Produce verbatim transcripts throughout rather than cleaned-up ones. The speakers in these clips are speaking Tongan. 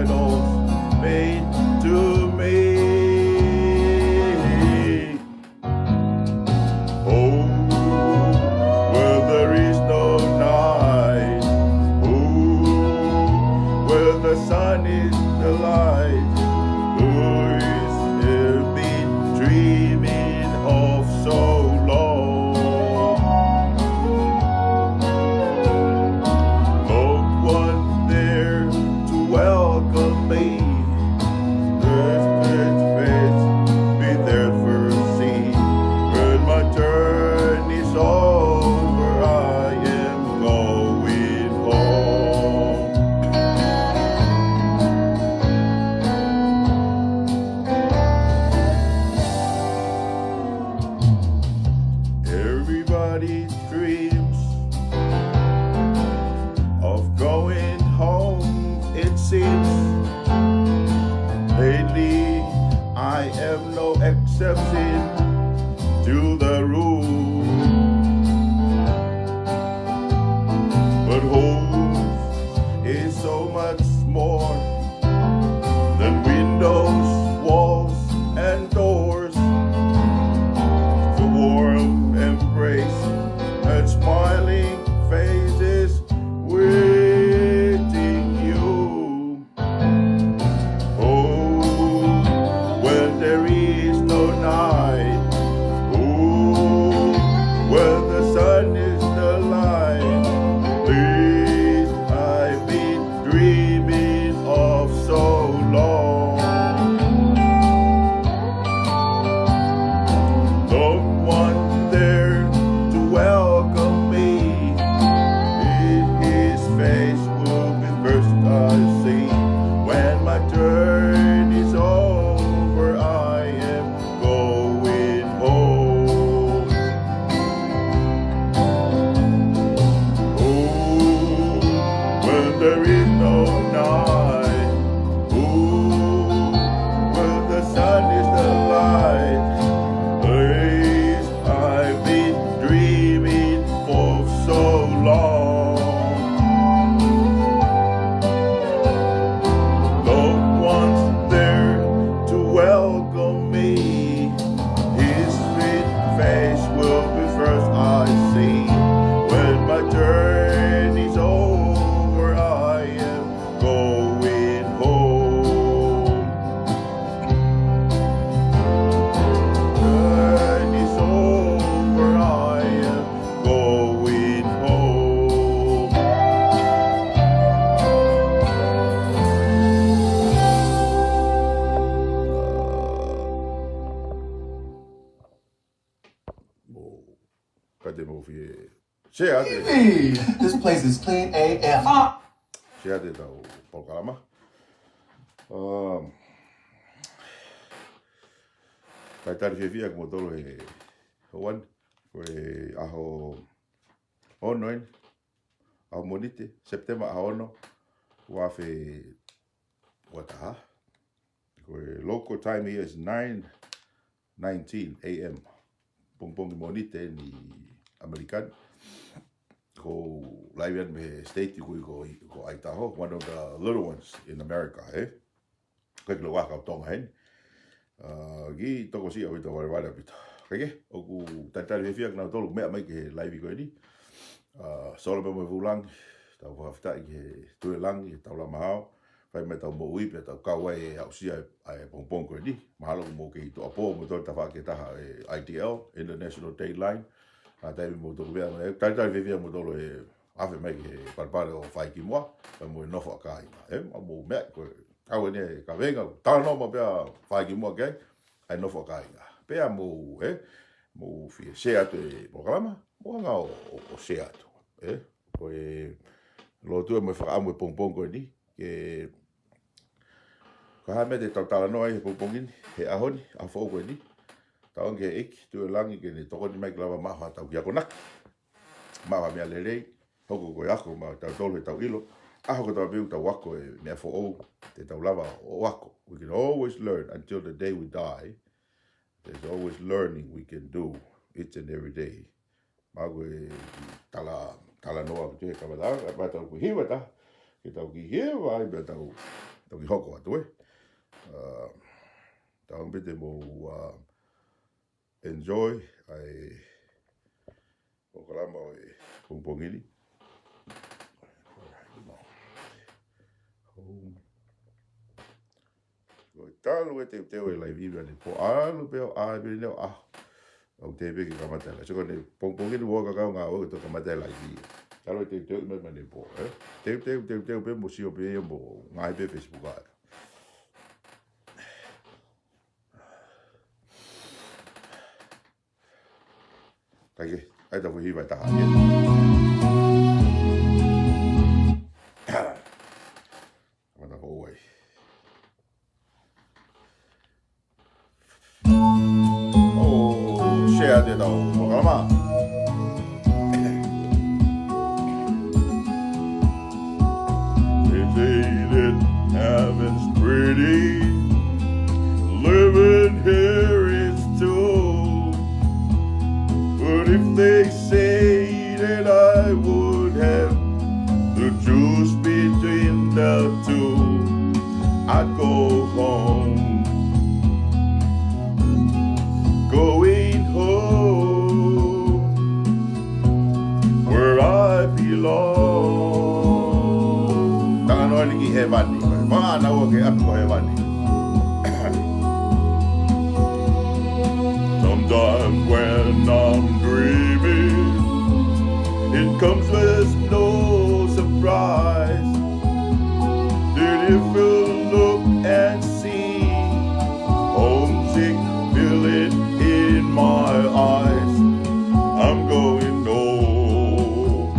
Made to me. Oh, where there is no night. Oh, where the sun is the light. Who is it been dreaming of so long? No one there to welcome me. First, first, first, be there first, see. When my turn is over, I am going home. Everybody dreams of going home, it seems. Lately, I am no exception to the rule. But home is so much more than windows, walls, and doors. The warm embrace and smiling faces waiting you. Oh, when there is no night. Oh, when the sun is the light. This I've been dreaming of so long. No one there to welcome me. In his face will be first I see. When my turn is over, I am going home. Oh, when there is no night. Oh, when the sun is the light. This I've been dreaming for so long. No one's there to welcome me. His sweet face will be first I see. When my turn is over, I am going home. Turn is over, I am going home. Mou, ka te mou fie share atu. This place is clean A F. Share atu ʻetau polokalama. Um, talitali fiefia kimoutolu he ʻaho ni. Ko e ʻaho ono eni, ʻaho Mōnite, September ʻaho ono, ua afe ua taha. Ko e local time here is nine nineteen A M. Pongipongi Mōnite ʻi ʻAmelika ni. Ko e live eni mei he state ko, ko, ko Idaho, one of the little ones in America, eh? Ko e kilo waka ʻo Tonga heni. Uh, ki tokosiʻi ʻaupito, valevale ʻaupito. Kae kehe, ʻoku talitali fiefia kinautolu meʻa mai ki he live ko eni. Uh, Solo pē mo e Fulangi, tau fakafetaʻi ki he Tuʻi ʻo Langi, he taulama hao. Fai mai ʻetau moʻui pea tau kau ai ʻo aʻusia ʻa e pongipongi ko eni. Mahalo ʻoku mou kei tuʻuapō moutolu he tafaʻaki ʻe taha ʻa e I D L, International Dateline. ʻA e taimi moutolu meʻa mai, talitali fiefia moutolu he afe mai ki he palepale ʻo fai ki muʻa, pea mo e nofo ʻa kāinga. Eh, mou meʻa ko e kau eni e kaveinga, talanoa maʻu pē ʻa fai ki muʻa ki ai, ʻa e nofo ʻa kāinga. Pea mou, eh, mou fie share atu e polokalama, mou hanga ʻo, ʻo, ʻo share atu. Eh, ko e lotu ē mo e fakaʻamu e pongipongi ko eni, ke ko e hā e meʻa te tau talanoa ai he pongipongi ni, he ʻaho ni, ʻaho foʻou ko eni. Tauange ki he ʻEiki, Tuʻi ʻo Langi ke ne tokoni mai ke lava maʻu haʻatau kiʻi akonaki. Maʻu ha meʻa lelei, hoko ko e ako maʻa tautolu heʻetau ʻilo. ʻAho kotoa pē ʻoku tau ako e meʻa foʻou, te tau lava ʻo ako. We can always learn until the day we die. There's always learning we can do each and every day. Maʻu ko e tala, talanoa ko e kamata, kamata ʻoku hiva ta, ke tau kiʻi hiva ai pea tau toki hoko atu, ē. Uh, tau pē te mou, uh, enjoy ʻa e polokalama ʻo e pongipongi ni. Ko e talu e teuteu e live ʻi he ʻaho ni. Pea ʻalu pē ʻo ʻai pē ʻene ʻaho. ʻOku teʻeki ke kamata e live. So ko ʻene pongipongi ni ʻoku ʻikai ke ngāue ke toe kamata e live. Talu e teuteu ʻi he meʻa ni pē, ē? Teuteu, teuteu pē mo sio pē ia mo ngāue pē Facebook ai. Kae kehe, ʻai ʻetau foʻi hiva ʻe taha ia. Kamata hou ai. ʻO share atu ʻetau polokalama. They say that heaven's pretty, living here is too. But if they say that I would have to choose between the two, I'd go home. Going home where I belong. Talanoa eni ki hēvani. Fānau ʻo ke ʻapi ko hēvani. Sometimes when I'm dreaming, it comes as no surprise that if you look and see homesick feeling in my eyes, I'm going home.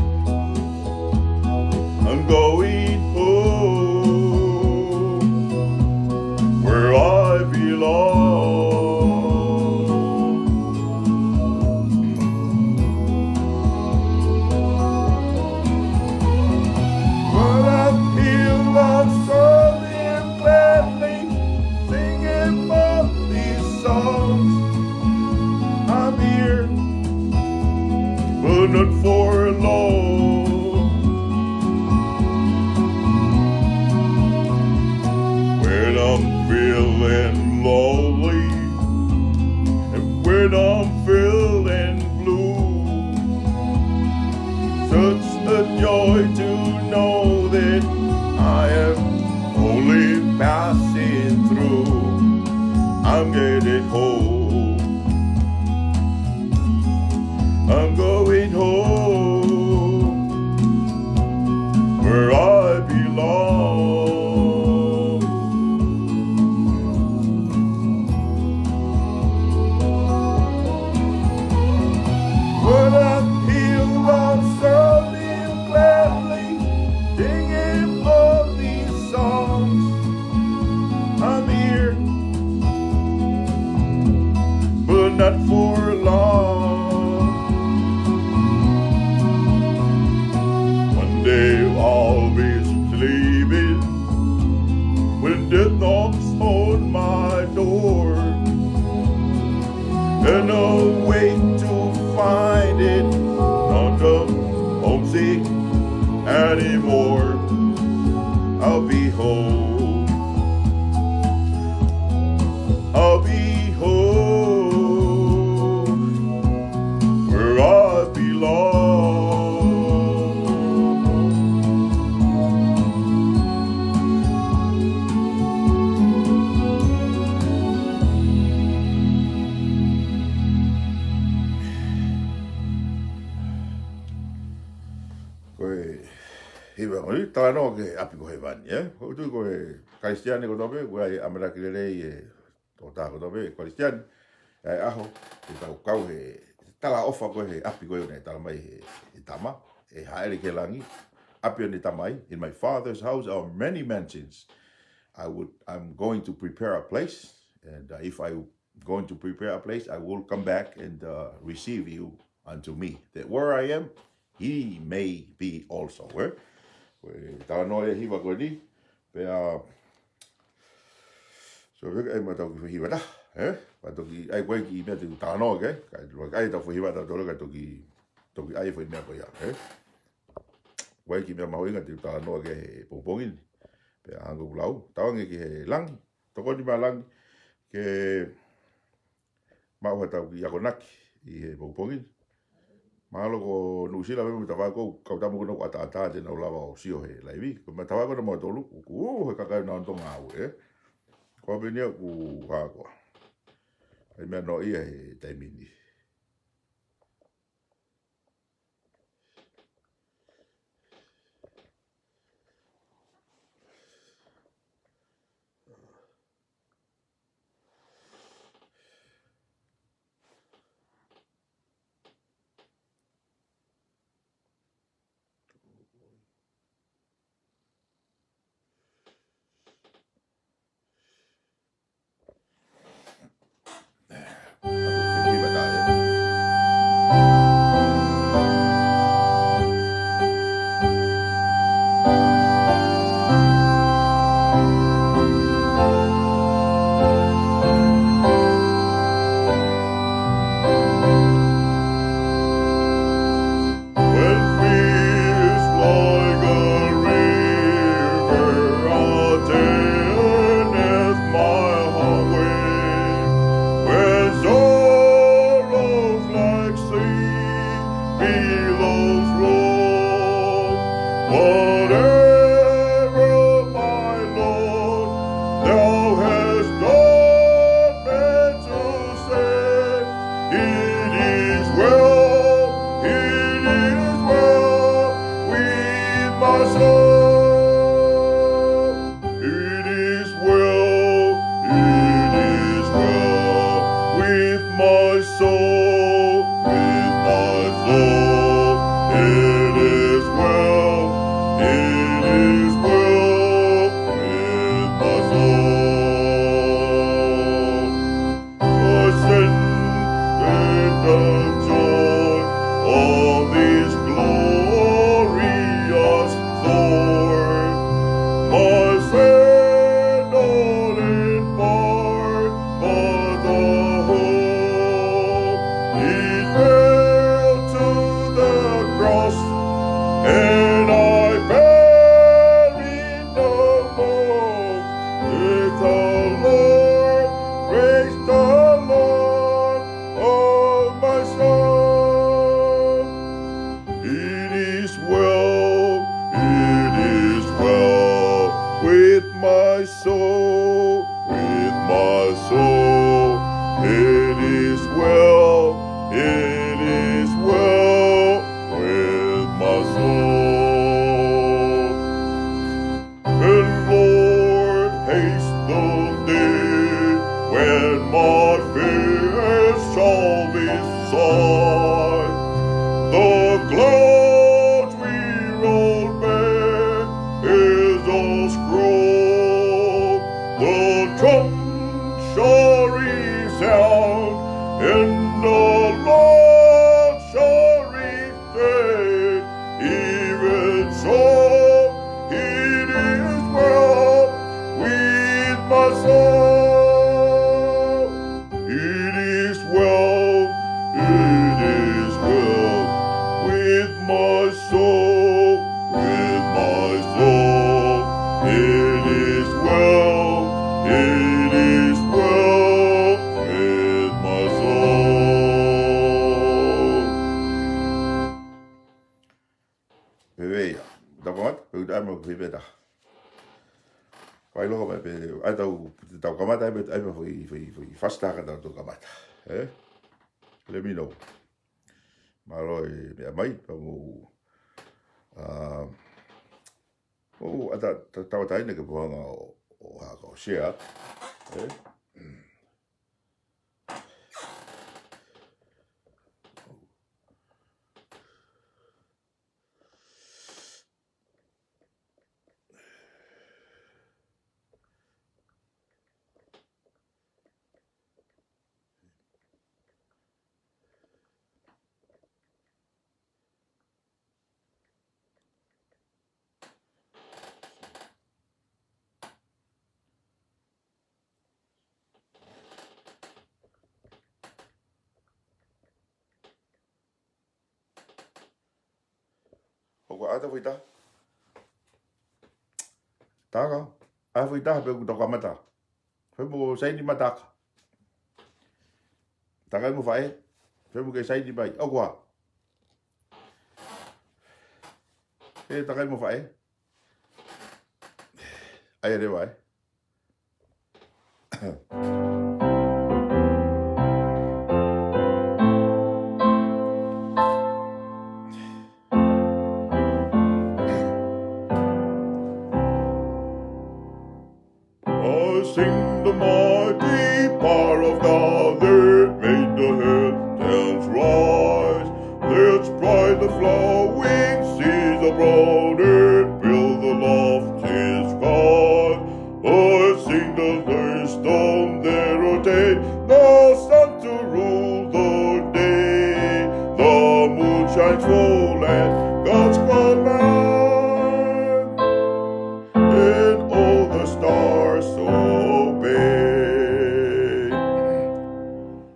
I'm going home where I belong. But I feel like serving gladly, singing all these songs. I'm here, but not for long. When I'm feeling lonely and when I'm feeling blue, such a joy to know that I am only passing through. I'm getting home. I'm going home where I belong. When I feel like serving gladly, singing all these songs. I'm here, but not for long. One day I'll be sleeping when death knocks on my door. And I'll wait to find it, not homesick anymore. I'll be home. I'll be home where I belong. Ko e hiva ʻo e talanoa ki he ʻapi ko hēvani, ē? ʻOku ou tui ko e Kalisitiane kotoa pē, ʻoku ʻi ai e ʻamanaki lelei ʻe he tokotaha kotoa pē Kalisitiane, ʻa e ʻaho, ʻe tau kau he talaʻofa ko ē he ʻapi ko ē naʻe tala mai he, he tama, ʻe hāʻele ki he langi, ʻapi ʻo e Tamai, in my Father's house are many mansions. I would, I'm going to prepare a place, and, uh, if I going to prepare a place, I will come back and, uh, receive you unto me, that where I am, he may be also, ē? Ko e talanoa ia e hiva ko eni, pea, so, pea ʻai mai ʻetau kiʻi foʻi hiva taha, ē? Pea toki ʻai ko e kiʻi meʻa te u talanoa ki ai, kae ʻai ʻetau foʻi hiva tautolu kae toki, toki ʻai e foʻi meʻa ko ia, ē? Ko e kiʻi meʻa mahuʻinga te u talanoa ki ai he pongipongi ni. Pea hangē ko ʻeku lau, tauange ki he langi, tokoni mai langi ke maʻu haʻatau kiʻi akonaki ʻi he pongipongi ni. Mahalo ko Nuʻusila pē mo Tavai, ko e kau tama ko ena ʻoku ʻataʻatā te nau lava ʻo sio he laivi. Ko e meʻa, Tavai, ko ena mo Tolu, ʻoku ʻuhu he kakai ʻo nau tonga au, ē. Ko e peni ia ʻoku hā koā. ʻAi meʻa noa ia he taimi ni. When peace like a river attendeth my way, when sorrows like sea billows roll, whatever my lot, thou hast taught me to say, it is well, it is well with my soul. It is well, it is well with my soul, with my soul. It is well, it is well with my soul. Blessed and the joy of this glorious thought, my Savior in part, but the whole. He nailed to the cross, and I perish no more. Praise the Lord, praise the Lord, oh my soul. It is well, it is well with my soul, with my soul. It is well, it is well with my soul. And Lord, haste the day when my fears shall be sight. The clouds will roll back as a scroll. The trump shall resound, and the Lord shall return. Even so, it is well with my soul. It is well, it is well with my soul, with my soul. It is well, it is well with my soul. Pea ʻi heʻetau kamata, pea ʻoku ʻi ai mo e pehē pē ʻe taha. Fai loka mai pē, ʻai tau, tau kamata, ʻai pē, ʻai pē foʻi, foʻi, foʻi fasta ka tau tau kamata. Ē? Let me know. Mālō e meʻa mai, pea mou, ā, mou ʻata, ta, tauʻatāina ke mou hanga ʻo, ʻo haka ʻo share. Ē? ʻOku ʻata foʻi taha. Taka, ʻai foʻi taha pē ʻoku tau kamata. Fai mo saini mai taka. Takai mo faʻē, fai mo ke saini mai. ʻOku ʻā. ʻE takai mo faʻē. ʻAi ʻa e vai. I sing the mighty power of God that made the heavens rise. Let's fly the flowing seas abroad and fill the lofty skies. I sing the wisdom that ordained the sun to rule the day. The moon shines full at God's command, and all the stars obey.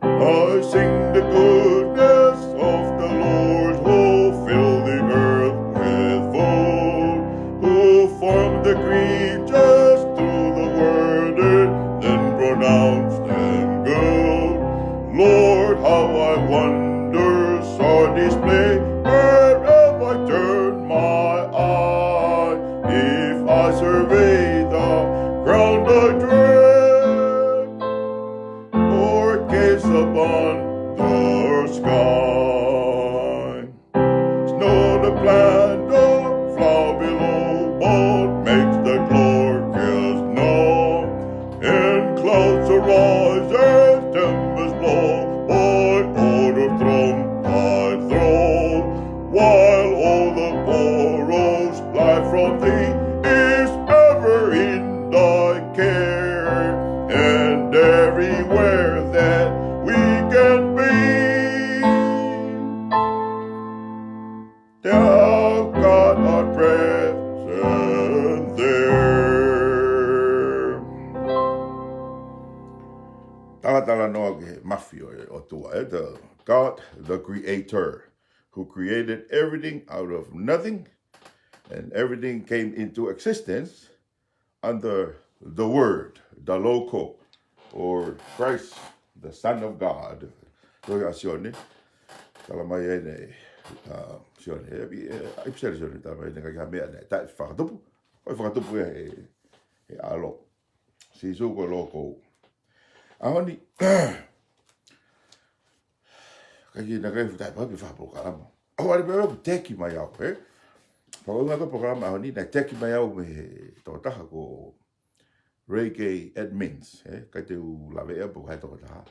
I sing the goodness of the Lord who filled the earth with food, who formed the creatures through the word and then pronounced them good. Lord, how thy wonders are displayed wherever I turn my eye. If I survey the ground I tread, or gaze upon the sky. Snow the plant, the flower below, but makes the glorious known. In clouds arise and tempests blow, but order from thy throne. While all the borrows fly from thee, is ever in thy care, and everywhere that we can be, thou God art present there. Talatalanoa ki he mafi ʻo e ʻOtua, eh? The God, the creator, who created everything out of nothing, and everything came into existence under the Word, the Logo, or Christ, the Son of God. Tohi ʻa Sione, tala mai ʻeni, uh, Sione, eh, eh, ʻipiseli Sione, tala mai ʻeni, ʻikai ha meʻa naʻe taʻefakatupu, ʻoku fakatupu ʻe he, he ʻAlo. Sīsū ko e Logo. ʻAho ni, ʻikai ke na kai futai pa pe fa polokalama. ʻO ʻalu pē ʻo teki mai au, eh? Pau nga ko polokalama ʻaho ni, naʻe teki mai au mei he tokotaha ko Ray K Edmonds, eh? Kai te u lave ʻe au pe ko hai tokotaha.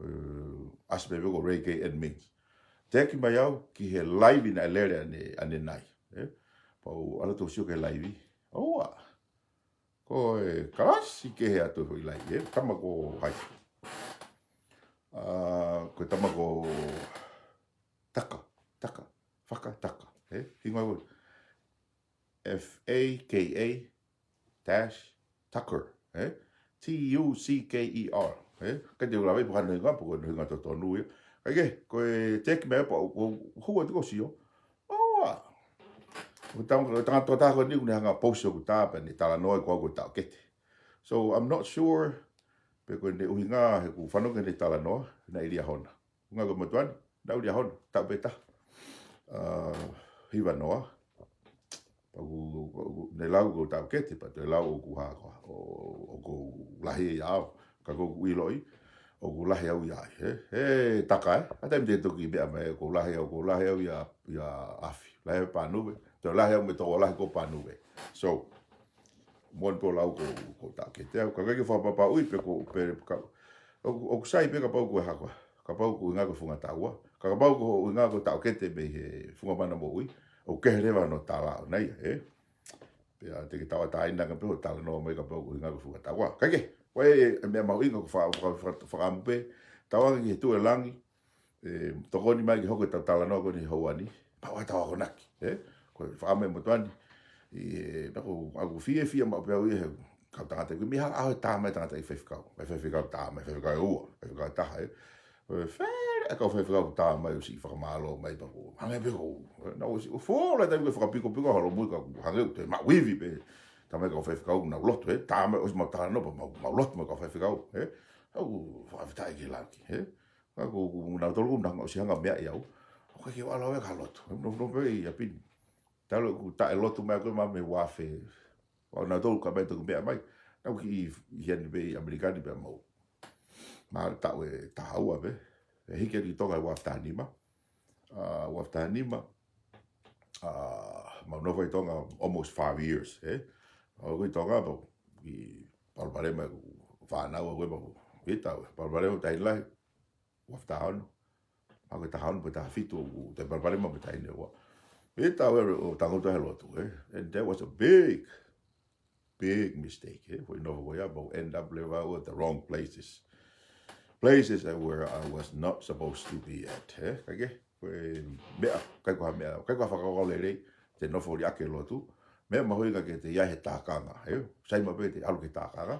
Eh, ʻasi pē ko Ray K Edmonds. Teki mai au ki he laivi naʻe lele ʻanenai, eh? Pau ʻalu atu ʻo sio ki he laivi. ʻOua. Ko e kalasi kehe atu e foʻi laivi, eh? Tama ko hai. Ah, ko e tama ko Taka, Taka, Faka Taka, eh? Hingoa ko F A K A dash Tucker, eh? T U C K E R, eh? Kai te u lave pe ko hono hingoa, pe ko hono hingoa totonu ia. Kai ke, ko e teki mai pē, ʻo, ʻo, ʻo, ʻo, ʻo, sio. ʻOua. ʻO tau, ʻo tangata tokotaha ko eni ʻoku ne hanga post ʻoku tā pē ʻene talanoa ko au ko e taʻokete. So, I'm not sure pe ko ʻene ʻuhinga he ʻoku fanongo ki heʻene talanoa, naʻe ʻi Liahona. ʻUhinga ko e motuʻa ni, naʻe ʻi Liahona, taʻu pē taha. Ah, hiva noa. Pea ʻoku, ʻoku, ne lau ko e taʻokete, pea toe lau ʻoku hā koā, ʻo, ʻoku lahi ia au. Ka ʻoku ou ʻiloʻi, ʻoku lahi au ia ai, he, he Taka, eh? ʻA e taimi te toki meʻa mai, ʻoku lahi au, ʻoku lahi au ia, ia afi. Lahi au Pānuve, toe lahi au mei he tokolahi ko Pānuve. So, moʻoni pē ʻoku lau ko, ko e taʻokete au. Ka ʻikai ke fakapapauʻi pe ko, pe, ka, ʻoku, ʻoku sai pē kapau ko e hā koā. Kapau ko e ʻuhinga ko e funga taua. Ka kapau ko e ʻuhinga ko e taʻokete mei he funga mana moʻui. ʻOku kehe leva hono tala ʻona ia, eh? Pea te ke tauʻatāina ange pē hoʻo talanoa mai kapau ko e ʻuhinga ko e funga taua. Kai ke, ko e, e meʻa mahuʻinga ko e fa-, fa-, fa-, fakaʻamu pē. Tauange ki he tuʻu ʻe langi, ʻe tokoni mai ke hoko ʻetau talanoa ko eni he houa ni. Pau ʻa ʻetau akonaki, eh? Ko e fakaʻamu e motuʻa ni. ʻI he, pea ʻoku, ʻoku fiefia maʻu pē au ia he kau tangata. Ko e meʻa hala ʻaho e tā mai tangata ʻi faifekau. ʻI faifekau tā mai, faifekau ʻe ua, faifekau ʻe taha, eh? Ko e fele e kau faifekau tā mai ʻo siʻi fakamālō mai pea ʻoku hangē pē ko, eh? Naʻa ku ʻosi, ʻo fola taimi ko e fakapikopiko holo mui ka ʻoku hangē ʻoku te maʻu ivi pē. Ka mai kau faifekau, nau lotu, ē? Tā mai ʻosi mau talanoa pea mau, mau lotu mai kau faifekau, ē? ʻOku fakafetaʻi ki he ʻEiki, ē? Ka ko, ko nautolu ʻoku nau ʻosi hanga meʻa ʻi au. ʻOku ʻikai ke u ʻalu au ia ki ha lotu. ʻOku nofo, nofo pē ʻi ʻapi ni. Talu ʻeku taʻe lotu mai ko ē mei he uafe. ʻOku nautolu ka mai toki meʻa mai. Naʻá ku kiʻi ʻi heni pē ʻi ʻAmelika ni pea mau. Mahalo taʻu ʻe taha ua pē. ʻE hiki atu ki Tonga he uafe taha nima. ʻA, uafe taha nima. ʻA, mau nofo ʻi Tonga almost five years, ē? Mau ʻi Tonga, mau kiʻi palopalema ʻeku fānau au ē, mau kiʻi tau, palopalema taʻi lahi, uafe taha ono. Mau kiʻi taha ono, pea taha fitu, ʻoku toe palopalema pē taʻi ne ua. Kiʻi tau ē ʻo tangutu he lotu, ē? And that was a big, big mistake, ē? Foʻi nofo ko ia, mau end up leva ʻo the wrong places. Places that where I was not supposed to be at, ē? Kae kehe, ko e meʻa, ʻikai ko ha meʻa, ʻikai ko ha fakakaukau lelei, te nofo liʻaki e lotu. Meʻa mahuʻinga ke te ʻi ai he tākanga, ē? Sai maʻu pē te ʻalu ki he tākanga.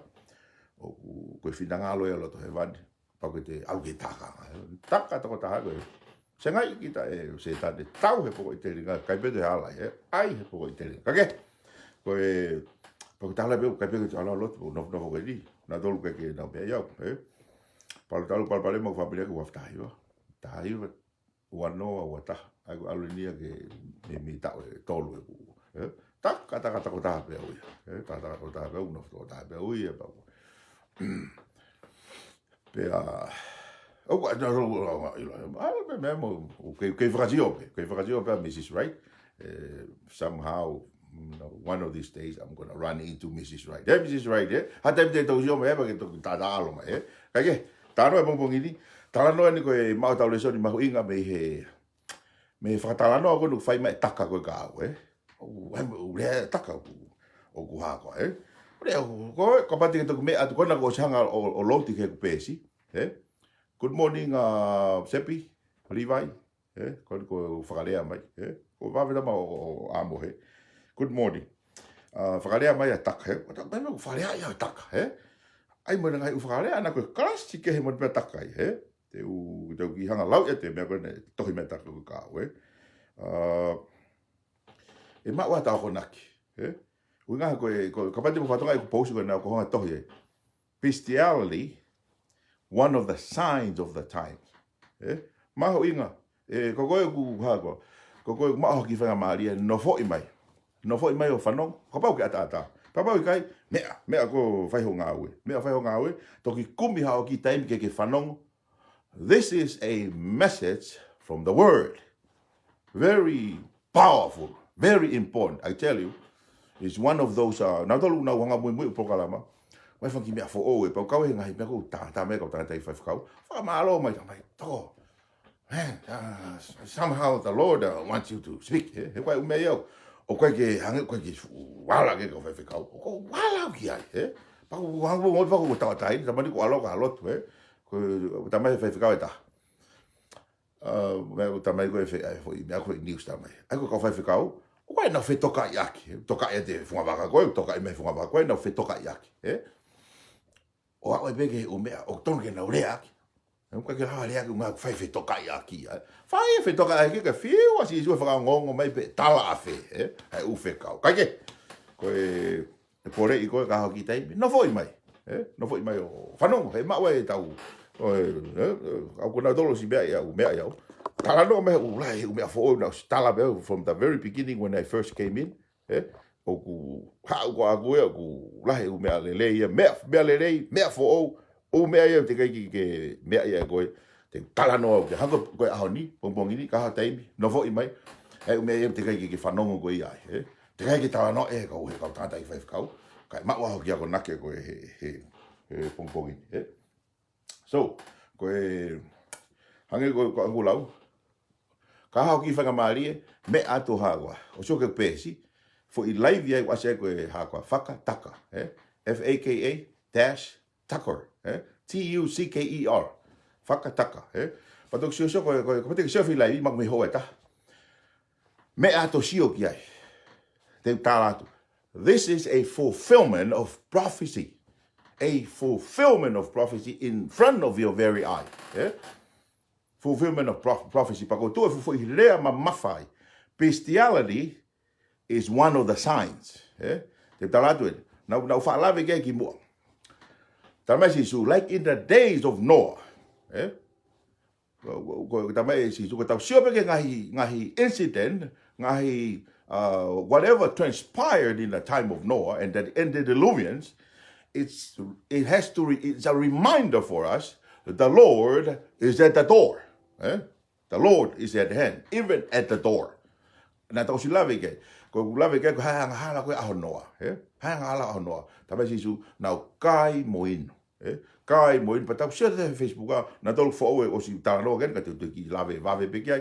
ʻOku, ko e finangalo ia ʻo e loto hēvani. Pau ke te ʻalu ki he tākanga, ē? Taka tokotaha ko e. Sengaʻi kita ʻe Sētane, tau he poko ʻi telinga, ʻikai pē te hala, ē? ʻAi he poko ʻi telinga. Kae kehe, ko e, pau ke tala pē, ʻikai pē ke te ʻalu lotu, nofo, nofo ko eni. Nautolu ʻikai ke nau meʻa ʻi au, ē? Palopalema, palopalema ʻeku fāmili ʻi he uafe taha hiva. Taha hiva, ua noa, ua taha. ʻAi ʻeku ʻalu eni ia ke mei, mei taʻu ʻe tolu ʻeku, ē? Taka, taka, tokotaha pē au ia, ē? Taka, taka, tokotaha pē au, nofo tokotaha pē au ia, pau. Pea, ʻoku, ʻa, ʻa, ʻa, ʻilo, ʻa, pea meʻa mo, ʻoku kei, kei fakasio pē, kei fakasio pē ʻa Missus Wright. Eh, somehow, you know, one of these days, I'm gonna run into Missus Wright. Eh, Missus Wright, eh? Ha taimi te tau sio mai, eh, pea ke toki tātāʻalo mai, eh? Kae kehe, talanoa ʻi he pongipongi ni, talanoa eni ko e maʻu ʻetau lēsoni mahuʻinga mei he, mei he fakatalanoa ko eni ʻoku fai mai ʻe Taka ko ē kia au, eh? ʻOku, ʻoku lea ʻe Taka ʻoku, ʻoku hā koā, eh? ʻOku lea, ʻoku, ko, kapau te ke toki meʻa atu ko ena kuo ʻosi hanga ʻo, ʻo load ki heʻeku peesi, eh? Good morning, uh, Sepi, Levi, eh? Ko, ko e fakalea mai, eh? Ko e vave tama ʻo, ʻo, ʻo ʻamohe. Good morning. Uh, fakalea mai ʻa Taka, eh? ʻOku ta-, mai, mai, fakalea ia ʻa Taka, eh? ʻAi mo e ngaahi ʻū fakalea, ʻa ena ko e kalasi kehe mo e meʻa ʻa Taka ai, eh? Te u, te u kiʻi hanga lau ia ʻa e meʻa ko ena, tohi mai ʻa Taka ko ē kia au, eh? Uh, ʻe maʻu ʻa e akonaki, eh? ʻUhinga ko e, ko, kapau te mou fakatokangaʻi ʻeku post ko ena ʻoku ou hanga ʻo tohi, eh? Bestiality, one of the signs of the times. Eh? Mahuʻinga, eh, ko koe ʻoku hā koā, ko koe ʻoku maʻu ha kiʻi faingamālie, nofoʻi mai. Nofoʻi mai ʻo fanongo, kapau ʻoku ke ʻataʻatā. Kapau ʻikai, meʻa, meʻa ko e fai ho ngāue. Meʻa fai ho ngāue, toki kumi haʻo kiʻi taimi ke ke fanongo. This is a message from the word. Very powerful, very important. I tell you, it's one of those, uh, nautolu ʻoku nau hanga ʻo muimui ʻi he polokalama. Mai fanga kiʻi meʻa foʻou ē, pea u kau he ngaahi meʻa ʻoku ou tā, tā mai kau tangataʻeiki faifekau. Fakamālō mai, tā mai, tō. Man, uh, somehow the Lord, uh, wants you to speak, eh? He ʻoku ʻi ai e ʻū meʻa ia ʻoku ʻikai ke hangē, ʻoku ʻikai ke fuʻu ala ki ai kau faifekau. ʻOku ou ala au ki ai, eh? Pea u hanga ʻo, pea u tauʻatāina, tā mai ni ʻoku ou ʻalu au ki ha lotu, eh? Ko e, tā mai e faifekau ʻe taha. Uh, meʻa, tā mai ko e fe-, ʻa e foʻi, meʻa ko e news tā mai. ʻAi ko e kau faifekau, ʻoku ʻi ai ʻenau fetokaʻiʻaki, eh? Tokaʻi ʻa e funga vaka ko ē, tokaʻi mai e funga vaka ko ē, ʻenau fetokaʻiʻaki, eh? ʻO aʻu ai pē ki he ʻū meʻa ʻoku totonu ke nau leaʻaki. ʻOku ʻikai ke lava leaʻaki ʻū meʻa ʻoku fai fetokaʻiʻaki, eh? Fai e fetokaʻiʻaki kae fiu ʻa Sīsū ʻo fakaongoongo mai pe tala ʻafē, eh? ʻA e ʻū fekau. Kae kehe, ko e, ʻe poleʻi koe ka haʻo kiʻi taimi, nofoʻi mai, eh? Nofoʻi mai ʻo fanongo, he maʻu ai ʻetau, ʻo e, eh, eh, ʻa ē ko ē nautolu ʻosi meʻa ʻi au, meʻa ʻi au. Talanoa mai ʻū lahi, ʻū meʻa foʻou naʻe ʻosi tala pē au from the very beginning when I first came in, eh? ʻOku haʻu ko ē ʻaʻaku ia, ʻoku lahi ʻū meʻa lelei ia, meʻa, meʻa lelei, meʻa foʻou, ʻū meʻa ia ʻoku teʻeki ke, ke meʻa ia ʻe koe, te u talanoa au ki ai, hangē ko e ʻaho ni, pongipongi ni, ka haʻo taimi, nofoʻi mai, ʻai ʻū meʻa ia ʻoku teʻeki ke, ke fanongo koe ia ai, eh? Teʻeki ke talanoa ʻe he kau, he kau tangataʻeiki faifekau, kae maʻu haʻo kiʻi akonaki ko ē he, he, he pongipongi ni, eh? So, ko e, hangē ko, ko ʻeku lau, ka haʻo kiʻi faingamālie, meʻa atu hā koā. ʻOsi ʻoku ke peesi, foʻi live ia ʻoku ʻasi ai ko e hā koā, Fakataka, eh? F A K A dash Tucker, eh? T U C K E R. Fakataka, eh? Pea toki sio, sio ko e, ko e, ko e, pea toki sio foʻi live, maʻu mei he houa ʻe taha. Meʻa ʻoku ke sio ki ai. Te u tala atu. This is a fulfillment of prophecy. A fulfillment of prophecy in front of your very eye. Eh? Fulfillment of prof-, prophecy. Pea ko e tuʻu e fuʻu foʻi lea mamafa ai. Bestiality is one of the signs. Eh? Te u tala atu ē. Naʻa, naʻa ku faʻa lave ki ai kimuʻa. Talamai ʻe Sīsū, like in the days of Noah. Eh? Ko, ko, ko, talamai ʻe Sīsū, ko ʻetau sio pē ki he ngaahi, ngaahi incident, ngaahi, uh, whatever transpired in the time of Noah and the antediluvians, it's, it has to, re-, it's a reminder for us that the Lord is at the door. Eh? The Lord is at hand, even at the door. Naʻa tau ʻosi lave ki ai. Ko e lave ki ai, ko e hā e angahala ko ē ʻaho Noa, eh? Hā e angahala ʻaho Noa. Talamai ʻe Sīsū, naʻa nau kai mo inu, eh? Kai mo inu, pea tau sio he Facebook ʻa, naʻa tau foʻou ʻosi talanoa ki ai, ka te u toki lave, vave pē ki ai.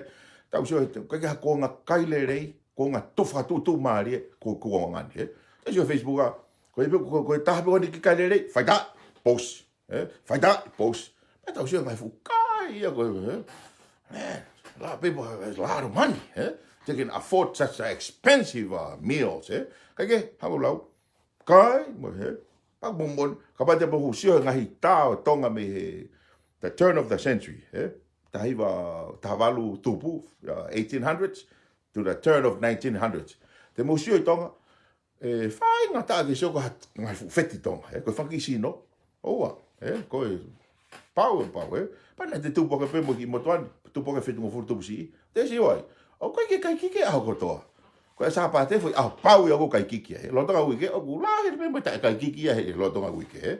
Tau sio, ko e hā e kuonga kai lelei, kuonga tufa tuʻutuʻu mālie, ko, ko e kuonga ni, eh? Tau sio he Facebook ʻa, ko e, ko, ko e taha pē ʻoku ʻikai ke kai lelei, faitā, post. Eh, faitā, post. Pea tau sio he ngaahi fuʻu kai ia ko ē, eh? Man, a lot of people have a lot of money, eh? They can afford such expensive, uh, meals, eh? Kae kehe, haʻaku lau. Kai, mo e, eh? Pea mo, mo, kapau te mou sio he ngaahi tā ʻo Tonga mei he, the turn of the century, eh? Taha hiva, taha valu tupu, uh, eighteen hundreds, to the turn of nineteen hundreds. Te mou sio ʻi Tonga, ʻe faingataʻa ke sio ko e hā e ngaahi fuʻu feti Tonga, eh, ko e fanga kiʻi sino. ʻOua, eh, ko e pau ē, pau, eh. Pea naʻa te tupu hake pē mo e kiʻi motuʻa ni, tupu hake fetungofulu tupu siʻi. Te sio ai, ʻoku ʻikai ke kai kiki ʻaho kotoa. Ko e Sāpate foʻi ʻaho pau ia ʻoku kai kiki ai. Lolotonga uike, ʻoku lahi pē mo e taʻe kai kiki ai he lolotonga uike, eh.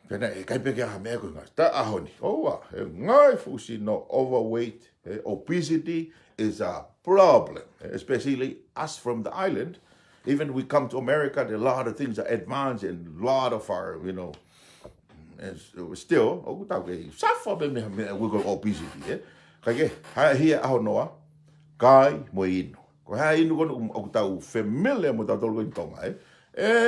Pea naʻe ʻikai pē ke ʻi ai ha meʻa ko e ngaahi tā ʻaho ni. ʻOua, he ngaahi fuʻu sino overweight, eh, obesity is a problem, eh, especially us from the island. Even we come to America, there are a lot of things are advanced and a lot of our, you know, and s-, still, ʻoku tau kei suffer pē mei, mei, we got obesity, eh? Kae kehe, hā e hia ʻaho Noa, kai mo e inu. Ko e hā e inu ko ē ʻoku tau familiar mo tautolu ko ē ʻi Tonga, eh?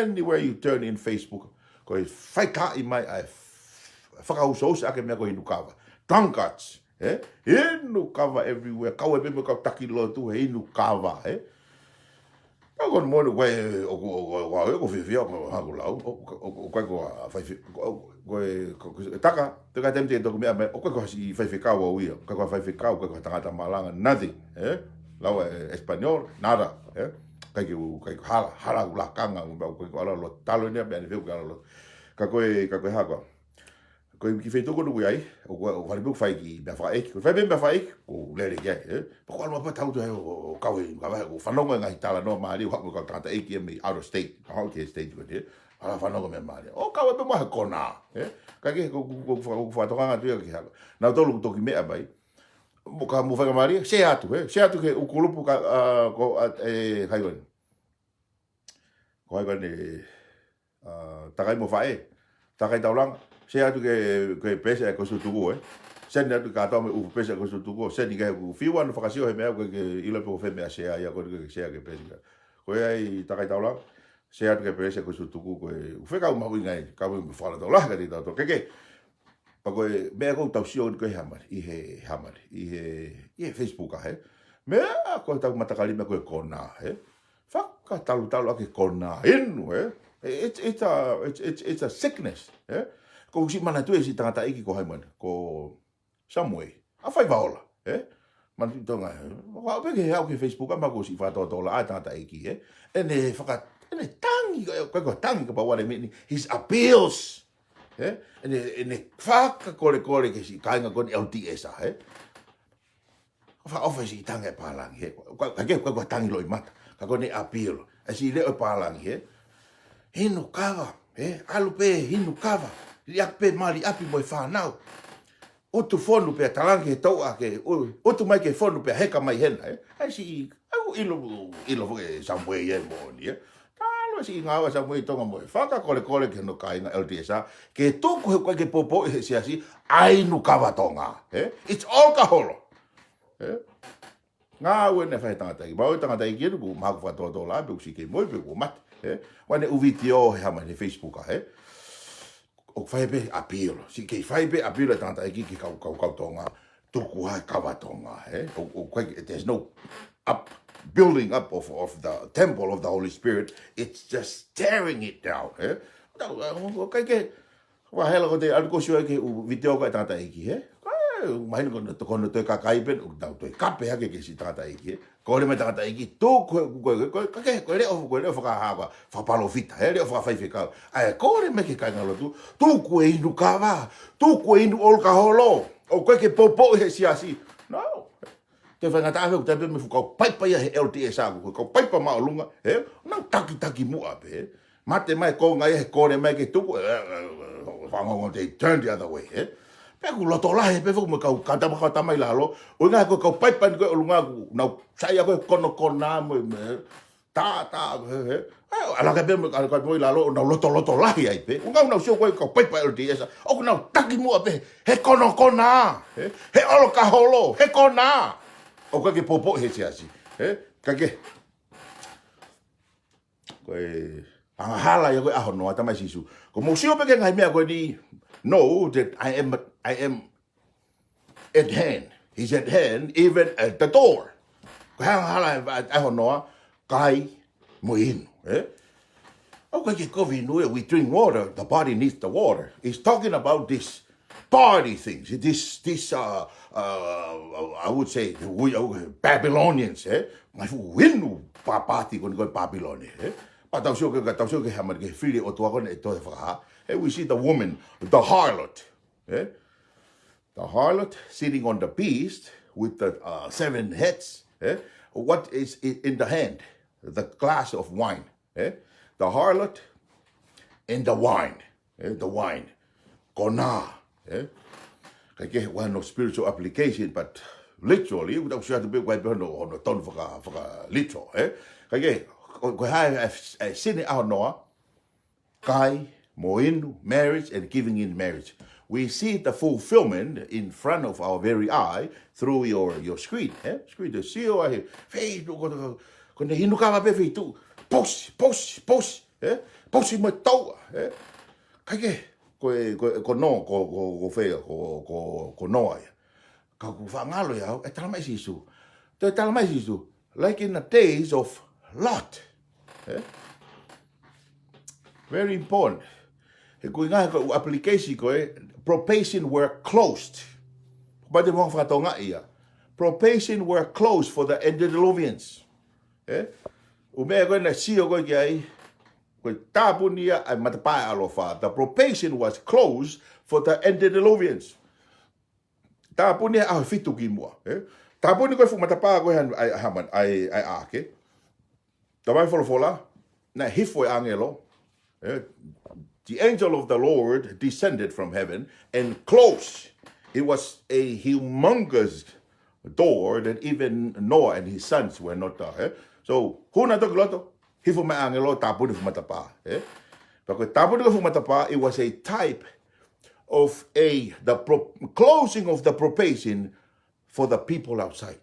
Anywhere you turn in Facebook, ko e faikaʻi mai ʻa e f-, fakaʻusoʻuso ʻaki e meʻa ko e inu kava. Drunkards, eh? Inu kava everywhere. Kau ai pē mo e kau taki lotu he inu kava, eh? Ka ko e moʻoni ko ē, ʻoku, ʻoku, ʻoku, ʻoku fiefia, ʻoku haʻaku lau, ʻoku, ʻoku, ʻoku ʻikai ko ha faifekau, ʻoku, ko e, ko e, ko e taka, te ka temi te toku meʻa mai, ʻoku ʻikai ko ha siʻi faifekau au ia, ʻikai ko ha faifekau, ʻikai ko ha tangata malanga, nothing, eh? Lau e Espaniola, nada, eh? ʻIkai ke u, ʻikai ko e hala, hala ʻeku lakanga, ʻikai ko e ʻalu ʻo lotu, talu eni ʻa e meʻa ni feu ke ʻalu ʻo lotu. Ka ko e, ka ko e hā koā. Ko e kiʻi feituʻu ko ē ʻoku ʻi ai, ʻoku, ʻoku fai pē ʻeku fai e kiʻi meʻa fakaʻeiki. Ko e fai pē meʻa fakaʻeiki, ʻoku ou lele ki ai, eh? Pea ʻoku ou ʻalu mai pē ʻo tau atu ai ʻo, ʻo, ʻo kau he ngāue, ʻo fanongo he ngaahi talanoa mālie, ʻo haʻu mo e kau tangataʻeiki ia mei out of state, ʻo haʻu ki he state ko ē, eh? ʻAlu ʻo fanongo he meʻa mālie. ʻO kau ai pē mo ha konā, eh? Kae kehe, ko, ko, ko, ko, ko e fakatokanga atu ia ki he hā. Nautolu ʻoku toki meʻa mai. Mo ka mo fai ka mālie, share atu, eh? Share atu ki he ʻū kulupu ka, ah, ko, ah, eh, hai ko eni. Ko hai ko eni, ah, takai mo faʻē, takai taulanga, share atu ki he, ki he peesi ʻa e Kolisi Tutuku, eh. Send atu kātoa mo e ʻū peesi ʻa e Kolisi Tutuku, send ki he ʻū fiu ʻoku nau fakasio he meʻa, ʻoku ʻikai ke ʻilo pe ko fē meʻa share ia, ko e share ki he peesi ka. Ko ia ai takai taulanga, share atu ki he peesi ʻa e Kolisi Tutuku, ko e ʻū fekau mahuʻinga ia, ka mo e fakalotolahi kiate kitautolu. Kae kehe, pea ko e meʻa ʻoku tau sio ko ē he hā mai, ʻi he hā mai, ʻi he, ʻi he Facebook ʻa, he. Meʻa ko ē tau matakali meʻa ko e konā, he. Fakatalutalu ʻaki e konā inu, he. It's, it's a, it's, it's, it's a sickness, he. ʻOku ou siʻi manatu e siʻi tangataʻeiki ko hai mai, ko Samuei. ʻA Faivaola, he. Manatu ʻi Tonga, he. ʻOku ou pehē ke haʻu ki he Facebook ʻa, mo ʻoku ou siʻi fakatōtōlaʻa e tangataʻeiki, he. ʻEne faka-, ʻene tangi, ko e, ko e tangi kapau ʻoku ʻi ai ha meʻa ni, his appeals. He? ʻEne, ʻene fakakolekole ki he siʻi kāinga ko eni L D S ʻa, he? ʻOfa, ʻofa e siʻi tangi e pālangi, he? Ka, ka ke, ka, ka tangi loʻimata. Ka ko ʻene appeal. E siʻi leʻo e pālangi, he? Inu kava, he? ʻAlu pē inu kava. Liʻaki pē mali ʻapi mo e fānau. ʻUtu fonu pea talaange ki he touʻa ke, ʻu-, ʻutu mai ki he fonu pea heka mai hena, he? ʻAi siʻi, ʻai ʻilo, ʻilo foki ʻe Samuei ia moʻoni, he? Talu e siʻi ngāue ʻa Samuei ʻi Tonga mo e fakakolekole ki hono kāinga L D S ʻa, ke tuku he ʻoku ʻikai ke poupouʻi he siasi ʻa e inu kava Tonga, he? It's alcohol, he? Ngāue naʻe fai he tangataʻeiki. Pea ʻoku ou tangataʻeiki eni, ʻoku ou mahalo fakatōtōlaʻa, pe ʻoku siʻi kei moʻui, pe ʻoku mate, he? ʻOku ʻi ai ʻene ʻū vitiō he hā mai he Facebook ʻa, he? ʻOku fai pē appeal. Siʻi kei fai pē appeal e tangataʻeiki ki he kau, kau, kau Tonga. Tuku ā e kava Tonga, he? ʻOku, ʻoku ʻikai ke, there's no up, building up of, of the temple of the Holy Spirit. It's just tearing it down, he? Tau, ʻoku ʻikai ke, ʻoua hela ko te alu ko ē ʻo sio ki he ʻū vitiō ko ē ʻa e tangataʻeiki, he? Mahino ko hono, ko hono toe kakai pē, ʻoku nau toe kape hake ki he siʻi tangataʻeiki, ē. Kole mai tangataʻeiki, tuku e, ko e, ko e, ko e, ko e leʻo, ko e leʻo fakahā, fakapalōfita, ē, leʻo fakafaifekau. ʻA ia, kole mai ki he kāingalotu, tuku e inu kava, tuku e inu ʻolokaholo, ʻoku ʻikai ke poupouʻi he siasi. No. Te faingataʻa fē, ʻoku tapu mei he fuʻu kau paipa ia he L D S ʻaku, ko e kau paipa māʻolunga, ē? Nau takitaki muʻa pē, ē? Mate mai ko ngai he kole mai ke tuku, ē, ē, ē, fangongo, they turn the other way, ē? Pea ʻoku loto lahi pē foki mo e kau kata maka tamai lalo, ʻuhinga ko e kau paipa ni ko ē ʻolunga ʻoku nau saiʻia ko e konokona mo e, mo e, tā, tā, he, he. ʻAi, ʻalu hake pē mo, ʻalu hake mo ʻi lalo, ʻo nau lotoloto lahi ai pē. ʻUhinga ʻoku nau sio ko e kau paipa L D S, ʻoku nau taki muʻa pē, he konokona, he, he ʻolokaholo, he kona. ʻOku ʻikai ke poupouʻi he siasi, he, ʻikai ke. Ko e angahala ia ko ē ʻa hono ʻa Tamai Sīsū. Ko mou sio pē ki he ngaahi meʻa ko eni, know that I am, I am at hand. He's at hand, even at the door. Ko e angahala ʻa, ʻa hono ʻa, kai mo inu, ē? ʻOku ʻikai ke kovi inu ia, we drink water, the body needs the water. He's talking about this party things, this, this, uh, uh, I would say, we, uh, Babylonians, ē? Ngaahi fuʻu inu pāpāti ko eni ko e Babylon, ē? Pea tau sio ki, tau sio ki he hā mai ki he fili ʻOtua ko eni ʻe toe fakahā. Ē, we see the woman, the harlot, ē? The harlot sitting on the beast with the, uh, seven heads, eh? What is i-, in the hand? The glass of wine, eh? The harlot and the wine, eh? The wine. Kona, eh? ʻIkai ke ʻi ai hano spiritual application, but literally, ʻoku tau sio atu pē ʻoku ʻi ai pē hono, hono tonu faka-, faka-literal, eh? ʻIkai ke, ko, ko e hā e, e, e sini ʻa hono ʻa, kai mo inu, marriage and giving in marriage. We see the fulfillment in front of our very eye through your, your screen, eh? Screen, the sio ai, Facebook, ko, ko, ko ʻene inu kava pē Facebook, post, post, post, eh? Post mo tau, eh? ʻIkai ke, ko e, ko e, ko Noa, ko, ko, ko fē, ko, ko, ko Noa ia. Ka ʻoku faʻa ngalo ia, ʻe talamai Sīsū. Toe talamai Sīsū, like in the days of Lot. Eh? Very important. He ko e ngaahi ko e application ko e, probation were closed. Ko e pate mo fakatonga ia. Probation were closed for the antediluvians. Eh? ʻUme ko e na sio ko e ki ai, ko e tāpuni ia ʻa e matapā ʻaloʻofa. The probation was closed for the antediluvians. Tāpuni ʻa e fitu kimuʻa, eh? Tāpuni ko e fuʻu matapā ko ē ʻa e, ʻa e, ʻa e, ʻa e ʻāke. Talamai folofola, naʻe hifo e ʻāngelo, eh? The angel of the Lord descended from heaven and closed. It was a humongous door that even Noah and his sons were not, uh, eh? So, hū nautolu ki loto, hifo mai ʻāngelo, tāpuni fuʻu matapā, eh? Pea ko e tāpuni ko e fuʻu matapā, it was a type of a, the pro-, closing of the probation for the people outside.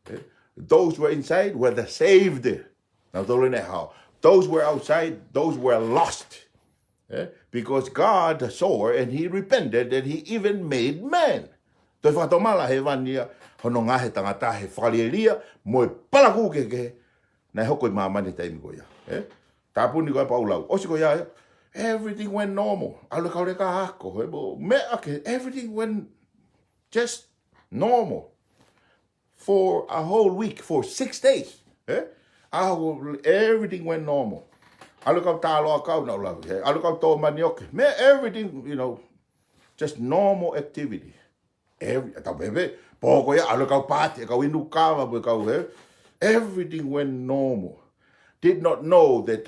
Eh? Those were inside were the saved. Now, those were not how. Those were outside, those were lost. Eh? Because God saw and he repented and he even made man. Toe fakatomala hēvani ia, hono ngaohi e tangata he fakalielia, mo e palakū kehekehe, naʻe hoko ʻi māmani he taimi ko ia. Eh? Tāpuni ko ē Paulau. ʻOsi ko ia, everything went normal. ʻAlu e kau leka ako, eh, mo, meʻa kehe, everything went just normal. For a whole week, for six days. Eh? ʻAho, everything went normal. ʻAlu e kau tāloa kau naʻa nau lave, eh? ʻAlu e kau tō manioke. Meʻa, everything, you know, just normal activity. Every, tau pehē pē, pō ko ia, ʻalu e kau pāti, e kau inu kava, e kau, eh? Everything went normal. Did not know that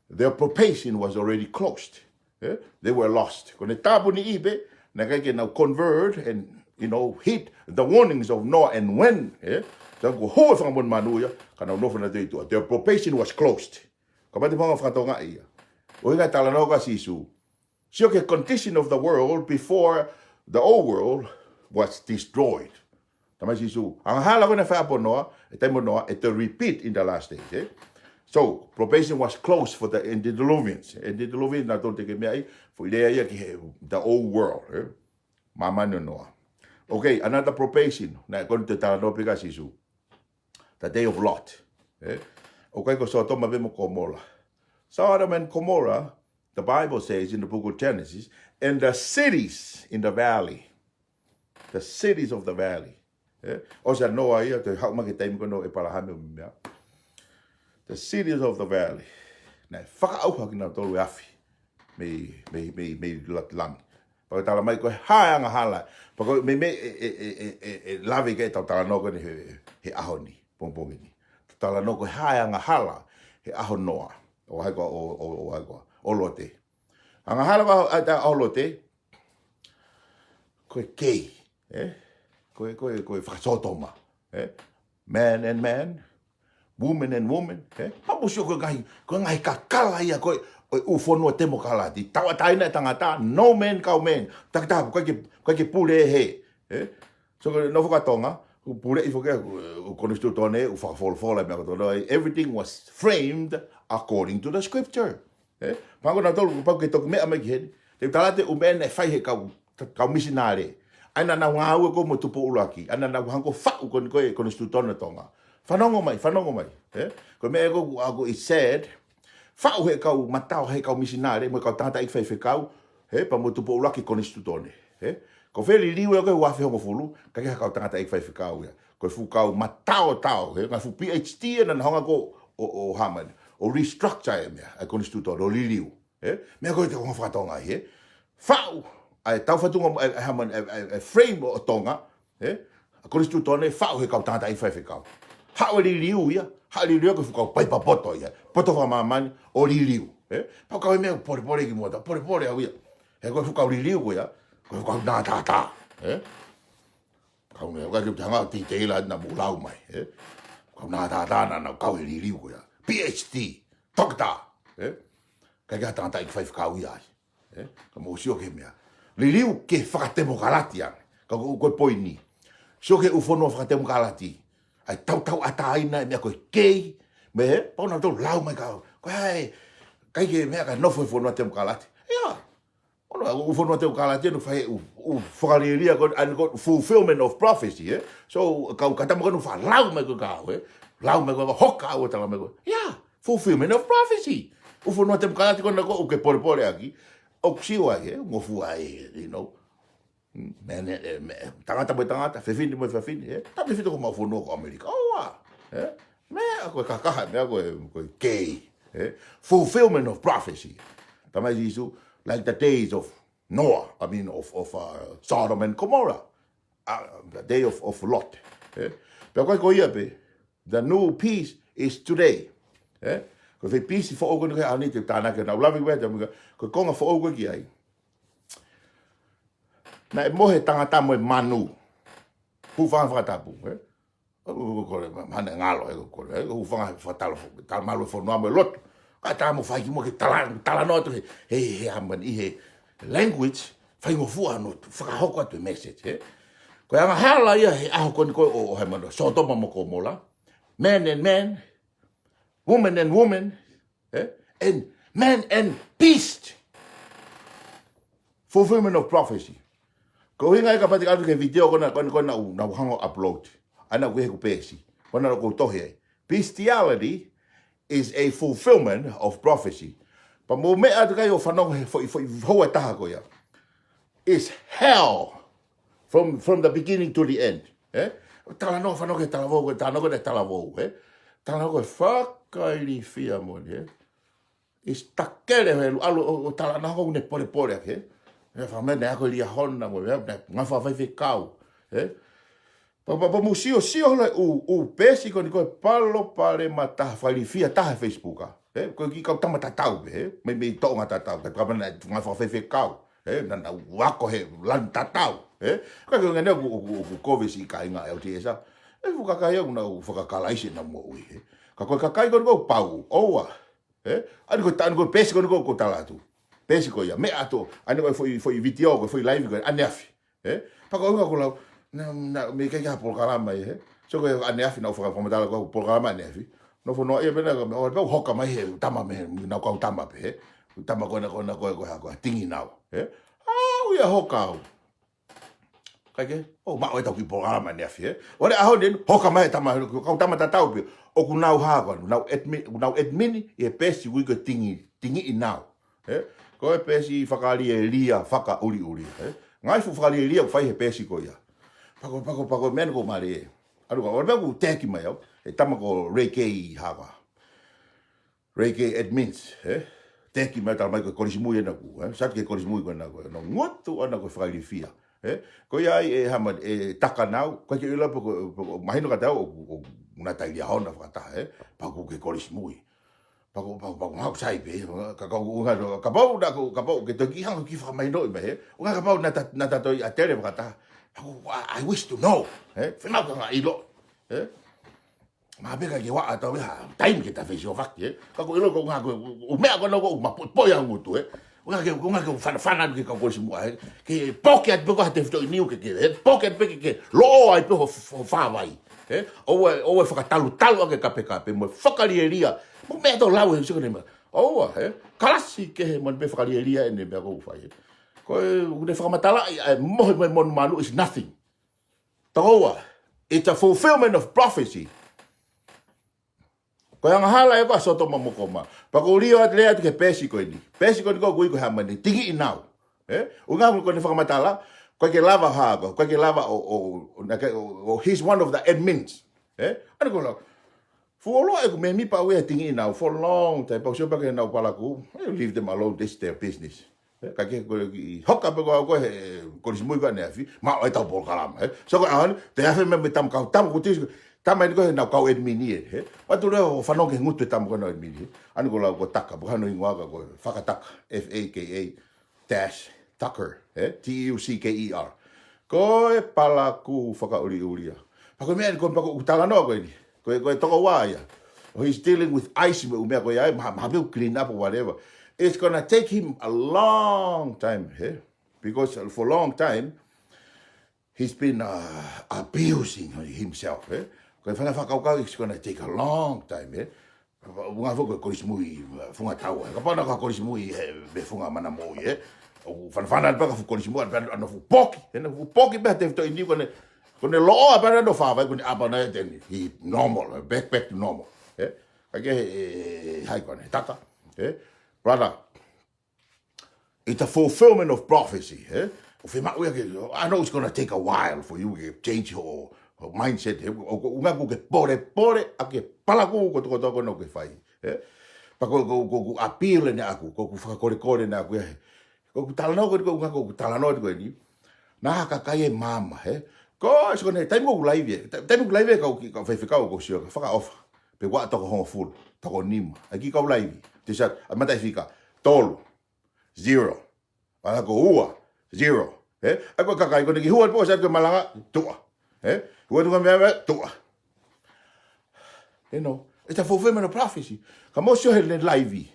their probation was already closed. Eh? They were lost. Ko ʻene tāpuniʻi pē, naʻe ʻikai ke nau convert and, you know, heed the warnings of Noah and when, eh? Ka ko e hū e fanga monumanu ia, ka nau nofo nautolu ʻi tuʻa. Their probation was closed. Kapau te mou fakatonga ia. ʻUhinga e talanoa ko ē ʻa Sīsū. Sio ki he condition of the world before the old world was destroyed. Talamai Sīsū, angahala ko ē naʻe fai ʻapō Noa, e taimi ʻo Noa, ʻe toe repeat in the last days, eh? So, probation was closed for the antediluvians. Antediluvians, naʻa tau teke meʻa ai, foʻi lea ia ki he, the old world, eh? Māmani ʻo Noa. Okay, another probation, naʻe koni te talanoa pē ki ai ʻa Sīsū. The day of Lot, eh? ʻOku ʻikai ko Sōtoma pē mo Kōmola. Sodom and Gomorrah, the Bible says in the book of Genesis, and the cities in the valley. The cities of the valley. ʻE, ʻosi ʻa Noa ia, toe haʻu mai ki he taimi ko ē ʻo ʻEpalahame mo e meʻa. The cities of the valley. Naʻe fakaʻauha kinautolu ʻe he afi mei, mei, mei, mei he langi. Pea ko e tala mai ko e hā e angahala. Pea ko e meimei e, e, e lave ki ai ʻetau talanoa ko eni he, he ʻaho ni, pongipongi ni. Talanoa ko e hā e angahala he ʻaho ʻo Noa. ʻO hai ko ā, ʻo, ʻo, ʻo hai ko ā, ʻo Lote. Angahala ko ē ʻa e ʻaho ʻo Lote, ko e kei, ē? Ko e, ko e, ko e fakasōtoma, ē? Man and man, woman and woman, ē? Pea mou sio ko e ngaahi, ko e ngaahi kakala ia ko ē ʻo e ʻū fonua temokalati. Tauʻatāina e tangata, no man, kau man. Takitaha, ʻikai ke, ʻikai ke pule ʻe hē, ē? So, ko e nofo ka Tonga, ʻoku puleʻi foki ʻe he, ʻe he konisitūtone, ʻū fakafolofola, meʻa kotoa, everything was framed according to the scripture. Ē? Pea ko nautolu, pau ke toki meʻa mai ki heni. Te u tala atu e ʻū meʻa naʻe fai ʻe he kau, kau misinale. ʻA ia naʻa nau ngāue ko ē mo Tupou ʻUluaki. ʻA ia naʻa nau hanga ʻo faʻu ko eni ko e konisitūtone ʻo Tonga. Fanongo mai, fanongo mai. Ē? Ko e meʻa ko ē ʻoku, ʻoku ʻi he sad. Faʻu ʻe he kau mataotao, ʻe he kau misinale, mo e kau tangataʻeiki faifekau. Ē? Pea mo Tupou ʻUluaki konisitūtone. Ē? Ko e fai e liliu ia ko ē ua afe hongofulu, ʻikai ke ʻi ai ha kau tangataʻeiki faifekau ia. Ko e fuʻu kau mataotao, ē? Ngaahi fuʻu PhD ia naʻa nau hanga ko ē ʻo, ʻo, ʻo hā mai, ʻo restructure e meʻa, ʻa e konisitūtone, ʻo liliu. Ē? Meʻa ko ē te u hanga ʻo fakatonga ai, ē? Faʻu ʻa e taufatunga, ʻa e, ʻa e hā mai, ʻa e, ʻa e, ʻa e frame ʻo Tonga, ē? ʻA e konisitūtone, faʻu ʻe he kau tangataʻeiki faifekau. Haʻu e liliu ia, haʻu e liliu ia ko e fuʻu kau paipa poto ia, poto fakamāmani ʻo liliu, ē? Pea ko e meʻa polepole kimuʻa, ta polepole au ia. He ko e fuʻu kau liliu ko ia, ko e fuʻu kau nātātā, ē? Kau meʻa, ʻikai ke u hanga ʻo detail atu naʻa mou lau mai, ē? Kau nātātā naʻa nau kau he liliu ko ia. PhD, doctor, ē? ʻIkai ke ʻi ai ha tangataʻeiki faifekau ia ai. Ē? Ka mou sio ki he meʻa. Liliu ke fakatemokalati ange. Ka ko, ko e poini. Sio ki he ʻū fonua fakatemokalati. ʻA e tautauʻatāina e meʻa ko e kei, mo e hē, pea ko nautolu lau mai ka, ko hai, ʻikai ke meʻa ka nofo he fonua temokalati. ʻIa. ʻOno, ʻū fonua temokalati ʻoku fai e ʻū, ʻū fakalielia ko ē, ʻa eni ko e fulfillment of prophecy, ē? So, kau katama ko ē ʻoku faʻa lau mai ko ē ka, ē? Lau mai ko ē ka hoka ʻo tala mai ko ē. ʻIa, fulfillment of prophecy. ʻŪ fonua temokalati ko ena ko ē ʻoku ke polepole ʻaki. ʻOku sio ai, ē? Ngofua ai, you know. Meʻa ne, ē, meʻa, tangata mo e tangata, fefine mo e fefine, ē? Tautefito ko homau fonua ko ʻAmelika. ʻOua, ē? Meʻa ko e kakaha, meʻa ko e, ko e kei, ē? Fulfillment of prophecy. Talamai ʻe Sīsū, like the days of Noah, I mean, of, of, uh, Sodom and Gomorrah, uh, the day of, of Lot. Ē? Pea ko e ko ia pē, the new peace is today. Ē? Ko e fai peace foʻou ko eni ko e ʻaho ni te u tānaki, naʻa ku lave ʻi he ʻaho ni, ko e konga foʻou ko ē ki ai. Naʻe mohe e tangata mo e manu. Hūfanga he fakatapu, ē? ʻOku kole, ma-, mahalo ʻe ngalo, ē, ʻoku kole, ē, hūfanga he fakatalo fo-, talamalu e fonua mo e lotu. Ka tā mo fai kimuʻa ke tala, talanoa atu he, he, he hā mai ʻi he language, faingofua ʻo fakahoko atu e message, ē. Ko e angahala ia he ʻaho ko eni ko ē ʻo, ʻo hā mai, Sōtoma mo Komola. Man and man, woman and woman, ē? And man and beast. Fulfillment of prophecy. Ko e ʻuhinga ia kapau te u ʻalu ki he video ko ena, ko ena, ko ena naʻa ku, naʻa ku hanga ʻo upload. ʻA ia naʻa ku ʻi heʻeku peesi. Ko ena naʻa ku tohi ai. Bestiality is a fulfillment of prophecy. Pea mou meʻa atu ki ai ʻo fanongo he foʻi, foʻi houa ʻe taha ko ia. Is hell from, from the beginning to the end. Ē? Talanoa, fanongo ki he talavou, ko e talanoa ko ē ʻa e talavou, ē? Talanoa ko ē fakailifia moʻoni, ē? ʻIo, takele he lu-, ʻalu ʻo, ʻo talanoa ko ē ʻoku ne polepole ʻaki, ē? Meʻa faka-, meʻa naʻe ako ʻe Liahona mo e meʻa, meʻa ngaahi fakafaifekau, ē? Pea, pea, pea mou sio, sio holo ʻū, ʻū peesi ko eni ko e palopalema taha, fakailifia taha he Facebook, ē? Ko e kiʻi kau tama tatau pē, ē? Mei, mei Tonga tatau, ka, ka mana ngaahi fakafaifekau, ē? Naʻa, naʻa nau ako he lanu tatau, ē? Ka ko e ʻuhinga eni ʻoku, ʻoku, ʻoku kovi siʻi kāinga L D S, ē? ʻE fuʻu kakai ʻoku nau fakakalaisi ʻenau moʻui, ē? Ka ko e kakai ko eni ʻoku pau, ʻoua. Ē? ʻA eni ko e ta-, ʻa eni ko e peesi ko eni ʻoku ou tala atu. Peesi ko ia, meʻa atu. ʻA eni ko e foʻi, foʻi video, ko e foʻi live ko ē, ʻaneafi. Ē? Pea ko e ʻuhinga ʻoku lau, naʻa, naʻa, mei he ʻikai ke ʻi ai ha polokalama ia, ē? So ko e ʻaneafi naʻa ku faka-, fakamatala ko e polokalama ʻaneafi. Nofo noa ia pē naʻa, ʻo, pea u hoka mai he tama mei, nau kau tama pē, ē? Tama ko ena, ko ena, ko e, ko e, ko e tingi nau, ē? ʻA, ʻoku ʻi ai e hoka au. Kae kehe, ʻo maʻu ʻetau kiʻi polokalama ʻaneafi, ē? ʻO e ʻaho ni, hoka mai e tama, kau tama tatau pē. ʻOku nau hā ko ē, nau admin, nau admin ʻi he peesi ʻoku ui ko e tingi, tingi ʻi nau. Ē? Ko e peesi fakalielia fakaʻuliʻulia, ē? Ngaahi fuʻu fakalielia ʻoku fai he peesi ko ia. Pea ko, pea ko, pea ko e meʻa eni ʻoku ou mālieʻia. ʻAlu ka, ʻoua naʻa ku text mai au, ʻe tama ko Ray K Hava. Ray K Edmonds, ē? Text mai, tala mai ko e kolisimui ena ʻoku, ē? Sio atu ki he kolisimui ko ena ko ē, ʻoku ngutu ʻana ko e fakailifia, ē? Ko ia ai ʻe Hava, ʻe Taka naʻa ku, ʻikai ke u ʻilo pe ko, pe ko, mahino kiate au ʻoku, ʻoku na taili ʻa hona fakataha, ē? Pea ʻoku ke kolisimui. Pea ko, pea ko, pea ko, ʻoku sai pē, ka, ka, ʻoku, ʻoku, kapau naʻa ku, kapau ke toki hanga ki fakamahinoʻi mai, ē? ʻOku kapau naʻa ta, naʻa ta toki ʻatele fakataha. Pea ko, I, I wish to know, ē? Fenau ka ngā ʻilo, ē? Mahalo pē ʻikai ke ʻi ai ha taimi ke ta fesiofaki, ē? Ka ʻoku ou ʻilo ko e ʻuhinga ko e, ʻū meʻa ko ena ʻoku mapuʻipuʻi ʻa e ngutu, ē? ʻUhinga ke, ʻuhinga ke fanafana ki he kau kolisi muʻa, ē? Ke poke atu pē ko ha tefitoʻi niu ke, ke, ē? Poke atu pē ke, ke loʻo ai pē ho, ho fāvai, ē? ʻOua, ʻoua ʻe fakatalutalu ʻaki e kapekape, mo e fakalielia. Mo e meʻa ʻoku tau lau he siko nei ma. ʻOua, ē? Kalasi kehe mo e meʻa fakalielia ʻene meʻa ʻoku fai, ē? Ko e, ʻoku ne fakamatalaʻi, ʻa e mohe mo e monumanu is nothing. Tokoua, it's a fulfillment of prophecy. Ko e angahala ē ko ē ʻa Sotoma mo Komala. Pea ʻoku ou lea atu, lea atu ki he peesi ko eni. Peesi ko eni ʻoku ui ko e Hava ni, Tingiʻinau. Ē? ʻUhinga ko ʻene fakamatala, ʻoku ʻikai ke lava ha, ʻoku ʻikai ke lava ʻo, ʻo, ʻo, naʻa ke, ʻo, ʻo, he's one of the admins. Ē? ʻAni ko e lau. Fuʻu ʻalu ʻeku mēmipa ʻaʻaku ia he Tingiʻinau for a long time, pea u sio pē ki heʻenau palakū, you leave them alone, this is their business. Ē, ka ke ko e kiʻi hoka pē ko ē ʻa e kolisimui ko ē ʻaneafi, maʻu ʻetau polokalama, ē. So ko e ʻaho ni, te afe me, me tam kau tam ko tisi, tama eni ko ē ʻenau kau ʻedimini ē, ē. Pea u lea ʻo fanongo ki he ngutu ʻa e tama ko ē ʻenau ʻedimini, ē. ʻAni ko e lau ko Taka, pea ko hono hingoa ko ē Fakataka, F A K A dash Tucker, ē, T U C K E R. Ko e palakū fakaʻuliʻulia. Pea ko e meʻa eni ko e, pea ʻoku ou talanoa ko eni. Ko e, ko e tokoua ia. Oh, he's dealing with ice mo e ʻū meʻa ko ia, ma, ma, he'll clean up or whatever. It's gonna take him a long time, ē? Because for a long time, he's been, uh, abusing himself, ē? Ko e fanga fakakaukau, it's gonna take a long time, ē? ʻUhinga foki ko e kolisimui, uh, funga taua. Kapau naʻe ko e kolisimui he, he funga mana moʻui, ē. ʻOku fanafana pē ka fuʻu kolisimui, pea ʻoku fuʻu poki. He naʻe fuʻu poki pē ha tefitoʻi niu ko ʻene, ko ʻene loʻo pē ʻene fāvai, ko ʻene ʻapa naʻe teni. He normal, back, back to normal. Ē? Ka ke, ē, hai ko ʻene Taka. Ē? Brother, it's a fulfillment of prophecy, ē? ʻOku fiemaʻu ia ke, I know it's gonna take a while for you to change your, your mindset, ē? ʻO, ʻo, ʻuhinga ʻoku ke polepole ʻa e palakū kotokotoa ko ena ʻoku ke fai, ē? Pea ko, ko, ko, ko e appeal eni ʻaʻaku, ko, ko e fakakolekole eni ʻaʻaku, ē? Ko ʻeku talanoa ko eni, ko ʻeku, ko ʻeku talanoa ko eni. Naʻa ha kakai ʻe maama, ē? Ko, so ko ʻene, taimi ʻoku ou laivi, ē? Ta-, taimi ʻoku ou laivi, ē, kau ki, kau faifekau ʻoku ou sio, fakaʻofa. Pe ua toko hongofulu, toko nima. ʻAi ki kau laivi. Te sa, ʻa mata e fika. Tolu. Zero. Pea ko ua, zero. Ē? ʻA ko e kakai ko eni ki hua pō sa ke malanga, tuʻa. Ē? Hua tuʻa meʻa, meʻa, tuʻa. You know, it's a fulfillment of prophecy. Ka mou sio he laivi.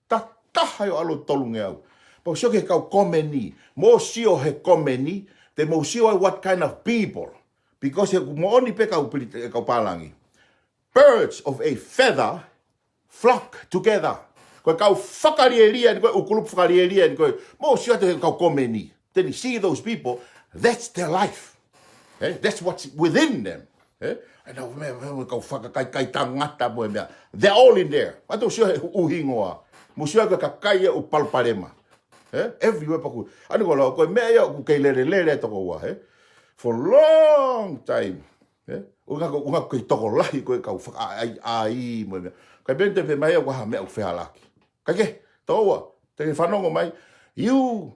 Ta taha ʻo ʻalu tolungeau. Pea u sio ki he kau komeni. Mou sio he komeni, te mou sio ai what kind of people. Because he ʻoku moʻoni pē kau pili-, kau pālangi. Birds of a feather flock together. Ko e kau fakalielia eni, ko e ʻū kulupu fakalielia eni, ko e mou sio atu he kau komeni. Then you see those people, that's their life. Ē? That's what's within them. Ē? ʻA e kau meʻa, meʻa, meʻa, kau fakakaikai tangata mo e meʻa. They're all in there. Pea te u sio he ʻū hingoa. Mou sio ko e kakai ʻoku palopalema. Ē? Everywhere pea ʻoku. ʻAni ko e lau, ko e meʻa ia ʻoku kei lelelele tokoua, ē? For a long time. Ē? ʻUhinga ko, ʻuhinga ko e tokolahi ko e kau fakaʻaiʻai mo e meʻa. Kae pehē te pehē mai ʻoku ʻi ai ha meʻa ʻoku fehālaaki. Ka ke, tokoua, te ke fanongo mai, you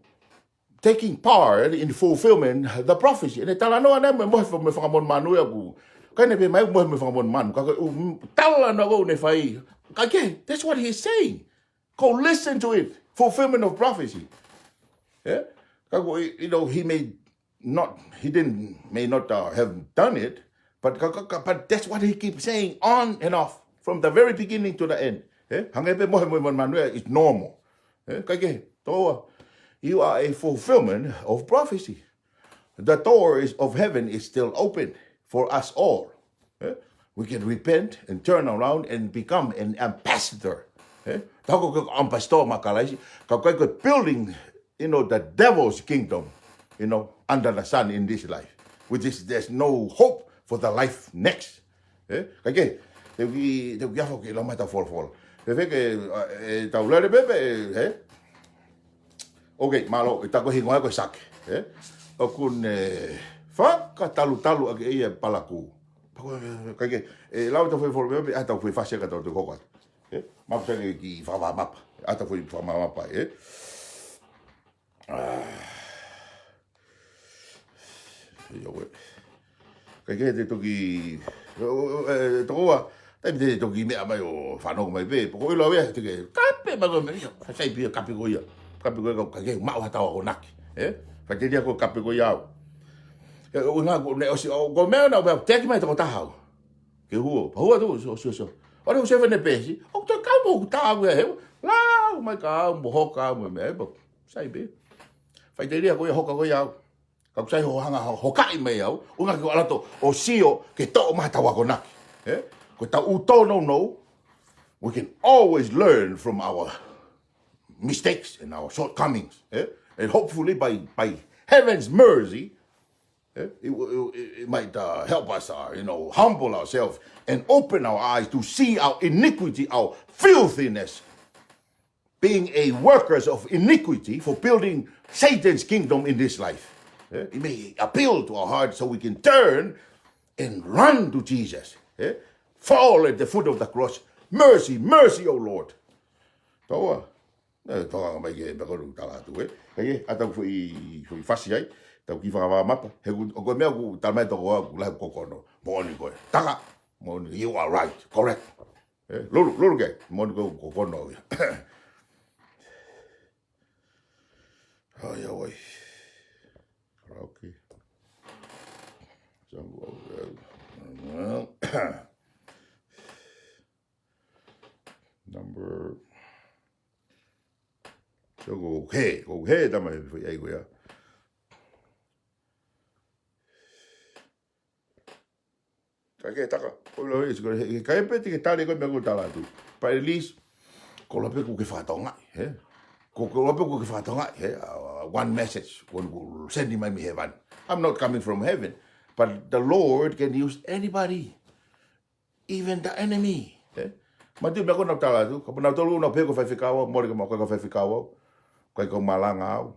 taking part in fulfillment the prophecy. ʻEne talanoa naʻe mo, mo, mo fakamonumanu ia ʻoku. Ka ʻene pehē mai mo, mo fakamonumanu. Ka ko e, um, talanoa ko ʻene fai. Ka ke, that's what he's saying. Go listen to it. Fulfillment of prophecy. Yeah? Ka ko, you know, he may not, he didn't, may not, uh, have done it, but ka, ka, ka, but that's what he keeps saying on and off from the very beginning to the end. Eh? Hangē pē mo e, mo e, mo e monumanu, it's normal. Eh? Ka ke, tokoua, you are a fulfillment of prophecy. The door is, of heaven is still open for us all. Eh? We can repent and turn around and become an ambassador. Eh? Tau ko ke ambassador ma Kalaisi, ka ko e building, you know, the devil's kingdom, you know, under the sun in this life, which is there's no hope for the life next. Eh? Ka ke, te u kiʻi, te u kiʻi ʻalu ʻo kiʻi lau mai ʻetau folofola. Fēfē ke, eh, tau lele pē pē, eh? Ok, mālō, ʻi he taku hingoa ko Sake, eh? ʻOku ne Fakatalutalu ake ia palakū. Pako, kae kehe, ʻe lau atu foʻi folofola pē, ʻai atu foʻi fasi ka tau toe hoko atu. Ē? Maʻu ʻa e kiʻi fakamāmapa. ʻAi atu foʻi fakamāmapa, ē? ʻA. ʻIo, ē. Kae kehe te toki, ʻo, ʻo, ʻe, tokoua, taimi te toki meʻa mai ʻo fanongo mai pē, poko ʻilo ē, te ke, kape mai ko e meʻa, ʻio, sai pē ia kape ko ia. Kape ko ia, kae kehe, maʻu ha tau akonaki. Ē? Faʻiteliha ko e kape ko ia au. Ē, ʻo, ʻuhinga ko, ne, ʻosi, ʻo, ko e meʻa naʻa, ʻo, teʻeki mai tokotaha au. Ke hua, pea hua atu, so, so, so. ʻOua ʻe hū seven pēsi, ʻoku toe kau mo ʻoku tā au ia he, lau mai ka au, mo hoka au, mo e meʻa, ē, pea, sai pē. Faʻiteliha ko ia hoka ko ia au. Ka ʻoku sai hoʻo hanga ʻo hokaʻi mai au, ʻuhinga ke u ʻalu atu ʻo sio ke toʻo mai ha tau akonaki. Ē? Ko e tau ʻū tōnounou, we can always learn from our mistakes and our shortcomings. Ē? And hopefully by, by heaven's mercy, ē, it, it, it, it might, uh, help us, uh, you know, humble ourselves and open our eyes to see our iniquity, our filthiness, being a workers of iniquity for building Satan's kingdom in this life. Eh? It may appeal to our heart so we can turn and run to Jesus. Eh? Fall at the foot of the cross. Mercy, mercy, O Lord. Toa. Eh, toa mai ke peko lu tala tu, eh. Kae kehe, ʻai atu foʻi, foʻi fasi ai. Tau kiʻi fakamāmapa. He ʻoku, ʻoku meʻa ʻoku tala mai tokoua ʻoku lahi kokono. Moʻoni ko ē. Taka. Moʻoni, you are right. Correct. Eh, lulu, lulu ke, moʻoni ko, ko, ko no ia. Ai, ai. Okay. So, uh, number. So, ko he, ko he, tama e, ai, ko ia. Kae kehe taka, ko lo is, ko he, kae pē te ke tali ko e meʻa ʻoku tala atu. But at least, ko lo pē ʻoku ke fakatokangaʻi, eh? Ko, ko lo pē ʻoku ke fakatokangaʻi, eh? Uh, one message, ʻoku, ʻoku send mai mei heaven. I'm not coming from heaven, but the Lord can use anybody, even the enemy, eh? Matu meʻa ko ena ʻoku tala atu, kapau naʻa tolu naʻa pehē ko e faifekau au, mole ka mau ko e faifekau au, ko e ko malanga au.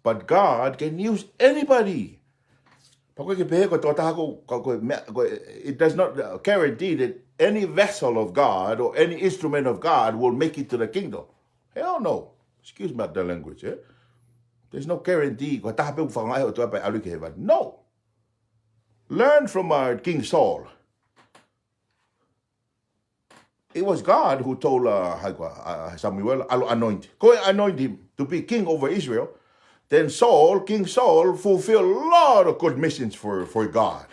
But God can use anybody. Pea ko e ke pehē ko e tokotaha ko, ko, ko e meʻa, ko e, it does not, uh, guarantee that any vessel of God or any instrument of God will make it to the kingdom. Hell no. Excuse me the language, eh? There's no guarantee ko e taha pē ʻoku fakangaʻi ʻe he ʻOtua pea ʻalu ki heaven. No. Learn from, uh, King Saul. It was God who told, uh, hai ko, uh, Samuel, ʻalu anoint. Ko e anoint him to be king over Israel. Then Saul, King Saul, fulfilled a lot of good missions for, for God.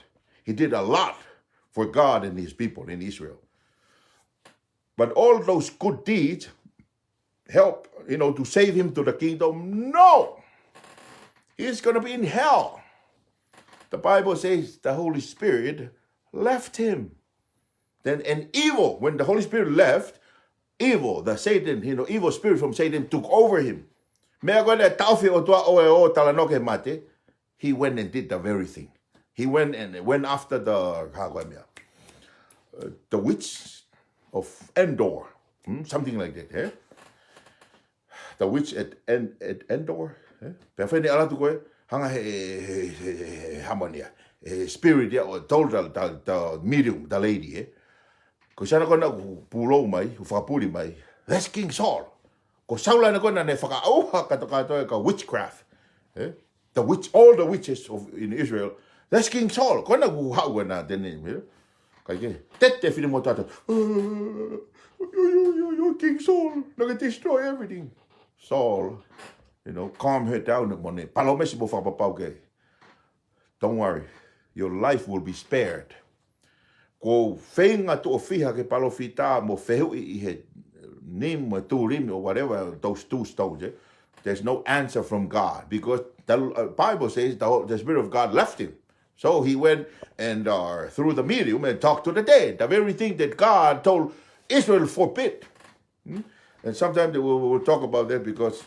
He did a lot for God and his people in Israel. But all those good deeds help, you know, to save him to the kingdom? No. He's gonna be in hell. The Bible says the Holy Spirit left him. Then an evil, when the Holy Spirit left, evil, the Satan, you know, evil spirit from Satan took over him. Meʻa ko ena taʻofi ʻe he ʻOtua ʻo e ō talanoa ki he mate, he went and did the very thing. He went and went after the, how ko e meʻa? Uh, the witch of Endor. Hmm? Something like that, eh? The witch at En-, at Endor, eh? Pea fai ʻene ʻalu atu ko ē, hanga he, he, he, he, he hamani ia, he spirit ia, ʻo told the, the, the medium, the lady, eh? Ko e siana ko ena ʻoku pulou mai, ʻoku fakapuli mai, that's King Saul. Ko Saula ena ko ena naʻe fakaʻauha kātoa kātoa ʻe he witchcraft, eh? The witch, all the witches of, in Israel, that's King Saul. Ko ena ʻoku haʻu ko ena, then, eh, kae kehe, tete finemotuʻa atu. King Saul, naʻa ke destroy everything. Saul, you know, calm her down, mo ne palōmesi mo fakapapau ke. Don't worry, your life will be spared. Ko e feinga tuʻo fiha ke palōfita mo fehuʻi ʻi he nīm mo e tūlimi or whatever, those two stones, eh? There's no answer from God because the, uh, Bible says the, the Spirit of God left him. So he went and, uh, through the medium and talked to the dead. The very thing that God told Israel forbid. Hmm? And sometimes they will, will talk about that because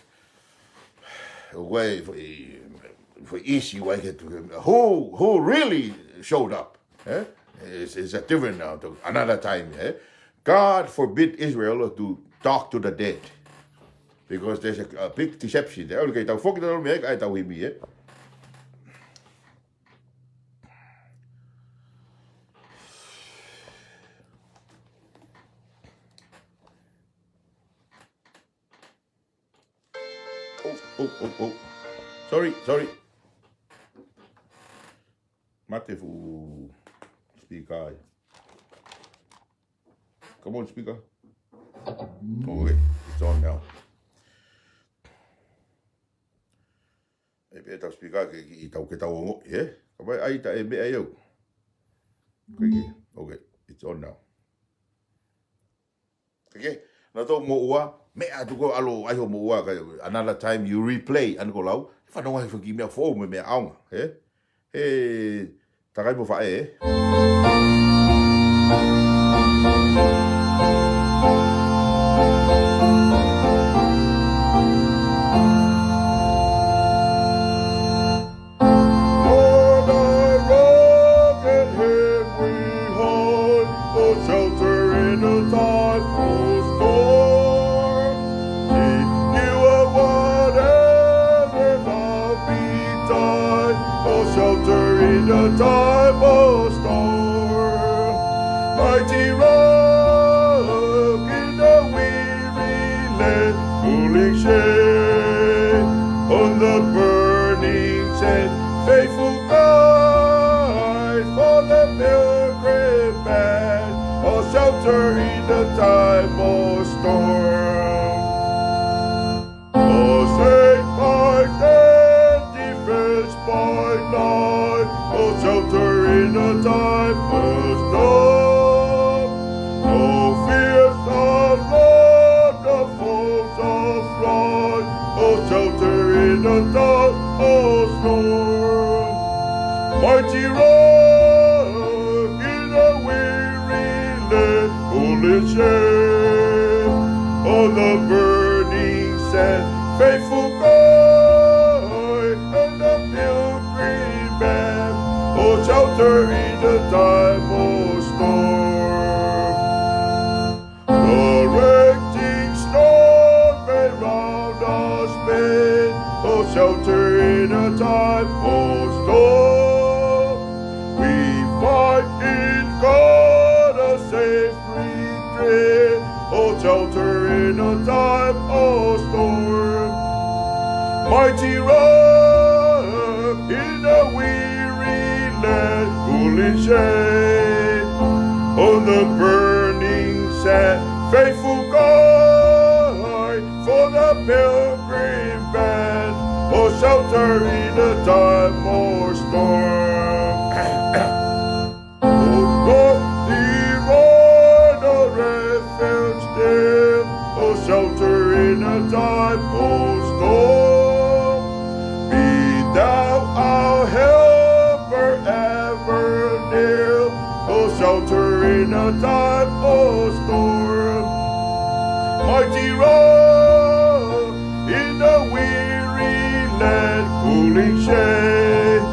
way for, for issue, why get to, who, who really showed up, eh? It's, it's a different, uh, to another time, eh? God forbid Israel to talk to the dead because there's a, a big deception there. Okay, tau foki tau mea, ʻai atu himi, eh? Oh, oh, oh. Sorry, sorry. Mate fuʻu speaker ai. Come on, speaker. Okay, it's on now. ʻE pē tau speaker ke, ke tau, ke tau ongoʻi, ē? Ka ʻai ta e meʻa ʻe au. Okay, okay, it's on now. Okay, na tau mo ua, meʻa atu ko alo ai ho mo ua ka, another time you replay, ʻa eni ko lau, fanongo he faki meʻa foʻou mo e meʻa ʻaonga, ē? He, takai mo faʻē, ē? On a rock and him we hide, a shelter in a time of storm. Secure whatever life betide, a shelter in a time of storm. Mighty rock in a weary land, cooling shade on the burning sand, faithful guide for the pilgrim band, a shelter in the time of storm. A safe by day, defense by night, a shelter in the time of storm. No fears alarm, no foes affright, a shelter in the time of storm. Mighty rock in a weary land, cooling shade on the burning sand, faithful guide and a pilgrim band, a shelter in the time of storm. The raging storm may round us bend, a shelter in a time of storm. We find in God a safe retreat, a shelter in a time of storm. Mighty rock in a weary land, cooling shade on the burning sand, faithful guide for the pilgrim band, a shelter in a time of storm. O Lord, divine, a refuge dear, a shelter in a time of storm. Be thou our helper ever near, a shelter in a time of storm. Mighty rock in a weary land, cooling shade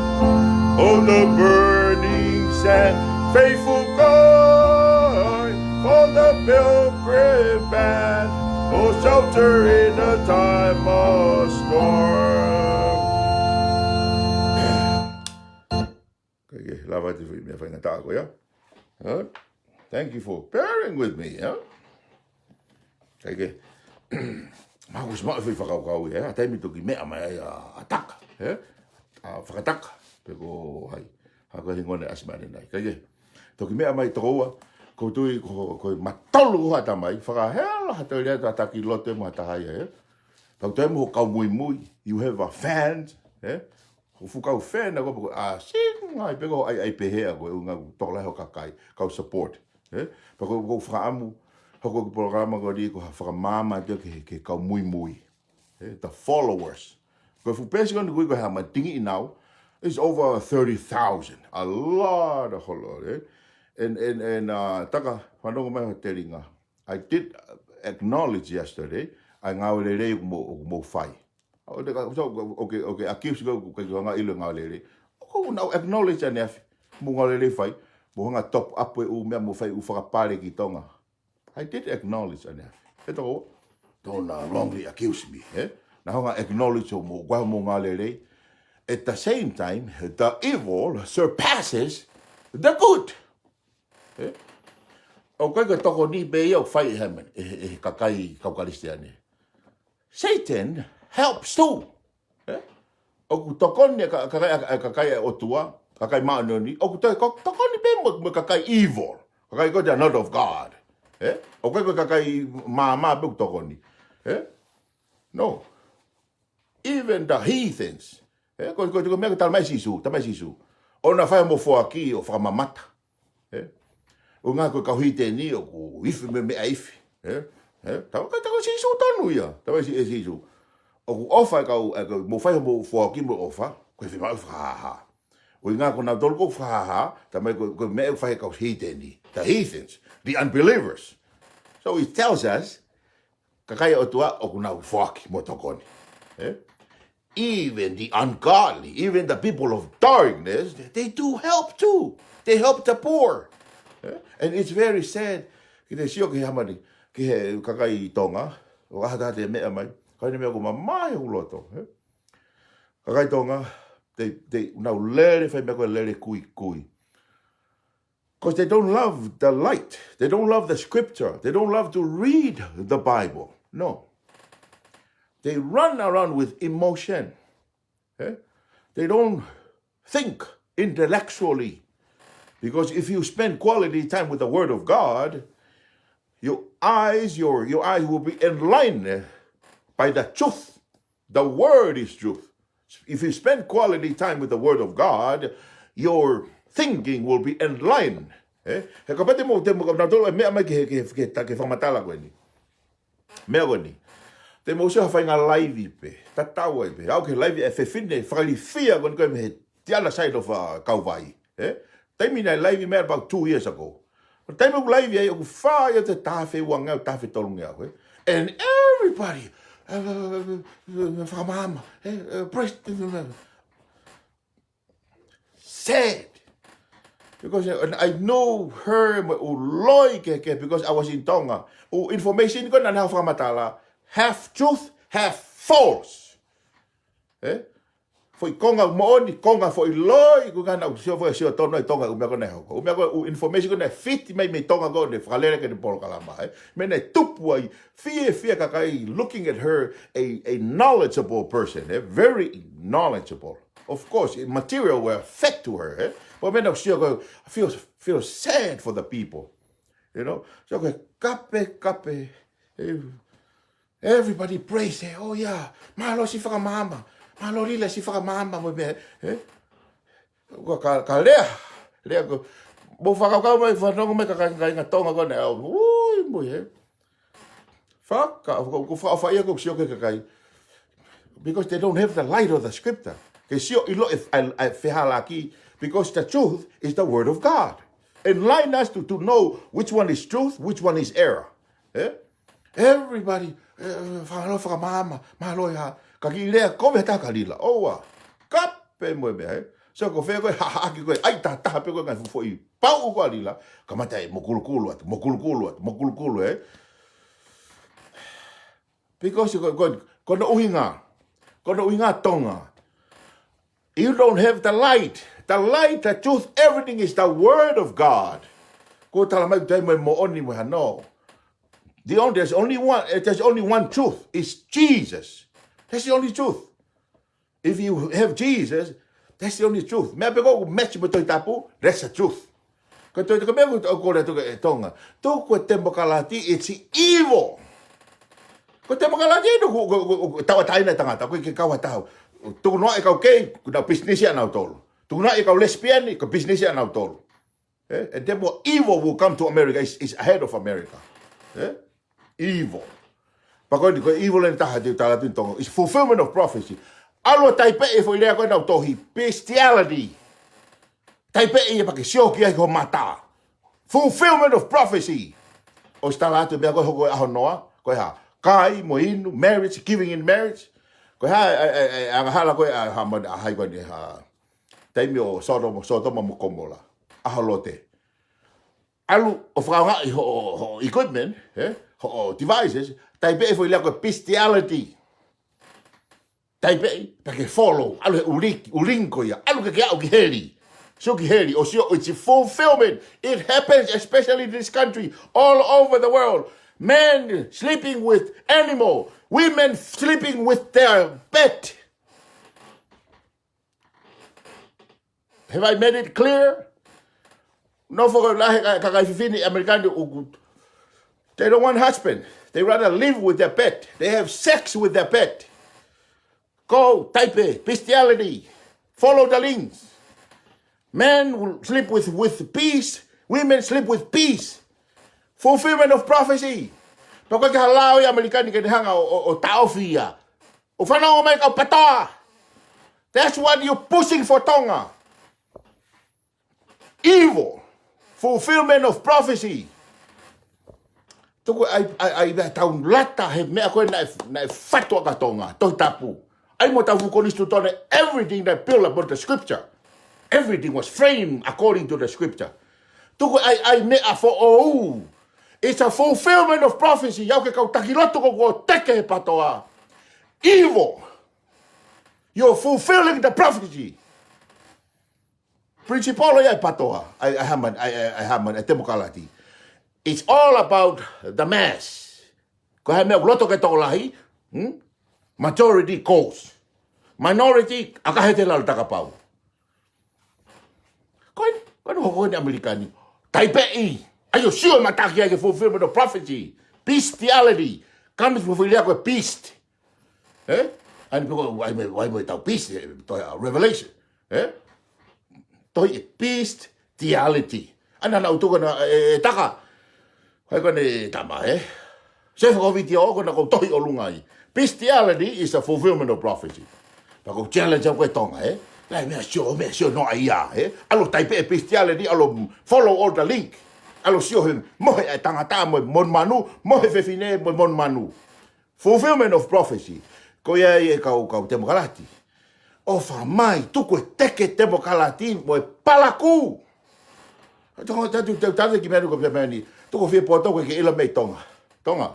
on the burning sand, faithful guide for the pilgrim band, a shelter in a time of storm. Kae ke lava atu foʻi meʻa faingataʻa ko ia. Huh? Thank you for bearing with me, huh? Kae ke, mau ʻosi maʻu e foʻi fakakaukau ia, ʻa e taimi toki meʻa mai ai ʻa, ʻa Taka, ē? ʻA Fakataka, pe ko hai. Hā ko e hingoa ʻo e ʻasi mai ʻanenai. Kae ke, toki meʻa mai tokoua, ʻoku ou tui ko, ko e matolu ko ha tamai, fakahela ha tau lea tataki lote mo ha taha ia, ē? Tau toe mo kau muimui, you have a fans, ē? Ko e fuʻu kau fans ko ē, ʻa singa ai pē ko e ʻai, ʻai pehē ʻa ko e ʻuhinga ʻoku tokolahi ho kakai, kau support. Ē? Pea ko, ko e fakaʻamu, hoko ko e polokalama ko eni ko ha fakamaama atu ki he, ki he kau muimui. Ē? The followers. Ko e fuʻu peesi ko eni ʻoku ui ko e Hā Mai Tingi ʻInau, is over thirty thousand. A lot of hollow, ē? And, and, and, uh, Taka, fanongo mai ho telinga. I did acknowledge yesterday, ʻa e ngāue lelei ʻoku mou, ʻoku mou fai. ʻO te ka, so, ʻoku ke, ʻoku ke accuse ko ē ʻoku ʻikai ke u hanga ʻo ʻilo e ngāue lelei. ʻOku ou nau acknowledge ʻaneafi, mo e ngāue lelei fai, mo hanga top up e ʻū meʻa mo fai ʻū fakapale ki Tonga. I did acknowledge ʻaneafi. He toko, don't, uh, wrongly accuse me, ē? Naʻa ku hanga ʻo acknowledge ʻoku mou, ʻoku mou ngāue lelei. At the same time, the evil surpasses the good. Ē? ʻOku ʻikai ko e tokoni pē ia ʻoku fai ʻe he mani, ʻe he, ʻe he kakai kau Kalisitiane. Satan helps too. ʻOku tokoni e ka-, kakai, e kakai ʻa e ʻOtua, kakai māʻoniʻoni, ʻoku toe ko-, tokoni pē mo, mo e kakai evil. Kakai ko e not of God. ʻOku ʻikai ko e kakai māmā pē ʻoku tokoni. No. Even the heathens. Ko, ko, ko e meʻa ko e talamai ʻe Sīsū, talamai ʻe Sīsū. ʻOua naʻa fai hoʻomou foaki ʻo fakamamata. ʻUhinga ko e kau hiteni ʻoku ifi mo e meʻa ifi. Talamai, talamai ʻe Sīsū tonu ia. Talamai ʻe Sī-, ʻe Sīsū. ʻOku ʻofa e kau, e kau, mou fai hoʻomou foaki mo e ʻofa, ko e fiemaʻu fakahāhā. ʻUhinga ko nautolu ʻoku fakahāhā, talamai ko, ko e meʻa ʻoku fai ʻe he kau hiteni. The heathens, the unbelievers. So it tells us, kakai ʻa e ʻOtua ʻoku nau foaki mo tokoni. Even the ungodly, even the people of darkness, they do help too. They help the poor. And it's very sad. Ke te sio ki he hā mai, ki he kakai Tonga, ʻoku ʻaha taha te meʻa mai, ko e meʻa ʻoku mamae ʻi loto. Kakai Tonga, they, they, nau lele, fai meʻa ko e lele kuikui. 'Cause they don't love the light. They don't love the scripture. They don't love to read the Bible. No. They run around with emotion. They don't think intellectually. Because if you spend quality time with the Word of God, your eyes, your, your eyes will be enlightened by the truth. The word is truth. If you spend quality time with the word of God, your thinking will be enlightened. He kapau te mou, te mou, nautolu e meʻa mai ke, ke, ke, ke fakamatala ko eni. Meʻa ko eni. Te mou sio ha faʻahinga laivi pē. Tatau ai pē. Aʻu ki he laivi e fefine fakalifia ko eni ko e mei he the other side of, uh, Kauvai. Taimi naʻe laivi mai about two years ago. Taimi ʻoku laivi ai ʻoku fai ʻo te tafe uangeau, tafe tolungeau. And everybody, fakamama, praise the Lord. Sad. Because, uh, I know her, mo e ʻū loi kehekehe, because I was in Tonga. ʻŪ information ko ena naʻa nau fakamatala, half truth, half false. Foʻi konga moʻoni, konga foʻi loi, ko e ngaahi naʻa ku sio foʻi sio tonu ʻi Tonga, ʻū meʻa ko ena ʻe hoko. ʻŪ meʻa ko e, ʻū information ko ena ʻe fiti mai mei Tonga ko ena ʻe fakalele ki he polokalama. Meʻa naʻe tupu ai, fiefia kakai looking at her, a, a knowledgeable person, very knowledgeable. Of course, material were fed to her. But meʻa naʻa ku sio ko e, I feel, feel sad for the people. You know? So ko e kape, kape, everybody praise, oh yeah, mālō siʻi fakamaama, mālō Lila siʻi fakamaama mo e meʻa. Ka, ka lea, lea ko, mou fakakaukau mai, fanongo mai kakai, kāinga Tonga ko ena, ui, mui, he. Faka, ko, ko fakaʻofaʻia ko sio ki he kakai. Because they don't have the light of the scripture. Ke sio ʻilo e, e, e fehālaaki, because the truth is the word of God. Enlighten us to, to know which one is truth, which one is error. Everybody, fakalō fakamaama, mālō ia. Ka kiʻi lea kovi ha taha kia Lila. ʻOua. Kape mo e meʻa, he. So ko fē ko e haʻahaʻaki ko e, ʻai tahataha pē ko e ngaahi fuʻu foʻi pauʻu ko ē ʻa Lila. Kamata ʻe mokulukulu atu, mokulukulu atu, mokulukulu, he. Because ko, ko, ko hono ʻuhinga. Ko hono ʻuhinga Tonga. You don't have the light. The light, the truth, everything is the word of God. Ko e talamai ʻoku ʻi ai mo e moʻoni mo e hano. The only, there's only one, eh, there's only one truth. It's Jesus. That's the only truth. If you have Jesus, that's the only truth. Meʻa pē ko ē ʻoku match mo e Tohi Tapu, that's the truth. Ko e toe, ko e meʻa ko ē ʻoku lea atu ki he Tonga. Tuku e temokalati, it's evil. Ko e temokalati ʻoku, ʻoku, ʻoku, ʻoku tauʻatāina e tangata, ʻoku ʻikai ke kau ha taha. Tukunoaʻi e kau kei, ko ʻenau business ʻanautolu. Tukunoaʻi e kau lesbian, ko e business ʻanautolu. Eh? And then more evil will come to America, is, is ahead of America. Eh? Evil. Pea ko eni, ko e evil eni taha te u tala atu ʻi Tonga. It's fulfillment of prophecy. ʻAlu ʻo taipeʻi e foʻi lea ko ē ʻenau tohi. Bestiality. Taipeʻi ia pea ke sio ki ai ki ho mata. Fulfillment of prophecy. ʻOsi tala atu e meʻa ko ē hoko he ʻaho Noa. Ko e hā? Kai mo inu, marriage, giving in marriage. Ko e hā, e, e, e, angahala ko ē, ʻa, hā, mo e, ʻa hai ko eni, hā. Taimi ʻo Sodoma, Sodoma mo Komola. ʻAho Lote. ʻAlu ʻo fakaʻaongaʻi hoʻo, hoʻo equipment, eh? Hoʻo devices, taipeʻi e foʻi lea ko e bestiality. Taipeʻi, pea ke follow, ʻalu he ʻulingi, ʻulingi ko ia, ʻalu ke ke aʻu ki heli. Sio ki heli, ʻo sio, it's a fulfillment. It happens especially in this country, all over the world. Men sleeping with animal, women sleeping with their pet. Have I made it clear? Nofo ko e lahi e kakai fefine ʻAmelika ni ʻoku, they don't want husband. They rather live with their pet. They have sex with their pet. Ko e taipe, bestiality. Follow the links. Men will sleep with, with beasts. Women sleep with beasts. Fulfillment of prophecy. Pea ko e ke halao ʻi ʻAmelika ni ke ne hanga ʻo, ʻo, ʻo taʻofi ia. ʻO fanongo mai kau PATOA. That's what you're pushing for Tonga. Evil. Fulfillment of prophecy. Tuku ai, ai, ai, ai, tau lata he meʻa ko ē naʻe, naʻe fatu ʻaki ʻa Tonga, Tohi Tapu. ʻAi mo tau fuʻu konisitūtone, everything that built upon the scripture. Everything was framed according to the scripture. Tuku ai, ai meʻa foʻou. It's a fulfillment of prophecy. Ia ʻoku ke kau taki lotu ko ē ʻoku teke he PATOA. Evil. You're fulfilling the prophecy. Principle ia ʻa e PATOA, ʻa e, ʻa e hā mai, ʻa e, ʻa e, ʻa e hā mai, ʻa e temokalati. It's all about the mass. Ko e hā e meʻa ʻoku loto ki ai e tokolahi, hmm? Majority goes. Minority, ʻakahi atu he lalo takapau. Ko eni, ko eni hoko eni ʻAmelika ni. Taipeʻi, ʻai ʻo sio mataki ai ki he fulfillment of prophecy. Bestiality. Comes from the word beast. Eh? ʻAi pē ko e, ʻai mo e, ʻai mo e tau beast, eh, tohi ʻa Revelation. Eh? Tohi ʻe bestiality. ʻAna naʻa ku tuku na, e, e taka. Hai ko eni tama, eh? Se fakaoviti ʻo ko na ko tohi ʻolunga ai. Bestiality is a fulfillment of prophecy. Pea ko e challenge au ko e Tonga, eh? Lai meʻa sio, meʻa sio noa ia, eh? ʻAlu taipeʻi bestiality, ʻalu follow all the link. ʻAlu sio he, mohe e tangata mo e monumanu, mohe fefine mo e monumanu. Fulfillment of prophecy. Ko ia e kau, kau temokalati. ʻOfa mai, tuku e teke temokalati mo e palakū. Tonga, tatu, tatu, tatu ki mea ko pia mea ni. Tuku fie poto ko e ke ʻilo mei Tonga. Tonga.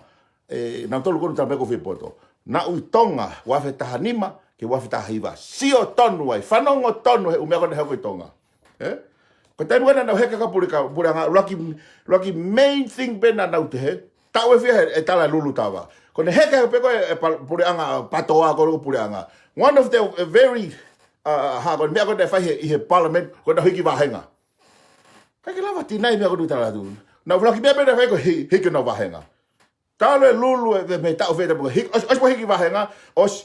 E, naʻa tolu ko ē tama ko fie poto. Naʻa ku ʻi Tonga, ua afe taha nima, ki he ua afe taha hiva. Sio tonu ai, fanongo tonu he ʻū meʻa ko eni hoko ʻi Tonga. Eh? Ko e taimi ko ē naʻa nau heka ka pule ka, puleʻanga, luaki, luaki main thing pē naʻa nau tehe, taʻu ʻe fiha e, e tala Lulu Tava. Ko ʻene heka pē ko e, e pa-, puleʻanga, PATOA ko e puleʻanga. One of the, uh, very, uh, hā ko e meʻa ko ē naʻe fai he, ʻi he parliament, ko ʻenau hiki vāhenga. ʻIkai ke lava tinai meʻa ko ʻenau tala atu. Naʻa nau luaki meʻa pē naʻe fai ko e hi-, hiki ʻenau vāhenga. Talu e Lulu e, mei he taʻu fē tapu, hiki, ʻosi, ʻosi ko e hiki vāhenga, ʻosi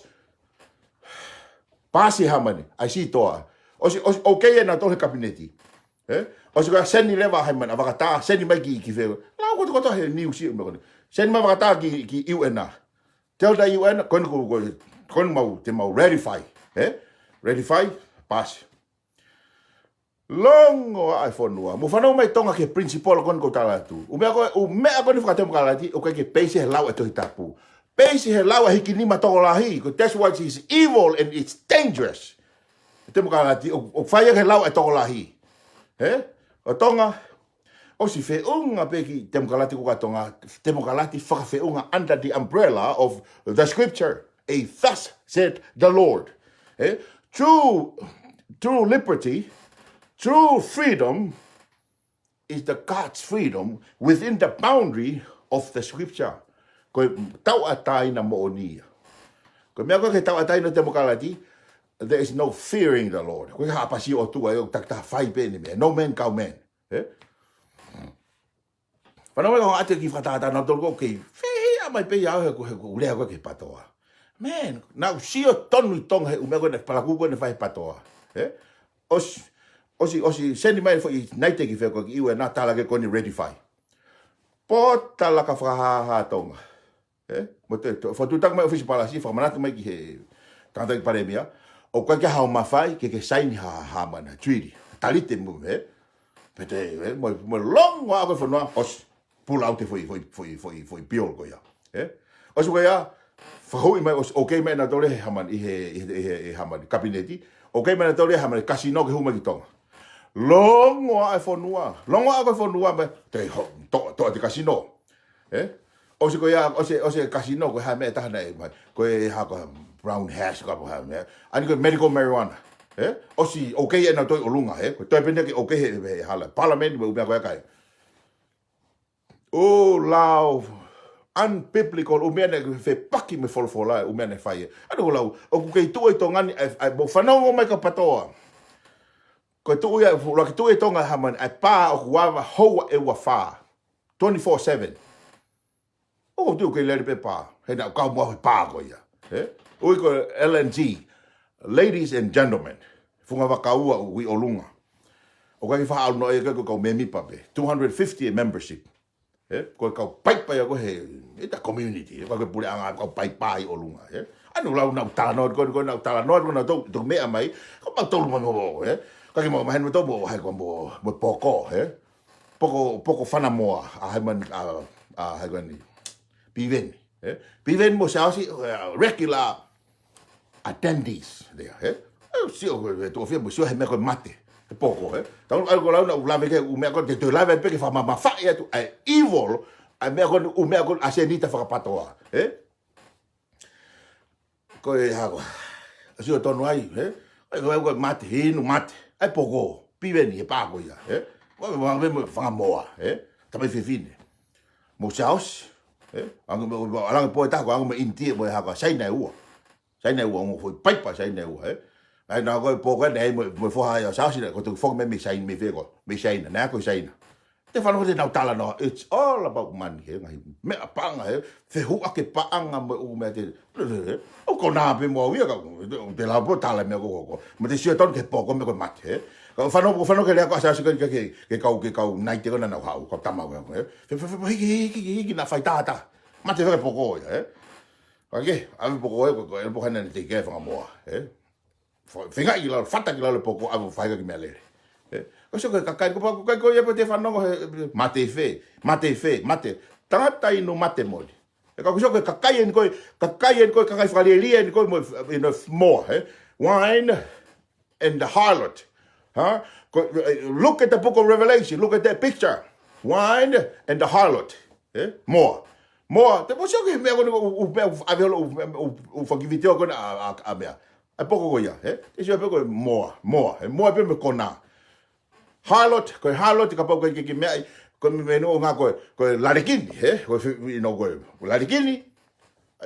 paasi e hā mai eni, ʻai sitoa. ʻOsi, ʻosi, okay ʻenau tolu he kapineti. Eh? ʻOsi ko ia seni leva e hā mai eni, ʻa Vakatā, seni mai ki, ki fē. Lau kotoa kotoa he news ʻi meʻa ko eni. Seni mai Vakatā ki, ki U N. Tell the U N, ko eni ko, ko, ko eni mau, te mau ratify. Eh? Ratify, paasi. Longoaʻa e fonua. Mou fanongo mai Tonga ki he principle ko eni ʻoku ou tala atu. ʻŪ meʻa ko, ʻū meʻa ko eni fakatemokalati, ʻoku ʻikai ke peisi he lau e Tohi Tapu. Peisi he lau e hiki nima tokolahi. Ko that's what is evil and it's dangerous. Temokalati, ʻo, ʻoku fai ia he lau e tokolahi. He? ʻO Tonga, ʻosi feʻunga pē ki he temokalati ko ē ʻa Tonga, temokalati fakafeʻunga under the umbrella of the scripture. A thus said the Lord. Eh? True, true liberty, true freedom is the God's freedom within the boundary of the scripture. Ko e tauʻatāina moʻoni ia. Ko e meʻa ko ē ke tauʻatāina temokalati, there is no fearing the Lord. Ko e hā pasi ʻOtua ʻoku takitaha fai pē ʻene meʻa. No man, cow man. Eh? Fanongo mai ko e ʻoatu e kiʻi fakatātā naʻa tolu ko ē kei fehiʻa mai pē ia he ko, he ko e lea ko ē ki he PATOA. Man, naʻa ku sio tonu ʻi Tonga he ʻū meʻa ko ē naʻe palakū ko ē naʻe fai he PATOA. Eh? ʻOsi, ʻosi, ʻosi seni mai foʻi naite ki fē ko ē ki U N naʻa tala ke ko eni ratify. Pōtalaka fakahāhā Tonga. Eh? Mo te, te, fotu tak mai ʻōfisi palasi, fakamanatu mai ki he tangataʻeiki palēmia. ʻOku ʻikai ke hao mafai, ke ke saini ha, ha mana, treaty. Talite mo, eh? Pea te, eh, mo, mo longoaʻa ko e fonua, ʻosi, pull out e foʻi, foʻi, foʻi, foʻi, foʻi bill ko ia. Eh? ʻOsi ko ia, fakahuʻi mai, ʻosi, okay mai naʻa tolu he hā mai eni, ʻi he, ʻi he, ʻi he, ʻi he hā mai eni, kapineti. Okay mai naʻa tolu he hā mai eni, kasino ke hū mai ki Tonga. Longoaʻa e fonua, longoaʻa ko e fonua mai, te ho, to, to te kasino. Eh? ʻOsi ko ia, ʻosi, ʻosi e kasino, ko e hā e meʻa ʻe taha naʻe mai. Ko e hā ko e brown hash ka ko e hā e meʻa. ʻAni ko e medical marijuana. Eh? ʻOsi okay ʻenau toe ʻi ʻolunga, eh? Ko e toe pē eni ke okay he, he hala. Parliament, mo e ʻū meʻa ko ia kai. ʻO lau, unbiblical, ʻū meʻa naʻe fepaki mo e folofola, ʻū meʻa naʻe fai. ʻAni ko e lau, ʻoku kei tuʻu ʻi Tonga ni, ʻai, ʻai, mou fanongo mai kau PATOA. Ko e tuʻu ia, ʻuluaki tuʻu ʻi Tonga hā mai, ʻa e pā ʻoku ava houa ʻe uafā. Twenty-four seven. ʻOku tuʻu ke lele pē pā. He naʻa ku kau mo au he pā ko ia. He? ʻUi ko e L and G. Ladies and gentlemen. Funga vaka ua ʻoku ʻi ʻolunga. ʻOku ʻikai faʻa ʻalu noa ia ka ko e kau mēmipa pē. Two hundred fifty membership. He? Ko e kau paipa ia ko e he, ʻi he community, he? Ko e puleʻanga kau paipa ʻi ʻolunga, he? ʻA ia naʻa ku lau naʻa ku talanoa, ko e, ko e naʻa ku talanoa, ko e naʻa ku tau, tau meʻa mai, ko mau tolu mai mo, he? Ka ke mau maheni mo tau mo, hai ko mo, mo poko, he? Poko, poko fana moa, ʻa hai man, ʻa, ʻa hai ko ni. Piveni, he? Piveni mo Siaosi, uh, regular attendees there, he? ʻE, sio ko e tuʻo fia mo sio he meʻa ko e mate. He poko, he? Tau, ʻa ia ko e lau naʻa ku lave ki he ʻū meʻa ko e te, te lave pē ke fakamamafaʻi atu, ʻa e evil, ʻa e meʻa ko e, ʻū meʻa ko e ʻa e senita fakapatoa, he? Ko e hā ko ē. Sio tonu ai, he? ʻA ia ko e, ko e mate, inu mate. ʻA ia poko, piveni he pā ko ia, he? Mo, mo, mo, mo fanga moa, he? Tamai fefine. Mo Siaosi, he? Ange mo, mo, ʻalu ange pō ʻe taha ko e ange mo India mo e hā ko ē, Saina ʻe ua. Saina ʻe ua, ongo foʻi paipa Saina ʻe ua, he? ʻA ia naʻa ko e pō ko ē, naʻe ʻi ai mo, mo e foha ia ʻo Siaosi naʻe, ko e toki foki mai mei Saina, mei fē ko, mei Saina, naʻe ako ʻi Saina. Te fanongo te nau talanoa, it's all about money, he? Ngaahi meʻa paʻanga, he? Fehuʻaki paʻanga mo e ʻū meʻa te, he? ʻOku konā pē mo au ia ka, te lau pē ʻo tala meʻa ko, ko, ko. Mo te sio tonu ki he poko meʻa ko e mate, he? Ka fanongo, fanongo ki he lea ko ē ʻa Siaosi ki he, ki he, ki he kau, ki he kau naite ko ē naʻa nau haʻu, kau tama ko ē, he? Fe, fe, fe, hiki, hiki, hiki, hiki, naʻa faitata. Mate faka poko ia, he? Ka ke, ʻave poko ia, ko, ko, ʻe poko hana ni te ke fanga moa, he? Fa-, fengaʻi ki lalo, fata ki lalo poko, ʻave faika ki meʻalele. He? Ko sio ko e kakai, ko pa, ko kakai ko ia pē te fanongo, he, mate fē, mate fē, mate. Tangata inu mate moli. He ka ko sio ko e kakai eni ko e, kakai eni ko e, kakai fakalielia eni ko e mo, inu moa, he? Wine and the harlot. Huh? Ko, eh, look at the book of Revelation. Look at that picture. Wine and the harlot. Eh? Moa. Moa. Te mo sio ki he meʻa ko eni ko e, ʻū, ʻū, meʻa ʻoku ʻave holo, ʻū, ʻū, ʻū fakavitiō ko ena ʻa, ʻa, ʻa meʻa. ʻA e poko ko ia, he? Te sio pē ko e moa, moa. He moa pē mo e konā. Harlot, ko e harlot, kapau ko e ke, ke meʻa, ko e meʻa, meʻa ʻoku ngā ko e, ko e lalekini, he? Ko e fi-, you know, ko e lalekini,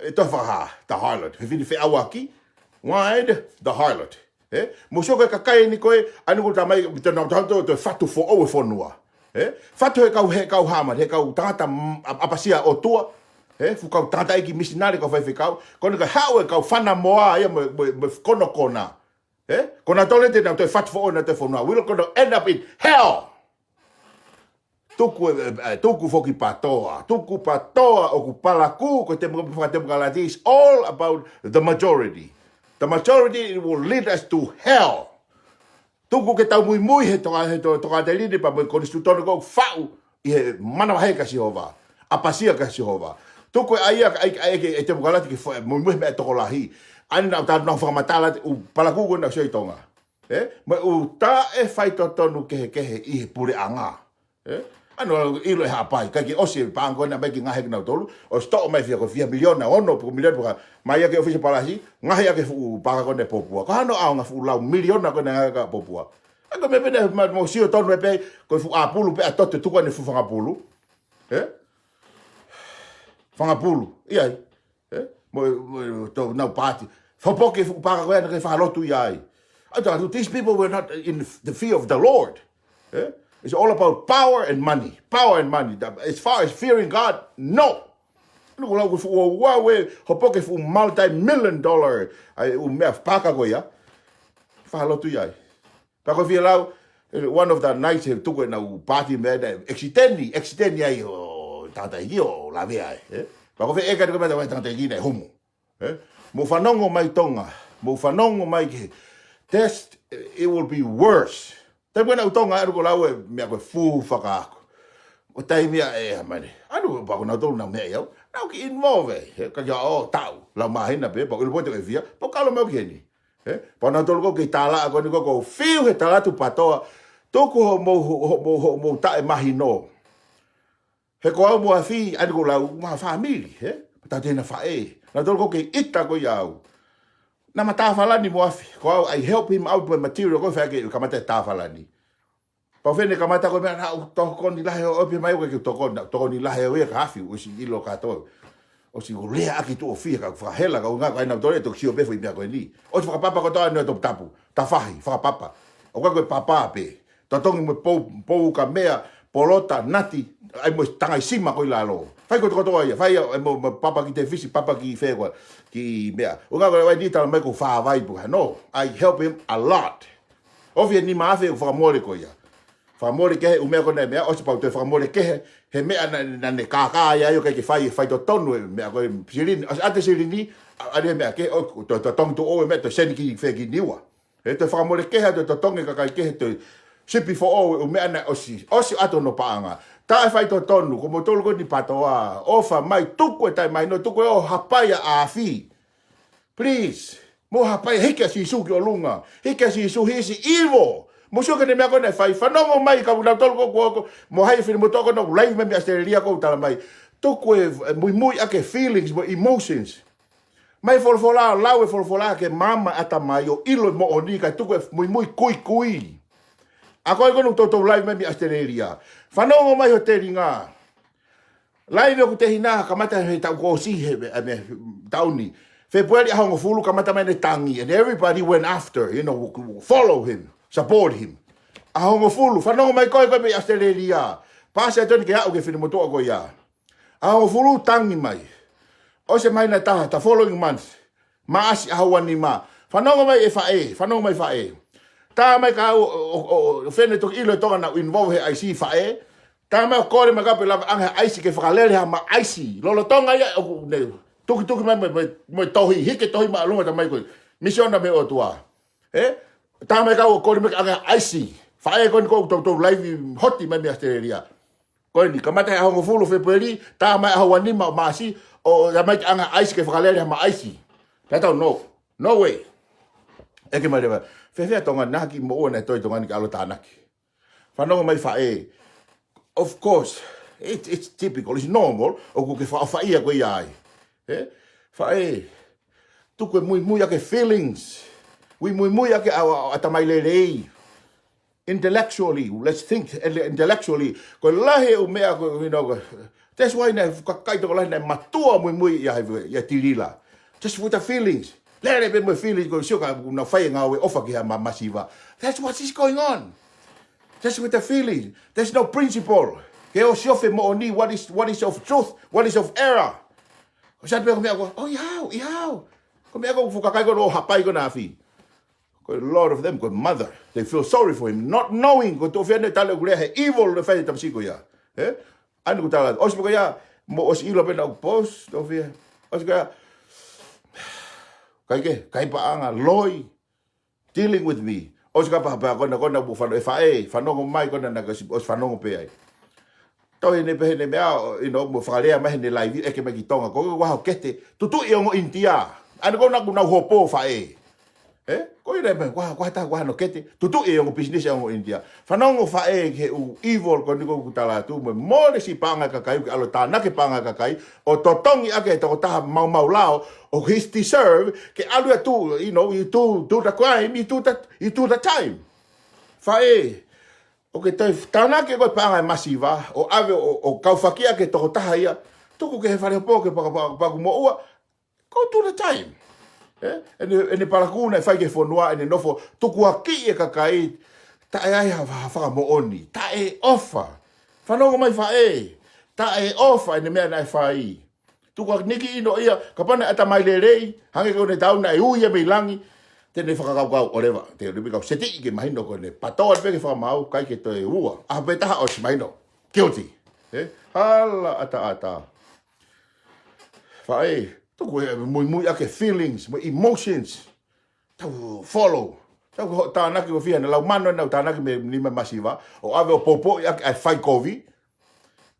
ʻe tohi fakahā, the harlot. Fefine feʻauaki, wine, the harlot. He? Mo sio ko e kakai eni ko e, ʻa eni ko e tamai, te nau tau to, to fatu foʻou e fonua. He? Fatu he kau, he kau hāmani, he kau tangata, mm, ʻa-, ʻapasia ʻOtua. He? Fuʻu kau tangataʻeiki misinale kau faifekau. Ko eni ka haʻu e kau fana moa ia mo, mo, mo konokona. He? Ko nautolu te nau toe fatu foʻou nautolu e fonua. We're gonna end up in hell. Tuku e, e, e, tuku foki patoa. Tuku patoa ʻoku palakū ko e temo-, fakatemokalati is all about the majority. The majority, it will lead us to hell. Tuku ke tau muimui he toka, he to-, tokāteline pea mo e konisitūtone ko ē ʻoku faʻu ʻi he manavahē kia Sihova. ʻApasia kia Sihova. Tuku e ʻai ia, ʻai, ʻai, ʻai, e temokalati ke fo-, muimui he meʻa tokolahi. ʻA eni naʻa tau nau fakamatala ʻū palakū ko ē naʻa sio ʻi Tonga. He? Mo e ʻū taʻefaitotonu kehekehe ʻi he puleʻanga. He? ʻA eni ʻilo ʻe Haʻapai, ʻikai ke ʻosi e paʻanga ko ena mai ki ngaohi ʻe kinautolu, ʻosi toʻo mai fiha ko e fiha miliona, ono, pe ko e miliona pe ko e hā, mai ia ki he ʻōfisi palasi, ngaohi ʻaki e fuʻu paʻanga ko ena ʻe Popua. Ko e hā hono ʻaonga fuʻu lau miliona ko ena ʻa Popua. ʻA ia ko e meʻa pē naʻa ma-, mo sio tonu ē pē, ko e fuʻu ʻāpulu pē ʻa Toto tuku ʻene fuʻu fanga pulu. He? Fanga pulu. ʻI ai. He? Mo, mo, to, nau pāti. Hopo ki he fuʻu paʻanga ko ē naʻe ʻikai fakalotu ia ai. I thought, these people were not in the fear of the Lord. He? It's all about power and money. Power and money. The, as far as fearing God, no. Naʻa ku lau ko e fuʻu ua ue, hopo ki he fuʻu multi-million dollar. ʻA e ʻū meʻa paʻanga ko ia. Fakalotu ia ai. Pea ko e fie lau, eh, one of the nights he tuku ʻenau pāti meʻa naʻe, accident, accident ai ʻo tangataʻeiki ʻo lavea ai, eh? Pea ko e fie ʻeke atu ko e meʻa tangataʻeiki naʻe humu, eh? Mou fanongo mai Tonga, mou fanongo mai ki he test, it will be worse. Taimi ko ē naʻa ku Tonga ʻa eni ko e lau e meʻa ko e fuʻu fakaako. ʻO taimi ia ʻe hāmani. ʻA eni ko e pea ko nautolu naʻa meʻa ʻi au. Naʻa ku kei involve, eh? Ka kia o tau, lau māhina pē, pea ʻilo pē te u ʻe fia, pea kalo mau ki heni. He? Pea nautolu ko ē kei tālaʻa ko eni ko ē ko e fiu he talatu patoa. Tuku hoʻomou, ho-, ho-, hoʻomou, hoʻomou taʻemahino. He ko au mo ʻAfi, ʻa eni ko e lau, ma fāmili, he? Tatena faʻē. Nautolu ko ē kei ʻita ko ē ʻia au. Naʻa ma tāfalani mo ʻAfi. Ko au, I help him out with material ko ē fai ke kamata e tāfalani. Pea u fene kamata ko e meʻa naʻa ku tokoni lahi ʻo ʻopi mai ko e ke tokoni, tokoni lahi ʻo ia ka ʻAfi, ʻosi ʻilo kātoa. ʻOsi ko e lea ʻaki tuʻo fie ka fakahela ka u ngā ka ʻi ai nautolu ʻe toki sio pē foʻi meʻa ko eni. ʻOsi fakapapa kotoa ʻene toputapu, tafahi, fakapapa. ʻOku ʻikai ko e papa pē. Totongi mo e pou, pou ka meʻa, polota, nati, ʻai mo e tangai sima ko ē ʻi lalo. Fai kotokotoa ia, fai ia, ʻai mo, mo papa ki tefisi, papa ki fē koā, ki meʻa. ʻOku ʻikai ko e ʻai ni tala mai ko fāvai pē, no, I help him a lot. ʻOfi e nima afe ʻeku fakamole ko ia. Fakamole kehe ʻū meʻa ko ē naʻe meʻa, ʻosi pau toe fakamole kehe, he meʻa naʻa, naʻa ne kākā ia ʻo ʻikai ke fai, faitotonu e meʻa ko e silini, ʻosi ʻoatu e silini, ʻa, ʻa e meʻa kehe, ʻo, toe, toe totongi tuʻo e meʻa, toe send ki fē ki Niua. He toe fakamole kehe, toe totongi e kakai kehe, toe sipi foʻou e ʻū meʻa naʻe ʻosi, ʻosi ʻoatu hono paʻanga. Taʻe faitotonu, ko moutolu ko eni PATOA, ʻofa mai, tuku e taʻemahino, tuku e ō hapai ʻa ʻAfi. Please. Mou hapai, hiki ʻa Sīsū ki ʻolunga. Hiki ʻa Sīsū, he is evil. Mou sio ki heʻene meʻa ko ē naʻe fai, fanongo mai kau nautolu ko ē ʻoku, mo hai fili mo toko na live mai mei ʻAositelēlia ʻoku tala mai. Tuku e, e muimui ʻaki e feelings mo e emotions. Mai folofola, lau e folofola ke maama ʻatamai ʻo ʻilo e moʻoni kae tuku e muimui kuikui. ʻA ko ē ko ē naʻa toutou live mai mei ʻAositelēlia. Fanongo mai ho telinga. Live ʻoku tehina, kamata he taʻu kuo ʻosi he, he, he taʻu ni. Fēpueli ʻaho hongofulu kamata mai ʻene tangi. And everybody went after, you know, follow him, support him. ʻAho hongofulu, fanongo mai ko ē ko ē mei ʻAositelēlia. Pasi atu eni ke aʻu ki he finemotuʻa ko ia. ʻAho hongofulu tangi mai. ʻOsi e māhina ʻe taha, the following month. Maʻasi ʻaho ua nima. Fanongo mai e faʻē, fanongo mai faʻē. Tā mai ka ʻo, ʻo, ʻo, ʻo fēfē toki ʻilo e Tonga naʻa ku involve he ʻaisi faʻē. Tā mai ʻo kole mai ka pe lava ʻange ha ʻaisi ke fakalele ha maʻaisi. Lolotonga ia ʻoku ne tukituki mai mo, mo, mo e tohi, hiki e tohi māʻolunga tā mai ko e misiona mei he ʻOtua. Ē? Tā mai ka ʻo kole mai ʻange ha ʻaisi. Faʻē ko eni ʻoku toutou live hoti mai mei ʻAositelēlia. Ko eni, kamata he ʻaho hongofulu Fēpueli, tā mai ʻaho ua nima ʻo Maʻasi, ʻo tā mai ke ʻange ha ʻaisi ke fakalele ha maʻaisi. Pea tau, no. No way. ʻEke mai leva. Fēfē ʻa Tonga, naʻa ki moʻua naʻe toe ʻi Tonga ni ke ʻalu ʻo tānaki. Fanongo mai faʻē. Of course, it, it's typical, it's normal, ʻoku ke fakaʻofaʻia koe ia ai. Ē? Faʻē. Tuku e muimui ʻaki e feelings. Muimui ʻaki ʻa, ʻa, ʻatamai lelei. Intellectually, let's think intellectually. Ko e lahi e ʻū meʻa ko, you know, that's why naʻe fuʻu kakai tokolahi naʻe mātuʻa muimui ia, ia Tilila. Just with the feelings. Lele pē mo e feelings, ko e sio ka naʻa nau fai e ngāue ʻofa ki he ma-, masiva. That's what is going on. Just with the feelings. There's no principle. Ke ʻosi ʻofa he moʻoni, what is, what is of truth, what is of error. ʻOsi atu pē ko e meʻa ko, oh, ʻi hao, ʻi hao. Ko e meʻa ko e fuʻu kakai ko ē ʻoku hapai ko ē ʻa ʻAfi. Ko e lot of them, ko e mother. They feel sorry for him, not knowing ko e tuʻo fiha ʻene tala ʻoku lea he evil naʻe fai he tamasiʻi ko ia. Ē? ʻA eni ʻoku tala, ʻosi pē ko ia, mou ʻosi ʻilo pē naʻa ku post, tuʻo fiha. ʻOsi ko ia, kai ke, kai paʻanga, loi, dealing with me. ʻOsi ka papa ko ena, ko ena ʻoku fano-, e faʻē, fanongo mai ko ena naʻa ku ʻosi, ʻosi fanongo pē ai. Tau ʻene pehē ʻene meʻa, you know, mo fakalea mai heʻene live, ʻeke mai ki Tonga, ko e ʻuhinga hoʻo kete, tutuʻi e ongo ʻInitia. ʻA eni ko ena ʻoku nau hopo faʻē. Ē? Ko ʻene meʻa, ʻuhinga, ʻuhinga tā, ʻuhinga hono kete, tutuʻi e ongo business e ongo ʻInitia. Fanongo faʻē ki he ʻū evil ko eni ʻoku tala atu, mo e mole siʻi paʻanga e kakai, ke ʻalu ʻo tānaki e paʻanga e kakai, ʻo totongi ʻaki e tokotaha maumau lao, ʻoku he's deserve, ke ʻalu ia ʻo, you know, you do, do the crime, you do the, you do the time. Faʻē, ʻoku ke toe tānaki ko e paʻanga e masiva, ʻo ʻave ʻo, ʻo kaufakia ki he tokotaha ia, tuku ki he fale hopo ke paka-, paka-, paku moʻua, go to the time. Ē? ʻEne, ʻene palakū naʻe fai ki he fonua, ʻene nofo, tukuakiʻi e kakai, taʻe ʻai ha, ha fakamoʻoni, taʻeʻofa. Fanongo mai faʻē, taʻeʻofa ʻene meʻa naʻe fai. Tukuakiʻi ʻino ia, kapau naʻe ʻatamai lelei, hangē ko ʻene tau naʻe ui ia mei langi, te ne fakakaukau ʻo leva, te ne kau setiʻi ke mahino ko ʻene PATOA pē ke fakamaau, ʻikai ke toe ua. ʻAho pē taha ʻosi mahino. Guilty. Ē? Hala ʻataʻatā. Faʻē, tuku e muimui ʻaki e feelings, mo e emotions. Tau follow. Tau ko e tānaki ko e fiha ʻena, lau mano ʻenau tānaki mei he nima masiva, ʻo ʻave ʻo poupouʻi ʻaki ʻa e fai kovi.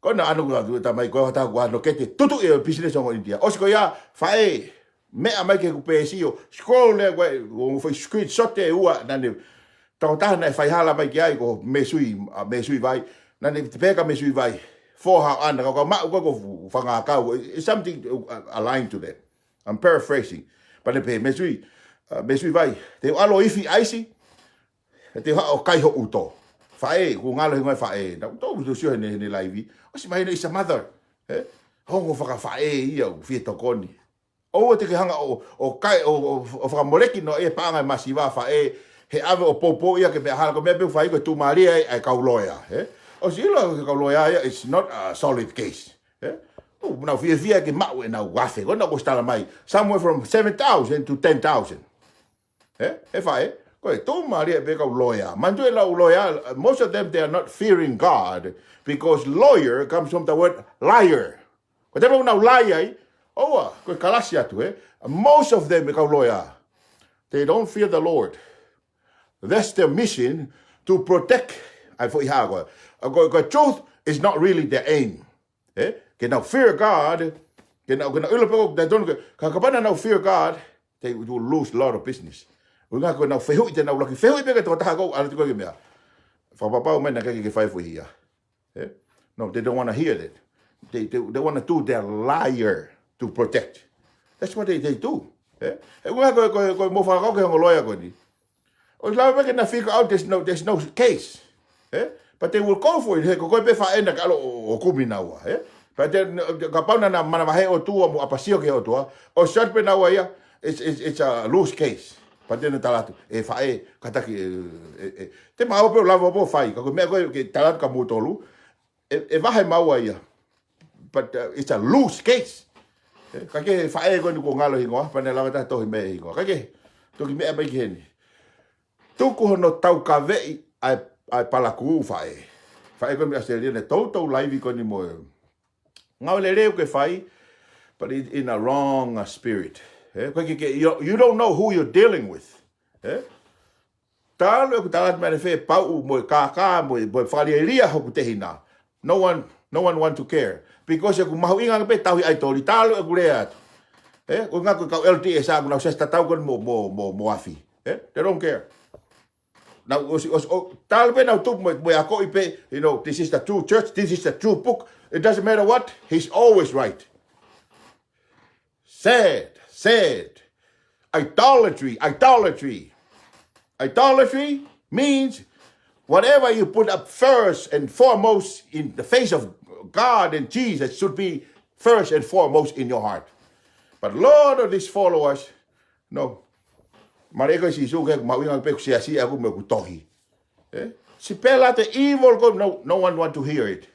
Ko ena ʻa eni ʻoku tala mai ko e hata ʻoku ʻi ai hono kete, tutuʻi e business ongo ʻInitia. ʻOsi ko ia, faʻē, meʻa mai ki heʻeku peesi ʻo scroll leva ko e, ʻo fai screenshot e ua, naʻa ne, tokotaha naʻe fai hala mai ki ai ko Mesui, ʻa Mesui Vai, naʻa ne pehē kia Mesui Vai, foha ʻana, ka, ka maʻu ko e ko Fangakau, it's something, uh, aligned to that. I'm paraphrasing. Pea ne pehē, Mesui, uh, Mesui Vai, te u ʻalu ʻo ifi ʻaisi, te u haʻu ʻo kai ho ʻuto. Faʻē, ʻoku ngalo he ngaahi faʻē. Naʻa ku tau sio heʻene, heʻene live. ʻOsi mahino is a mother. Ē? Ongo fakafaʻē ia ʻoku fie tokoni. ʻOua te ke hanga ʻo, ʻo kai, ʻo, ʻo, ʻo fakamoleki noa e paʻanga e masiva faʻē. He ʻave ʻo poupou ia ke meʻa hala, ko e meʻa pē ʻoku fai ko e tuʻumālie ai ʻa e kau loea, ē? ʻOsi ʻilo ko e kau loea ia, it's not a solid case, ē? ʻOku nau fiefia ke maʻu ʻenau afe, ko ʻenau ʻosi tala mai, somewhere from seven thousand to ten thousand. Ē? ʻE faʻē, ko e tuʻumālie pē kau loea. Manatuʻi e lau loea, most of them, they are not fearing God, because lawyer comes from the word liar. Ko e taimi ʻoku nau lie ai, ʻoua, ko e kalasi atu, ē? Most of them, e kau loea, they don't fear the Lord. That's their mission, to protect. ʻAi foʻi hā ko ē. Ko, ko e truth is not really their aim. Ē? Ke nau fear God, ke nau, ke nau ʻilo pē ko e tonu ke, ka, kapau naʻa nau fear God, they will lose a lot of business. ʻUhinga ko ʻenau fehuʻi, te nau laki fehuʻi pē ki he tokotaha ko ē ʻalu atu ko ē ki he meʻa. Fakapapau mai naʻe ʻikai ke fai foʻi hia. Ē? No, they don't wanna hear that. They, they, they wanna do their liar to protect. That's what they, they do. Ē? ʻUhinga ko, ko, ko e mou fakakaukau ki he ongo loea ko eni. ʻOsi lava pē ke na figure out there's no, there's no case. Ē? But they will go for it. He ko koe pē faʻē naʻa ke ʻalu ʻo, ʻo kumi naua, ē? But then, kapau naʻa na manavahē ʻOtua mo ʻapasio ki he ʻOtua, ʻosi atu pē naua ia, it's, it's, it's a loose case. But then tala atu, ʻe faʻē, kātaki, ē, ē, ē. Te mau pē ʻo lava pē ʻo fai, ka ko e meʻa ko ē ke tala atu kia moutolu, ʻe, ʻe vahe maua ia. But, uh, it's a loose case. Ē, ka ke faʻē ko eni kuo ngalo hingoa, pea ne lava ʻo tohi mai hingoa. Ka ke, toki meʻa mai ki heni. Tuku hono taukaveʻi ʻa e, ʻa e palakū faʻē. Faʻē ko eni ʻAositelēlia ne toutou laivi ko eni mo e ngāue lelei ʻoku ke fai, but it, in a wrong, uh, spirit. Ē, ko e ke, ke, you, you don't know who you're dealing with. Ē? Talu ʻeku tala atu mai ʻanefē, pauʻu mo e kākā mo e, mo e fakalielia hoku tehina. No one, no one want to care. Because ʻoku mahuʻinga pē tauhi ʻaitoli, talu ʻeku lea atu. Ē, ʻuhinga ko e kau L D S ʻoku nau siasi tatau ko eni mo, mo, mo, mo afi. Ē, they don't care. Nau ʻosi, ʻosi, ʻo, talu pē nau tupu mo, mo e akoʻi pē, you know, this is the true church, this is the true book. It doesn't matter what, he's always right. Sad, sad. Idolatry, idolatry. Idolatry means whatever you put up first and foremost in the face of God and Jesus should be first and foremost in your heart. But a lot of these followers, no. Mālie ko Sīsū ke mahuʻinga pē ʻeku siasi ʻaʻaku mo ʻeku tohi. Ē? Sipela te evil ko, no, no one want to hear it.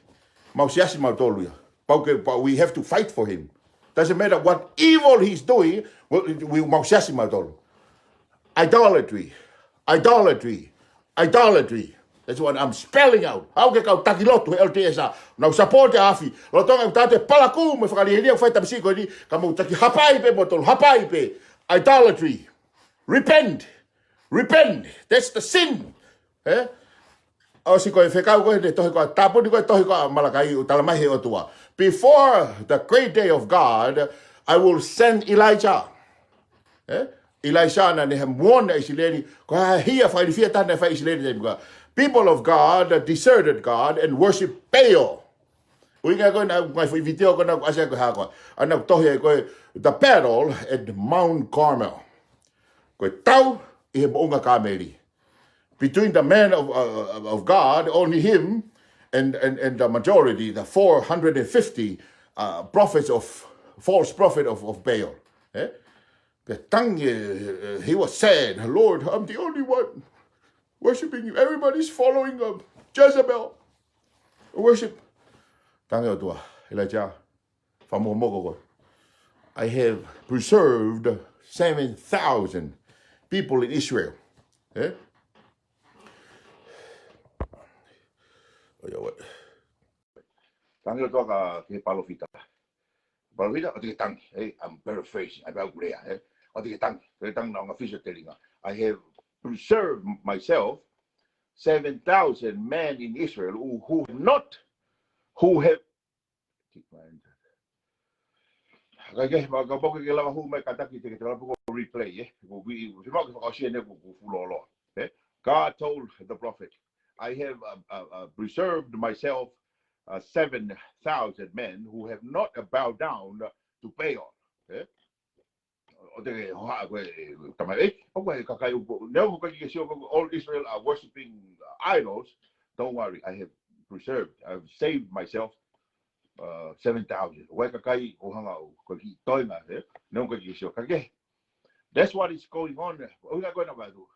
Mau siasi mautolu ia. Pau ke, but we have to fight for him. Doesn't matter what evil he's doing, we, we mau siasi mautolu. Idolatry. Idolatry. Idolatry. That's what I'm spelling out. Haʻu ki he kau taki lotu he L D S ʻa nau support ʻa afi. Lolotonga ʻeku tala atu e palakū mo e fakalielia ʻoku fai tamasiʻi ko eni, ka mou taki hapai pē moutolu, hapai pē. Idolatry. Repent. Repent. That's the sin. Ē? ʻOsi ko e fekau ko ē he tohi ko ē, tāpuni ko ē tohi ko ē ʻa Malakai ʻoku tala mai he ʻOtua. Before the great day of God, I will send Elijah. Ē? Elijah naʻa ne hā mo ʻIsileli, ko e hā e hia fakailifia taha naʻe fai ʻe ʻIsileli taimi ko ē. People of God deserted God and worship Baal. ʻUhinga ko ē naʻe ngaahi foʻi vitiō ko ē naʻe ʻasi ai ko e hā ko ē. ʻA naʻe tohi ai ko e The Battle at Mount Carmel. Ko e tau ʻi he moʻunga Kāmeli. Between the man of, uh, of God, only him, and, and, and the majority, the four hundred and fifty, uh, prophets of, false prophet of, of Baal. Ē? Pea tangi, uh, he was sad, "Lord, I'm the only one worshiping you. Everybody's following, um, Jezebel. Worship." Tangi ʻOtua, Elijah. Fakamokomoko ko ē. I have preserved seven thousand people in Israel. Ē? ʻOiauē. Tangi ʻOtua ki he palōfita. Palōfita, ʻoua te ke tangi. Ē, I'm paraphrasing. ʻAi pē ʻeku lea, ē. ʻOua te ke tangi. ʻOua te ke tangi, naʻa ngā fisi ʻo telinga. I have preserved myself seven thousand men in Israel who, who have not, who have Kick my enter. Kae kehe, ma ka poke ke lava hū mai kātaki te ke te lava ko replay, ē? Ko vi, vi mau ke fakaʻosi ʻene ko, ko fulo loa. Ē? God told the prophet, "I have, uh, uh, uh, preserved myself, uh, seven thousand men who have not, uh, bowed down to Baal." Ē? ʻOua te ke hohaʻa koe, tamaioʻeiki. ʻOku ʻi ai e kakai ʻoku, neongo ʻoku ʻikai ke sio ko ē, all Israel are worshiping, uh, idols. Don't worry, I have preserved, I have saved myself, uh, seven thousand. ʻOku ʻi ai e kakai ʻoku hanga ʻo, ko e kiʻi toenga, ē? Neongo ʻoku ʻikai ke sio. Kae kehe. That's what is going on. ʻUhinga ko ē naʻa ku ʻai atu.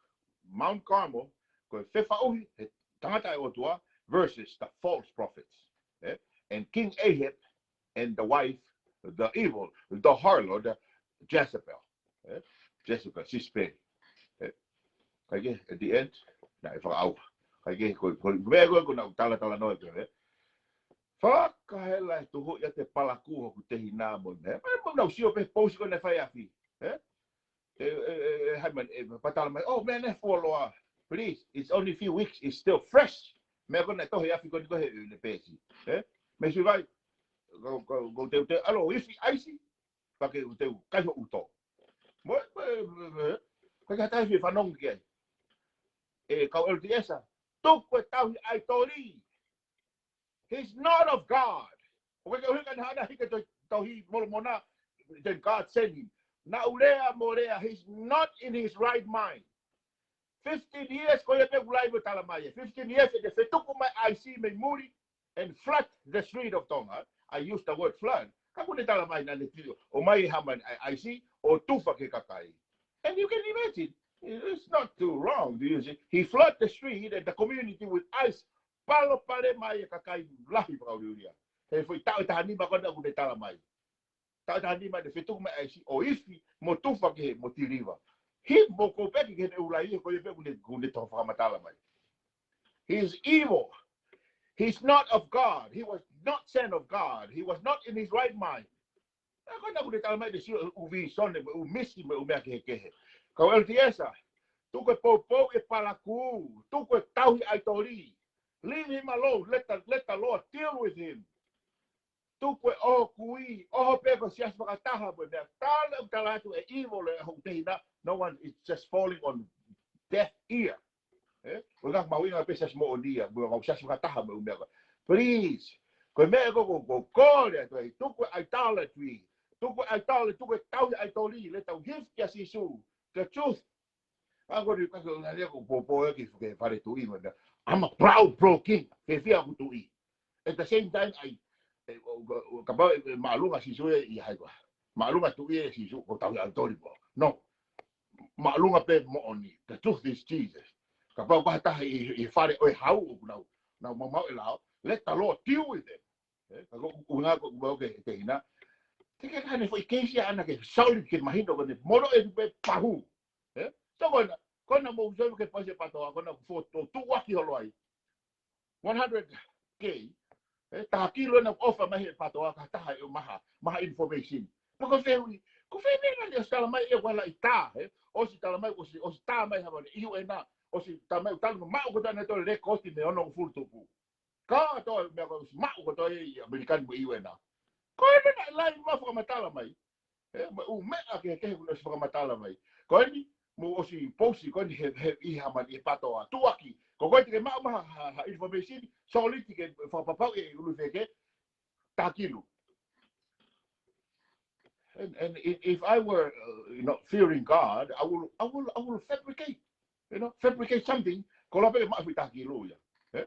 Mount Carmel, ko e fefaʻuhi he tangata ʻa e ʻOtua versus the false prophets. Eh? And King Ahab and the wife, the evil, the harlot, Jezebel. Eh? Jezebel, Sisipeli. Eh? Kae kehe, at the end, naʻe fakaʻauha. Kae kehe, ko, ko, meʻa ko, ko naʻu talatala noa pē, eh? Fakahela e tuhu ia te palakū hoku tehina mo e meʻa. Meʻa, meʻa naʻu sio pē pousi ko ena fai afi. Eh? E, e, e, e, hai man, e, patala mai, oh, meʻa ne fuoloa. Please, it's only a few weeks, it's still fresh. Meʻa ko ena tohi afi ko eni ko he, le pesi. Eh? Me si vai, ko, ko, ko te, te, alo, ifi aisi, pake te, kai ho uto. Mo, mo, mo, mo, ko ka tai fi fanong ke. E, kau L D S a, tuku e tauhi ʻaitoli. He's not of God. ʻOku ʻikai ke ʻuhinga naʻa na hiki e tauhi Molomona, then God sent him. Naʻu lea mo lea, he's not in his right mind. Fifteen years, ko ia pē ʻoku laive tala mai. Fifteen years, ʻe te fetuku mai ʻaisi mei muli, and flood the street of Tonga. I use the word flood. Ka ʻoku ne tala mai naʻa ne tio, ʻomai hama ʻaisi, ʻo tufa ki he kakai. And you can imagine, it's not too wrong, do you see? He flood the street and the community with ice. Palopalema e kakai lahi fakauliulia. He foʻi taʻu ʻe taha nima ko ena ʻoku ne tala mai. Taʻu ʻe taha nima ne fetuku mai ʻaisi ʻo ifi mo tufa ki he mo tiliva. He mo ko peki ke ne ulai ko ia pē ʻoku ne, ʻoku ne tofa fakamatala mai. He is evil. He's not of God. He was not sent of God. He was not in his right mind. Ko ena ʻoku ne tala mai te sio ʻū visone, ʻū misi, mo e ʻū meʻa kehekehe. Kau L D S a, tuku e poupou e palakū, tuku e tauhi ʻaitoli. Leave him alone. Let the, let the Lord deal with him. Tuku e ʻoho kui, ʻoho pē ko e siasi fakataha mo e meʻa. Tala, tala atu e evil e hoku tehina. No one is just falling on deaf ear. Eh? ʻOku ʻikai ke mahuʻinga pē siasi moʻoni ia, mo e kau siasi fakataha mo e ʻū meʻa ko ē. Please. Ko e meʻa ko, ko, ko, kole atu ai, tuku e idolatry. Tuku e idolatry, tuku e tauhi ʻaitoli, le tau hifiki ʻa Sīsū. The truth. Ka ko ni ka ko na le ko popo e ki ke fale tuʻi mo na. I'm a proud pro king. Ke fia ku tuʻi. At the same time, ai, e, o, o, o, kapau e, e māʻolunga Sīsū e, ʻi hai koa. Māʻolunga tuʻi e Sīsū, ko tauhi ʻaitoli po. No. Māʻolunga pē moʻoni. The truth is Jesus. Kapau ko ha taha ʻi, ʻi fale ʻo e hau ʻoku nau, nau mamau e lao. Let the Lord deal with them. Eh, ka ko, ʻuhinga ko, ko ke, ke hina. Te ke kane foʻi keisi ʻana ke solid ke mahino ko ne moro e tupe pahu. Eh? So ko ena, ko ena mo uso ke pasi pato, ko ena fo to, tuʻaki holo ai. One hundred K, eh, taha kilo na offer mai he pato ka taha e maha, maha information. Pea ko fē ui, ko fē meʻa naʻe ʻosi tala mai e wala i tā, eh? ʻOsi tala mai, ʻosi, ʻosi tā mai hava i U N a, ʻosi tala mai, tala mai, ʻoku tana to le kosti me ono fulu tupu. Ka to meʻa ko ʻosi maʻu ko to e ʻi ʻAmelika ni mo e U N a. Ko ena naʻe lai ma fakamatala mai. Eh, mo e ʻū meʻa kehekehe kuo ne ʻosi fakamatala mai. Ko eni, mo ʻosi pousi, ko eni he, he ʻi hama ni e pato a. Tuʻaki, ko koe te ke maʻu maha, ha, ha information, solid ke fakapapau e ʻulu feke, taha kilo. And, and i-, if I were, uh, you know, fearing God, I will, I will, I will fabricate. You know, fabricate something, ko la pele maʻu fui taha kilo ia. Eh?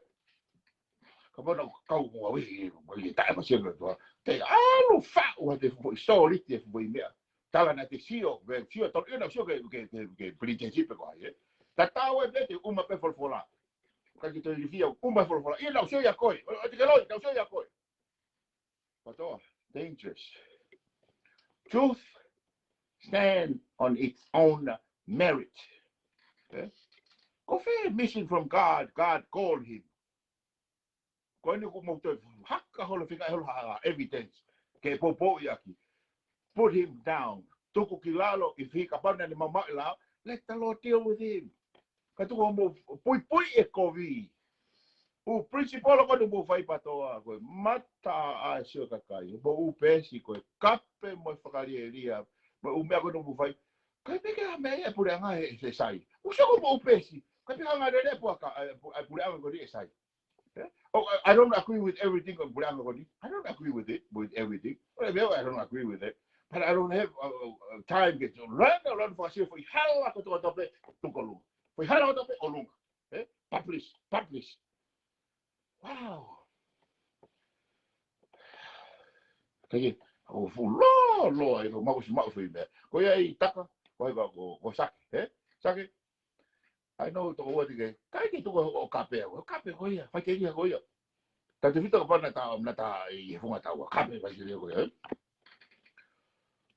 Kapau naʻa kau mo au i, mo i taʻe ma sienga tua. Te alu faʻu ha te foʻi solid, te foʻi meʻa. Tala naʻa te sio, ke sio, tau, ʻio naʻa sio ke, ke, ke, ke pretend pe ko ai, eh? Tatau e pē te uma pē folofola. Ka ki te ilifia, uma folofola. ʻIo naʻa sio ia koe. ʻO, ʻo te ke loi, naʻa sio ia koe. Patoa, dangerous. Truth stand on its own merit. Eh? Ko fē mission from God, God called him. Ko eni kuo mou toe haka holo fika holo ha, ha evidence. Ke poupou ʻaki. Put him down. Tuku ki lalo, if he kapau naʻa ne mamaʻo e lao, let the Lord deal with him. Ka tuku mo puipui e kovi. ʻUhinga principle ko eni mo fai patoa ko e mata a sio kakai. Mo ʻū pesi ko e kape mo e fakalielia. Mo ʻū meʻa ko eni mo fai. Kai peke a meʻa e puleʻanga he, he sai. ʻUso ko mo ʻū pesi. Kai peke a ngā lele pua ka, e, pu-, e puleʻanga ko eni e sai. Yeah? Oh, I, I don't agree with everything on puleʻanga ko eni. I don't agree with it, with everything. Well, I don't agree with it. But I don't have, uh, uh, uh, time ke run around for sure foʻi hala ko toa tope, tukolunga. Foʻi hala ko tope, ʻolunga. Eh? Publish, publish. Wow. Kae, ʻo fuʻu lōloa, ʻilo, maʻu si maʻu foʻi meʻa. Ko ia ʻi Taka, ko ia ko, ko, ko Sake, eh? Sake. I know toko ua tike. Kai ke tuku ʻo kape au. Kape ko ia. Fai ke ia ko ia. Tautefito kapau naʻa ta, naʻa ta ʻi he funga taua. Kape fai ke ia ko ia.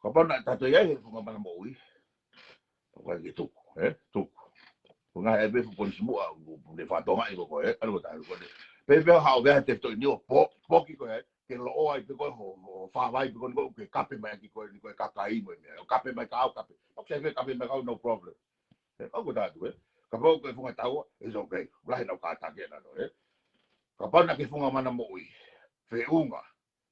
Kapau naʻa ta toe ʻi ai he funga mana moʻui. Fai ke tuku. Ē? Tuku. Funga e pe fu polisi muʻa. Ne fatonga i ko ko e. Ano ko ta ko ne. Pe pe ha o vea te to ni o po, poki ko e. Ke loʻo ai pe ko ho, ho fāvai pe ko ni ko ke kape mai ki ko ni ko e kakai mo e meʻa. Kape mai ka au kape. Okay, kape mai ka au, no problem. Ē, ʻoku tātu, ē. Kapau ko e funga taua, it's okay. Lahi nau kātaki ʻe nautolu, ē. Kapau naʻa ke funga mana moʻui. Feʻunga,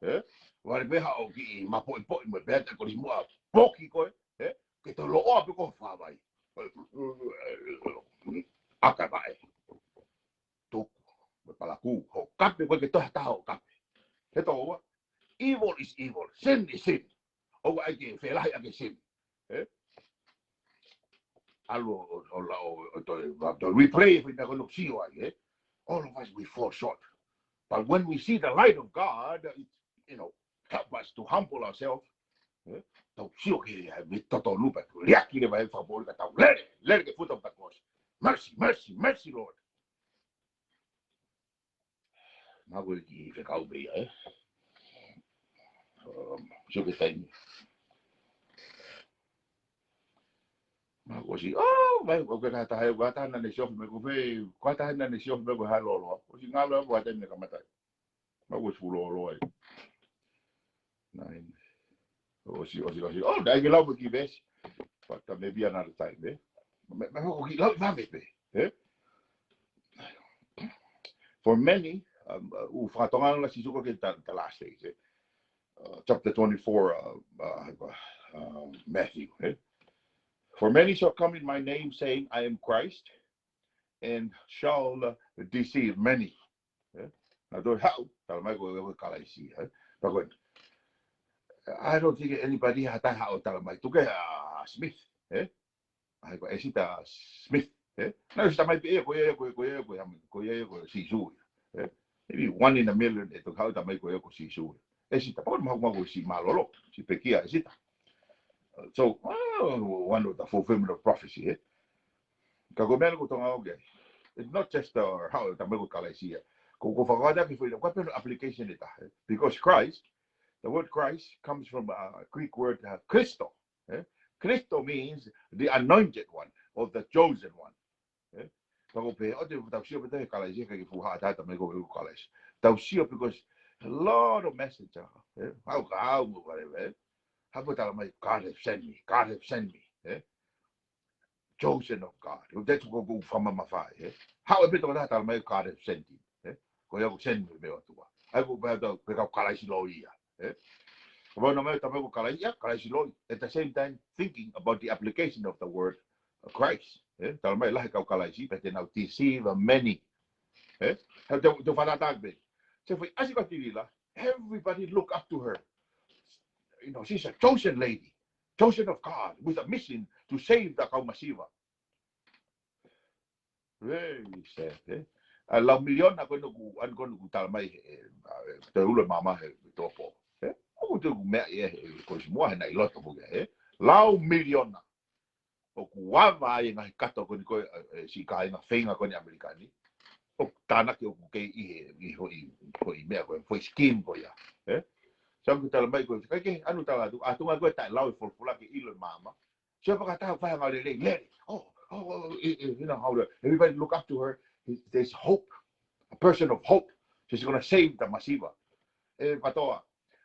ē. Vale pe ha o ki ma poʻi poʻi mo e pea te ko li muʻa poki ko e, ē. Ke to loʻo pe ko fāvai. ʻAka mai. Tuku. Mo e palakū. Ho kape ko e ke toha taha ʻo kape. He toko ua. Evil is evil. Sin is sin. ʻOua ʻai ke felahi ʻa ke sin. Ē? ʻAlu ʻo, ʻo, ʻo, ʻo, ʻo, ʻo, ʻo replay e fai na kono sio ai, ē? All of us, we fall short. But when we see the light of God, it, you know, help us to humble ourselves. Ē? Tau sio ke, ē, me toto lupa, liaki le vai fa bol ka tau lele, lele ke futa pa kos. Mercy, mercy, mercy, Lord. Mako ki fekau pē ia, ē? Um, sio ke taimi. Mako si, oh, vai, ko ke kata he, kata na ne siofi me ko fē, kata na ne siofi me ko ha lolo. Ko si ngalo ko ate ne kamata. Mako si fulo lo ai. Nine. ʻOsi, ʻosi, ʻosi. Oh, dai ke lau ki vesi. But uh, maybe another time, ē? Me, me hoko ki lau vave pē, ē? For many, um, uh, ʻoku fakatonga la Sīsū ko ke the, the last days, ē? Uh, chapter twenty-four, uh, uh, uh, Matthew, ē? For many shall come in my name saying, I am Christ, and shall uh, deceive many. Ē? Na to hau, tala mai ko e Kalaisi, ē? Pea ko e, I don't think anybody ha taha ʻo tala mai. Tuku ke ʻa Smith, ē? ʻAi ko ʻEsita Smith, ē? Na ʻEsita mai pē ia, ko ia, ko ia, ko ia, ko ia, ko ia, ko Sīsū ia, ē? Maybe one in a million ʻe toki hau tala mai ko ia ko Sīsū ia. ʻEsita, pau ma, ma ko si mālōlō, si pekia ʻEsita. So, oh, one of the fulfillment of prophecy, ē? Ka ko e meʻa ko Tonga oke. It's not just uh, how tala mai ko Kalaisi ia. Ko, ko fakawata ki fo, ko e application ʻe taha, ē? Because Christ, the word Christ comes from a Greek word, uh, Christo, ē? Christo means the anointed one or the chosen one. Ē? Pea ko pē, ʻo te tau sio pē te Kalaisi, ka ke fuha ata tala mai ko Kalaisi. Tau sio because a lot of messenger, ē? Hau ka hau mo whatever, ē? Hau tala mai, God have sent me, God have sent me, ē? Chosen of God. ʻO te tuku ko fama mafai, ē? Hau e pē tala mai, God have sent him, ē? Ko ia ko send me me ʻOtua. ʻAi ko pē tau, pē kau Kalaisi lo ia. Ē? Kapau naʻa mai tala mai ko Kalaisi, ia, Kalaisi lo ia. At the same time, thinking about the application of the word uh, Christ. Ē? Tala mai lahi kau Kalaisi, but they now deceive many. Ē? He te, te fana tak be. Se fai asi ka tili la, everybody look up to her. You know, she's a chosen lady, chosen of God, with a mission to save the kau masiva. Very sad, ē? ʻA e lau miliona ko ē ʻoku, ʻa ē ko ē ʻoku tala mai, ē, ʻa, ē, te ulo mama he topo. Ē? ʻOku te ku mea ia he, ko si mua he na i loto ko ia, ē? Lau miliona. ʻOku vava ai ngaahi kato ko eni ko e, ē, si ka inga feinga ko eni ʻAmelika ni. ʻOku tānaki ʻoku kei ʻi he, ʻi hoʻi, hoʻi meʻa ko e, hoʻi scheme ko ia. Ē? Sa ku tala mai ko e, kai ke, anu tala atu, atu ngā ko e taʻe lau e folofola ke ʻilo e mama. Sio paka tau fai ngā lelei, lelei. Oh, oh, oh, eh, eh, you know how to, everybody look up to her. There's hope, a person of hope. She's gonna save the masiva. E patoa.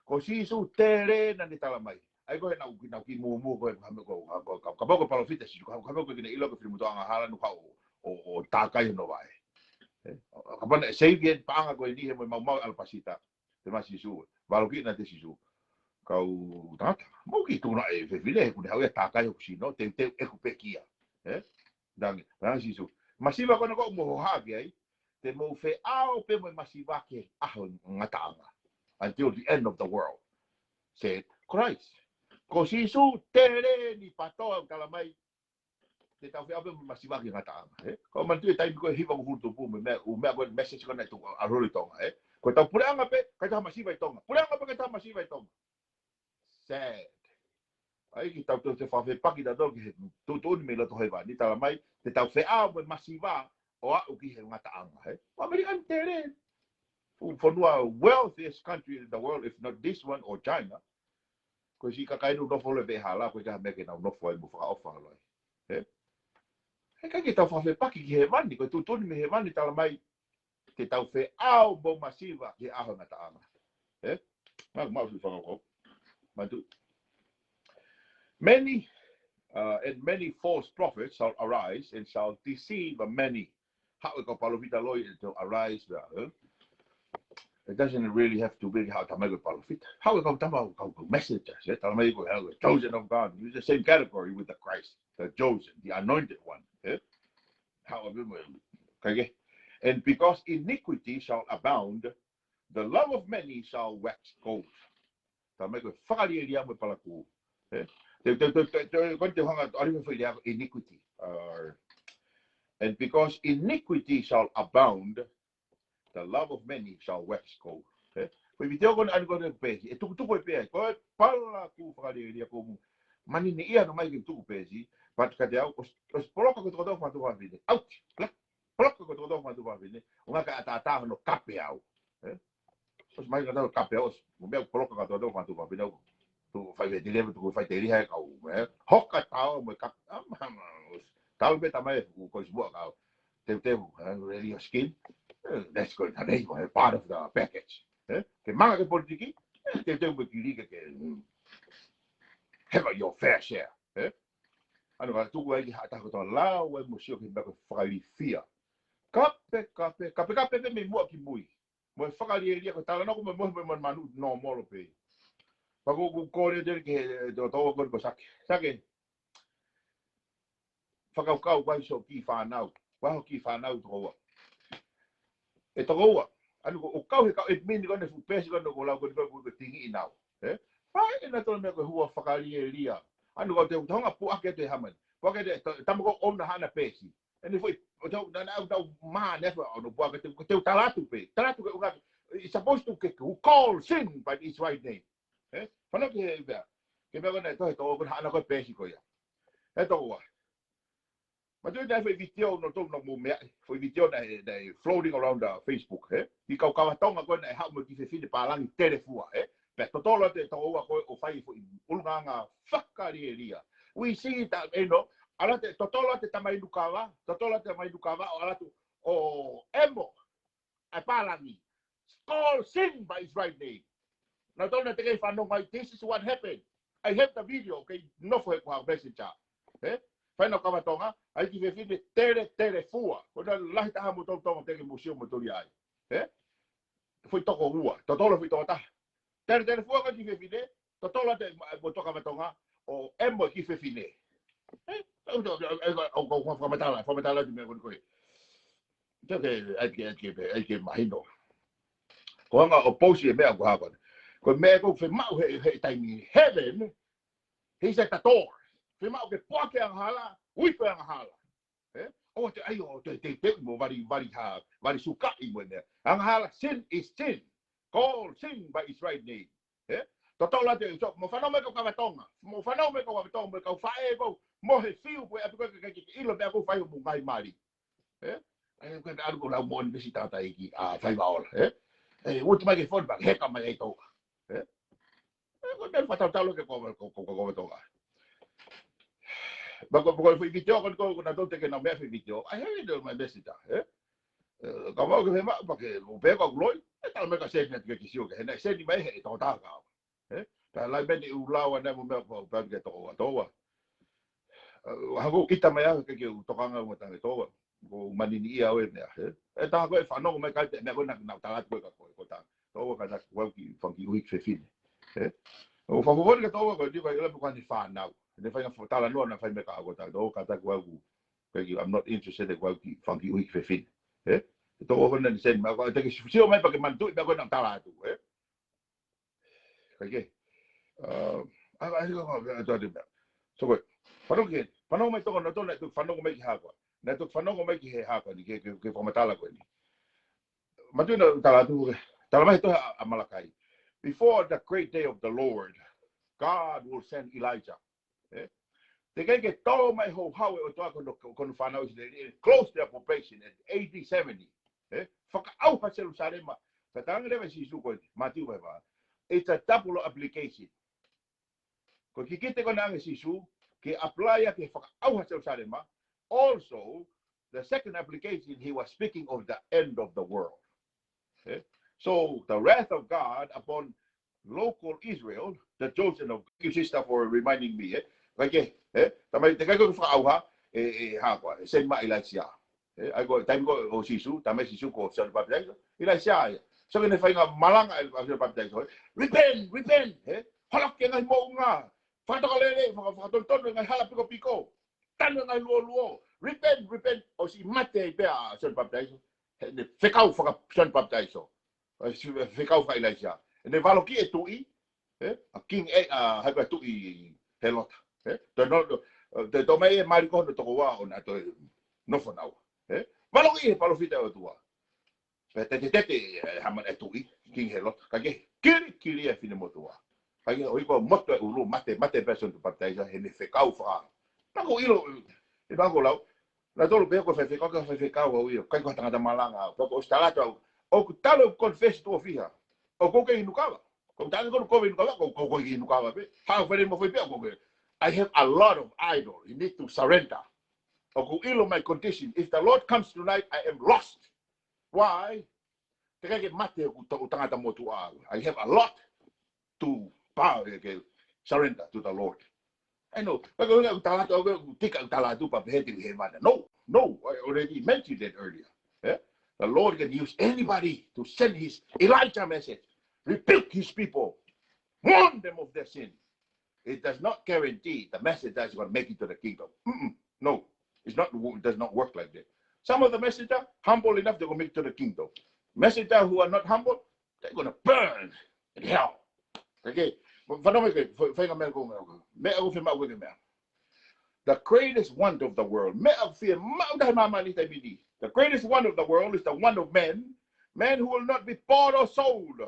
Ko Sīsū tele na ne tala mai. ʻAi ko he nau, nau ki mūmū ko e ka, ka, ka, ka, ka palōfita Sīsū, ka, ka ko kine ʻilo ko filimutoʻanga hala nu ka o, o, o tākai no vai. Ē? Kapau naʻe save e paʻanga ko eni he mo e maumau ʻalapasita. Te ma Sīsū, valoki na te Sīsū. Kau tangata, mau ki tuna e fefine, he kune hau ia tākai hoku sino, te, te, ʻeku pekia. Ē? Tangi, tangi Sīsū. Masiva ko ena ko mo hoha ki ai, te mau feʻao pē mo e masiva ki he ʻaho ngataʻanga. Until the end of the world, said Christ. Ko Sīsū tele ni patoa tala mai, te tau feʻao pē mo e masiva ki he ngataʻanga, ē? Ko manatu e taimi ko e hiva mo hulu tupu mo e meʻa, ʻū meʻa ko e message ko ena ʻe tuku ʻa Lori Tonga, ē? Ko e tau puleʻanga pē, ka tau masiva ʻi Tonga. Puleʻanga pē ka tau masiva ʻi Tonga. Sad. ʻA ia ke tau toe fakafepaki tautolu ki he tuʻutuʻuni mei loto hēvani, talamai, te tau feʻao mo e masiva ʻo aʻu ki he ngataʻanga, ē? ʻO ʻAmelika ni tele. Fu-, fonua wealthiest country in the world, if not this one or China. Ko e siʻi kakai ʻoku nofo leva he hala, ʻoku ʻikai ha meʻa ke nau nofo ai mo fakaʻofa ʻalu ai. Ē? He ʻikai ke tau fakafepaki ki hēvani, ko e tuʻutuʻuni mei hēvani talamai, te tau feʻao mo masiva ki he ʻaho ngataʻanga. Ē? Mau, mau si fakakau. Manatu. Many, uh, and many false prophets shall arise and shall deceive many. Haʻu e kau palōfita loi ʻo arise, ē? It doesn't really have to be haʻu e tama ko e palōfita. Haʻu e kau tama, kau, kau messengers, ē? Talamai ko e, haʻu e chosen of God. You're the same category with the Christ, the chosen, the anointed one, ē? Haʻu e, okay. And because iniquity shall abound, the love of many shall wax cold. Talamai ko e fakalielia mo e palakū. Ē? Te, te, te, te, te, ko e te hanga, ʻalu mai foʻi lea ko iniquity. Uh, and because iniquity shall abound, the love of many shall wax cold. Ē? Ko e vitiō ko eni ʻoku ʻalu ko eni pē, ʻe tukutuku e pē, ko e palakū fakalielia ko mu. Manini ia no mai ke tuku pē si, but ka te au, ʻosi, ʻosi poloka ko e tokotaha fatu fafine. Ouch! Poloka ko e tokotaha fatu fafine, ʻo ngata ʻatā hono kape au. Ē? ʻOsi mai ka tau kape au, ʻosi, mo meʻa poloka ka tokotaha fatu fafine, ʻo tu fai veti leva, tu fai teli hai kau, ē? Hoka tau mo e kape, ama, ama, ʻosi. Tau me tamai, ku ko si mua kau. Teuteu, ē, ready your skin. Ē, let's go, tane, ē, part of the package. Ē? Ke manga ke politiki, ē, teuteu mo kili ke, ke, mm, have your fair share. Ē? ʻAno ka tuku ai ki haʻa taha kotoa lau ai mo sio ki he meʻa ko e fakalifia. Kape, kape, kape, kape, kape mei muʻa ki mui. Mo e fakalielia ko e talanoa ko mo, mo, mo, mo, manu, no molo pē. Pea ko, ko, ko le tele ki he, e, to, to, ko, ko Sake. Sake. Fakakaukau ko e hā hoʻo kiʻi fānau. Ko e hā hoʻo kiʻi fānau tokoua. ʻE tokoua. ʻAno ko, ʻo kau he kau admin ko eni fuʻu peesi ko eni ko lau ko eni ko, ko, ko tingi ʻinau. Ē? Fai ʻe nautolu meʻa ko e hua fakalielia. ʻAno ko te, te hanga puʻaki atu e hā mai. Puʻaki atu e ta-, tama ko ʻouna haʻana peesi. ʻEne foʻi, ʻo tau, na, na, tau mā ne fa, ʻo no puʻaki atu, ko te tala atu pē. Tala atu ke ʻuhinga, it's supposed to ke, who call sin by its right name. Ē? Fanongo ki he meʻa. Ki he meʻa ko ena ʻe tohi tokoua ko ena haʻana ko e peesi ko ia. Ē tokoua. Manatuʻi naʻe foʻi vitiō naʻa tau na mo meʻa, foʻi vitiō naʻe, naʻe floating around the Facebook, ē? Ki he kau kava Tonga ko ē naʻe haʻu mo e kiʻi fefine pālangi telefua, ē? Pea totolo atu e tokoua ko ē ʻo fai foʻi ʻulungaanga fakalielia. We see that, you know, ʻalu atu e totolo atu e tama inu kava, totolo atu e tama inu kava, ʻo ʻalu atu ʻo ʻemo ʻa e pālangi. Call sin by its right name. Nautolu naʻe teʻeki fanongo ai, this is what happened. I have the video, okay, nofo he ko ha messenger. Ē? Fai ʻenau kava Tonga, ʻa e kiʻi fefine tele, telefua. Ko ena lahi taha mo tolu Tonga teʻeki mou sio mo toli ai. Ē? Foʻi tokoua. Totolo foʻi tokotaha. Tele, telefua ko e kiʻi fefine, totolo atu e mo e tokoua kava Tonga, ʻo ʻemo e kiʻi fefine. Ē? Au, au, au, au, au, au fakamatala, fakamatala atu meʻa ko eni ko ē. Te ke, ʻai ke, ʻai ke, ʻai ke mahino. Ko e anga ʻo pousi e meʻa ko e hā ko eni. Ko e meʻa ko ē fiemaʻu he, he taimi heaven, he's at the door. Fiemaʻu ke puake angahala, ui pe angahala. Ē? ʻO te ai ʻo te, te, te, mo vali, vali ha, vali sukaʻi mo e meʻa. Angahala, sin is sin. Call sin by its right name. Ē? Totolo atu e, so, mou fanongo mai kau kava Tonga. Mou fanongo mai kau kava Tonga, mo e kau faʻē ko ē, mo e fiu ko ē ʻapi ko ē ke, ke, ke ʻilo meʻa ko ē fai ʻo mo ngai mali. Ē? Ē, ko e ʻalu ko lau mo ni pesi tata iki, a, fai vaola, ē? Ē, uti mai ke foni pa, heka mai ai Tonga. Ē? Ē, ko e meʻa fakatalotalo ke ko, ko, ko, ko, ko Tonga. Ma ko, ko, foʻi vitiō, ko, ko, ko nautolu teʻeki ke nau meʻa foʻi vitiō. I have it on my messenger, ē? Ē, ka mau ke fiemaʻu pea ke, ʻo pē ko e loi, ʻe tala mai ka seni atu ke ke sio ke, he naʻe seni mai he tokotaha kava. Ē? Ka lai meni u lau ana mo meʻa ko, pea ke tokoua, tokoua. Ē, hangē ʻita mai au ke ke u tokanga mo tange tokoua. Ko manini ia ʻo e meʻa, ē? ʻE taha ko ē fanongo mai ka te, meʻa ko ena, na tala atu ko ē ka ko, ko ta. Tokoua kātaki ʻoku ou kiʻi fanga kiʻi ʻuhi fefine. Ē? ʻO fakafokoni ka tokoua ko e tiko ai ʻela pe ko ʻene fānau. ʻEne fai ngaahi talanoa naʻa fai mai ka ko ta. Tokoua kātaki ʻoku ou kiʻi, I'm not interested ʻoku ou kiʻi fanga kiʻi ʻuhi fefine. Ē? Tokoua ko ena ni seni, ma ko te ke sio mai pea ke manatuʻi, pea ko ena tala atu, ē? Kae kehe. Um, a, a, a, a, a, a, a, so ko ē, fanongo ki, fanongo mai tokoua nautolu naʻe toki fanongo mai ki he hā ko ē. Naʻe toki fanongo mai ki he hā ko eni, ki he, ki he, ki he fakamatala ko eni. Manatuʻi naʻa tala atu, tala mai he tohi ʻa, ʻa Malakai. Before the great day of the Lord, God will send Elijah. Ē? Teʻeki ke tō mai houhau e ʻOtua ki hono, ki hono fānau ʻIsileli, and close their population at A D seventy. Ē? Fakaʻauha Selusalema. Ka talaange leva ʻe Sīsū ko ē, Mātiu vahe fā. It's a double application. Ko e kikite ko ena ʻa Sīsū, ke apply ia ke fakaʻauha Selusalema. Also, the second application, he was speaking of the end of the world. Ē? So, the wrath of God upon local Israel, the chosen of, thank you, sister, for reminding me, ē? Kae kehe, ē? Talamai, teʻeki ke fakaʻauha, ē, ē, hā koā, ē, send mai ʻIlaisiā. Ē, ʻa ia ko e taimi ko ē ʻo Sīsū, talamai ʻe Sīsū ko Sione Papitaiso, ʻIlaisiā ia. So, ke ne fai e ngaahi malanga ʻa Sione Papitaiso, ē? Repent, repent, ē? Holoki e ngaahi moʻunga. Fakatokalele, faka-, fakatonutonu e ngaahi hala pikopiko. Tanu e ngaahi luoluo. Repent, repent. ʻOsi mate ai pē ʻa Sione Papitaiso. Heʻene fekau faka-Sione Papitaiso. ʻOsi fekau faka-ʻIlaisiā. Heʻene valokiʻi e tuʻi. Ē? ʻA King, ē, ʻa, hā koā, Tuʻi Hēlota. Ē? Toe no, toe, toe tō mai e mali ko hono tokoua ʻo na toe nofo naua. Ē? Valokiʻi he palōfita ʻo e ʻOtua. Pea tetetete, ē, Hāmani e tuʻi, King Hēlota. Kae kehe, kili, kili e finemotuʻa. Kae kehe, ʻoku ʻi ai e motu e ʻulu, mate, mate pē ʻa Sione Papitaiso, heʻene fekau faka-. Pea ʻoku ou ʻilo, ʻe pea ʻoku ou lau, naʻa tolu pē ko e faifekau, ko e faifekau au ia, ʻikai ko ha tangata malanga au, pea ʻoku ou ʻosi tala atu au, ʻoku talu e confess tuʻo fiha, ʻoku ou kei inu kava. ʻOku ou tala ʻoku ou kei inu kava, ʻoku ou, ʻoku ou kei inu kava pē. Hā, fale mo fai pē, ʻoku ou kei. I have a lot of idol. You need to surrender. ʻOku ou ʻilo my condition. If the Lord comes tonight, I am lost. Why? Teʻeki ke mate ʻoku ta-, ʻoku tangata motuʻa. I have a lot to bow, ke surrender to the Lord. I know. Pea ko e ʻuhinga ʻoku tala atu, ʻoku tika ʻoku tala atu pea pehē te u ʻi hēvani. No, no, I already mentioned it earlier. Yeah? The Lord can use anybody to send his Elijah message, rebuke his people, warn them of their sin. It does not guarantee the messenger is gonna make it to the kingdom. Mm-mm. No, it's not, it does not work like that. Some of the messenger humble enough to go make it to the kingdom. Messenger who are not humble, they're gonna burn in hell. Okay? Fanongo mai ke, fa-, faʻahinga meʻa ko e meʻa ko e. Meʻa ʻoku fiemaʻu ko e meʻa. The greatest want of the world. Meʻa ʻoku fiemaʻu taha ʻi māmani he taimi ni. The greatest want of the world is the want of men. Men who will not be bought or sold.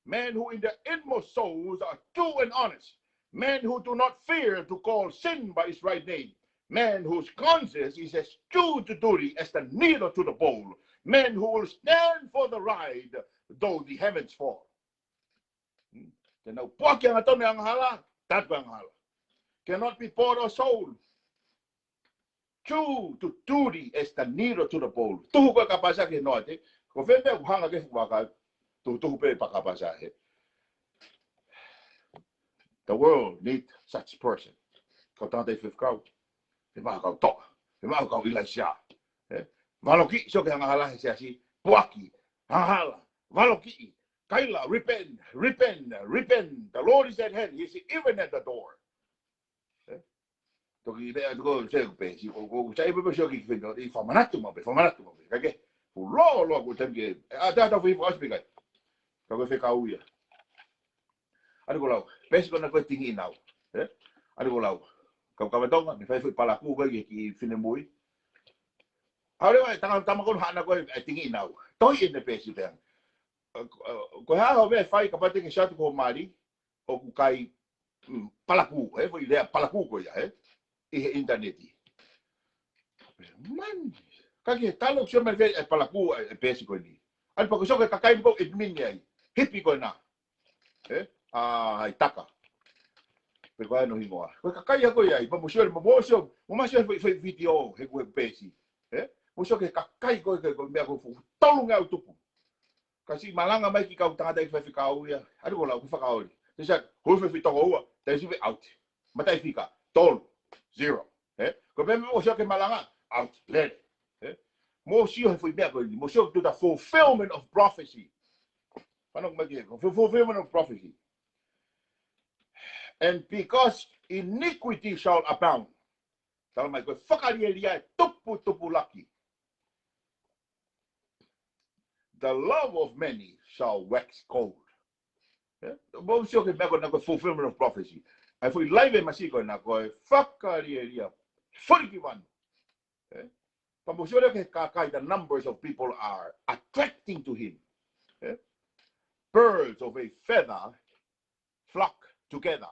Men who in their inmost souls are true and honest. Men who do not fear to call sin by its right name. Men whose conscience is as true to duty as the needle to the bowl. Men who will stand for the right though the heavens fall. Hmm. Te nau puaki angatonu e angahala, tatu e angahala. Cannot be bought or sold. True to duty as the needle to the bowl. Tuhu ko e kapasa ki he noate. Ko fē meʻa ʻoku hanga ki he fuʻu vaka, tuhu, tuhu pē pa kapasa he. The world need such person. Kau tangata ʻi he faifekau. Fiemaʻu kau toʻa. Fiemaʻu kau ʻIlaisiā. Ē? Valokiʻi, sio ki he angahala he siasi. Puaki. Angahala. Valokiʻi. Kaila, repent, repent, repent. The Lord is at hand. He is even at the door. Ē? Toki meʻa tuku se pē, si ko, ko, sai pē pē sio ki he fenua, ʻi fakamanatu maʻu pē, fakamanatu maʻu pē. Kae kehe, fuʻu lōloa ko e taimi ke, ē, ʻa, tā, tā, fai fakaʻosi pē kai. Ka ko e fekau ia. ʻA ia ko e lau, peesi ko ena ko e Tingiʻinau. Ē? ʻA ia ko e lau. Kau kava Tonga, ne fai foʻi palakū ko ē ki he kiʻi finemui. ʻA ia leva e tangata tama ko ena haʻana ko e, e Tingiʻinau. Tohi ʻene peesi pē ange. Ē, ko, ē, ko e hā hoʻo fai kapau te ke sio atu ki ho mali, ʻoku kai, mm, palakū, ē, foʻi lea palakū ko ia, ē, ʻi he ʻinitaneti. Man, ka ke talo sio mai fē e palakū e, e peesi ko eni. ʻA ia pea ko e sio ki he kakai ko e admin ai, hipi ko ena. Ē, ʻa, ʻa e taka. Pe ko e hā hono hingoa. Ko e kakai ia ko ia, pea mou sio, mou, mou sio, mou ma sio foʻi, foʻi vitiō, he ko e peesi. Ē, mou sio ki he kakai ko ē, ko e, ko e meʻa ko e fuʻu tolungeau tupu. Ka siʻi malanga mai ki he kau tangata ʻi he faifekau ia. ʻA ia ko e lau, ko e fakaoli. They said, who's with Tonga ua? They said, out. Mataʻifika, tolu, zero. Ē? Ko e meʻa mou sio ki he malanga, out, lele. Ē? Mou sio he foʻi meʻa ko eni. Mou sio to the fulfillment of prophecy. Fanongo mai ki he, fu-, fulfillment of prophecy. And because iniquity shall abound. Talamai ko e fakalielia ʻe tupu, tupulaki. The love of many shall wax cold. Ē? Mou sio ki he meʻa ko ena ko e fulfillment of prophecy. ʻA e foʻi laive masiʻi ko ena ko e fakalielia. Fuli ki vanu. Ē? Pea mou sio leva ki he kakai, the numbers of people are attracting to him. Ē? Birds of a feather flock together.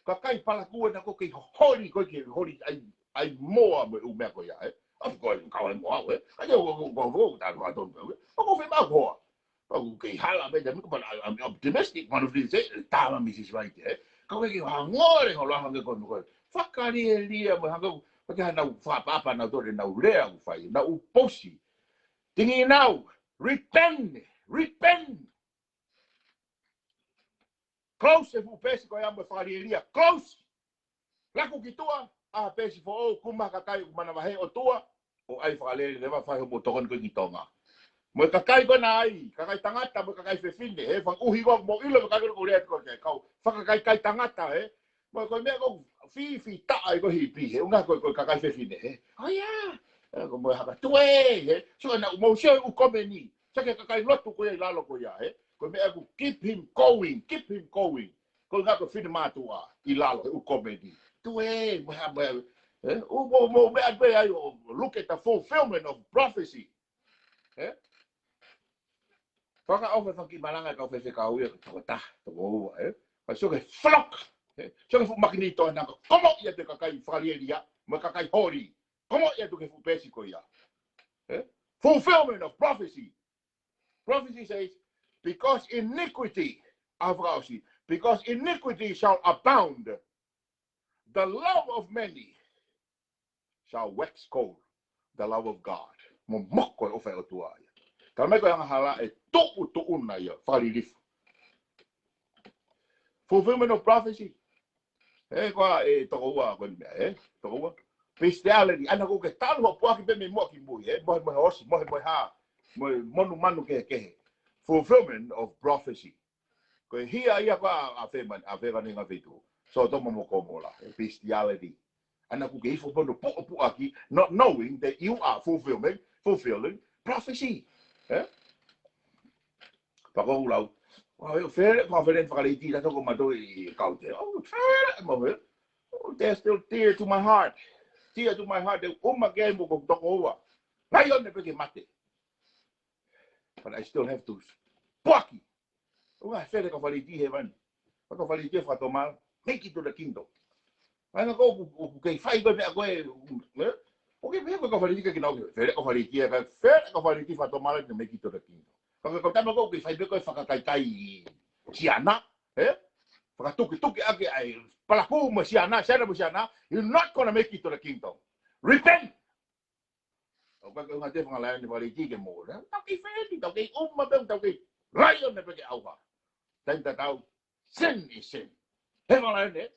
Kakai palakū ena ʻoku kei holi, ʻoku kei holi ai, ai moa mo e ʻū meʻa ko ia, ē. Of course, kau ai moa, ē. Ai, ʻo, ʻo, ʻo, ʻo, ʻo, tā, tā, tā, ē. ʻOku ou fiemaʻu hoa. ʻOku kei hala, pea, I'm, I'm optimistic, one of these days, tā, Mrs. Wright, ē. Ka ʻoku kei hangē ʻoku hangē ko ē, ko ē. Fakalielia mo e hangē, ʻoku kei hanga ʻo fakaʻapaʻapa nautolu ʻenau lea ʻoku fai, ʻenau posi. Thinking now, repent, repent. Close e fuʻu peesi ko ia mo e fakalielia. Close. Laku ki tuʻa, ʻā peesi foʻou, kumi ha kakai ʻoku manavahē ʻOtua, ʻo ʻai fakalele leva, fai hoʻomou tokoni ko ē ki Tonga. Mo e kakai ko ena ai, kakai tangata, mo e kakai fefine, he fakaʻuhinga mo ʻilo mo kakai ko ē lea ko ē kau, fakakaikai tangata, ē. Mo e ko e meʻa ko ē fifitaʻa ʻi ko ē hipi, he ʻuhinga ko ē, ko e kakai fefine, ē. Oh, yeah. Ē, ko e mo e haka tuē, ē. So, ʻena ʻū mo sio ʻū komeni. Sio ki he kakai lotu ko ia ʻi lalo ko ia, ē. Ko e meʻa ʻoku keep him going, keep him going. Ko e ʻuhinga ko e finemātuʻa ʻi lalo he ʻū komeni. Tuē, mo e hā, mo e hā, ē? ʻO, mo, mo, meʻa pē ai ʻo look at the fulfillment of prophecy. Ē? Fakaʻofa e fanga kiʻi malanga ʻa e kau faifekau ia, toko taha, toko ua, ē? Ka sio ki he flock, ē? Sio ki he fuʻu makinitō ʻena, komoʻi atu e kakai fakalielia, mo e kakai holi. Komoʻi atu ki he fuʻu peesi ko ia. Ē? Fulfillment of prophecy. Prophecy says, because iniquity, ʻa e fakaʻosi, because iniquity shall abound, the love of many shall wax cold, the love of God. Momoko e ʻofa ʻa e ʻOtua ia. Talamai ko e angahala ʻe tuʻutuʻuna ia, fakalilifu. Fulfillment of prophecy. Ē, ko e, ē, toko ua ko eni meʻa, ē, toko ua. Bestiality, ʻa ena ʻoku ke talu hoʻo puaki pē mei muʻa ki mui, ē, mohe, mohe ʻosi, mohe, mohe hā, mohe monumanu kehekehe. Fulfillment of prophecy. Ko e hia ia ko ē ʻa e fē mani, ʻa e fē mani ngā feituʻu. Sōtoma mo Komola, ē, bestiality. ʻA ena ʻoku ke ifo pono puʻapuʻaki, not knowing that you are fulfilling, fulfilling prophecy. Ē? Pea ko ʻeku lau. ʻOua, ʻe fele, ko e fele fakaleiti, tā toko mato i kaute. ʻO, fele, mo fele. ʻO, they're still dear to my heart. Dear to my heart, ʻe uma ke mo ko toko ua. Laione pē ke mate. But I still have to puaki. ʻOua, fele kau fakaleiti he vani. Kau fakaleiti fakatomala. Make it to the kingdom. ʻA ena ko ē ʻoku, ʻoku kei fai ko ē meʻa ko ē, ē? ʻOku kei meʻa ko ē kau fakaleiti ke nau ke. Fele kau fakaleiti, ka fele kau fakaleiti fakatomala ke make it to the kingdom. Ka ko e kau tama ko ē ʻoku kei fai meʻa ko ē fakakaikai siana, ē? Fakatukituki ʻaki ʻa e palakū mo siana, siana mo siana, you're not gonna make it to the kingdom. Repent! ʻOku ʻikai ke ʻuhinga te fanga laione fakaleiti ke mo. Tau kei fele, tau kei uma pē, tau kei laione pē ke ʻauha. Taimi tatau, sin is sin. He fanga laione,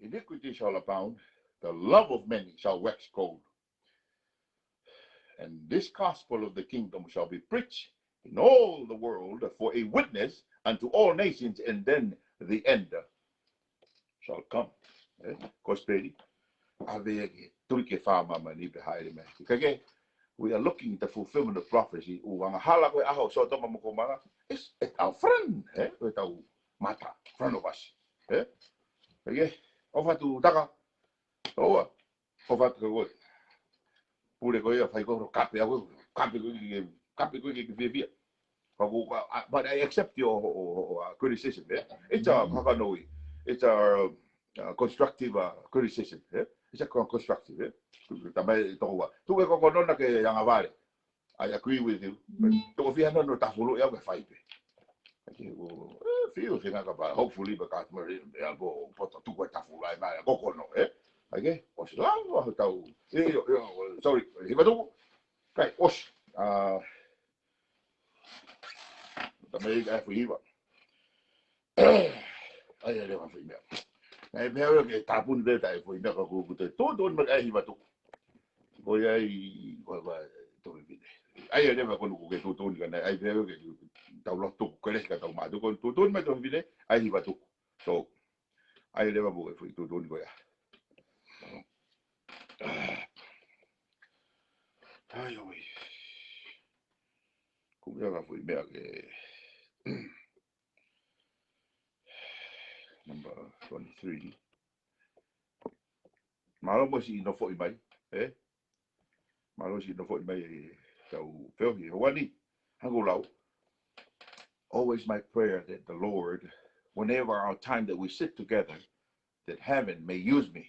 iniquity shall abound, the love of many shall wax cold. And this gospel of the kingdom shall be preached in all the world for a witness unto all nations, and then the end shall come. Ē? Kosipeli. ʻAve ke tuli ke fā māmani pē hāʻele mai. Ka ke, we are looking at the fulfillment of prophecy. ʻOku angahala ko e ʻaho ʻo Sōtoma mo Komola. It's at our front, ē? Ko e tau mata, front of us. Ē? Ka ke, ʻofa atu Taka. ʻOua, ʻofa atu ka ko e. Pule ko ia, fai ko e kape ʻaʻaku, kape ko e, kape ko e ke fiefia. Ka ko, uh, uh, but I accept your, uh, uh, uh, criticism, yeah? It's a, mm, how can we, it's a, uh, constructive, uh, criticism, yeah? It's a con-, constructive, yeah? Tamai toko ua. Tuku e kokonona ke angavale. I agree with you. But toko fiha noa no tafulu ia ke fai pē. Ake, ʻo, ē, fiu, fingaka pā, hopefully, pea ka mare, ʻe ʻapo, poto tuku e tafulu ai, mai, kokono, ē? Ake, ʻosi lava, ʻo tau, ē, ʻio, ʻio, sorry, hiva tuku. Kai, ʻosi. Ah, tamai ka fuʻu hiva. ʻAi, ʻai, leva fuʻu meʻa. ʻAi, meʻa ʻo ke tāpuni pē taʻe fuʻu meʻa ka kuku te. Tō, tō, ma, ʻai, hiva tuku. Ko ia ʻi, ko, ko, tō, pē, pē. ʻAi, ʻai, leva ko nuku ke tō, tō, ni ka nai. ʻAi, pē, ʻai, ke tau lo tuku, ke lesi ka tau mā tuku. Tō, tō, ma, tō, pē, pē. ʻAi, hiva tuku. So, ʻai, leva mo ke fuʻu tō, tō, ni ko ia. ʻAi, ʻoi. Ko ia ka fuʻu meʻa ke. Number twenty-three. Mālō mo siʻi nofoʻi mai, ē? Mālō siʻi nofoʻi mai ʻetau feohi he ʻaho ni. Hangē ko e lau. always my prayer that the Lord, whenever our time that we sit together, that heaven may use me,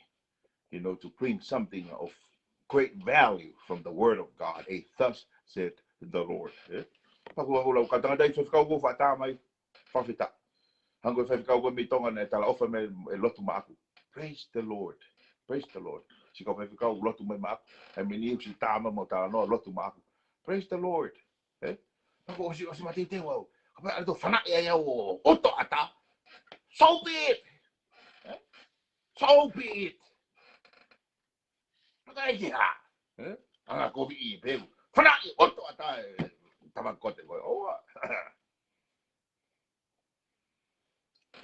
you know, to bring something of great value from the Word of God. A thus said the Lord. Eh? Paku aku lau ka tangata i faifekau ko fata mai fafita. Hango faifekau ko mi Tonga ne tala ofa me e lotu maʻaku. Praise the Lord. Praise the Lord. Sika faifekau lotu mai maʻaku. E mini usi tama mo tala no lotu maʻaku. Praise the Lord. Eh? Paku osi osi mati te wau. Kapa ato fana ia ia o oto ata. So be it. Eh? So be it. Maka e ki ha. Eh? Anga kovi i peu. Fana i oto ata e tama kote ko. Oh.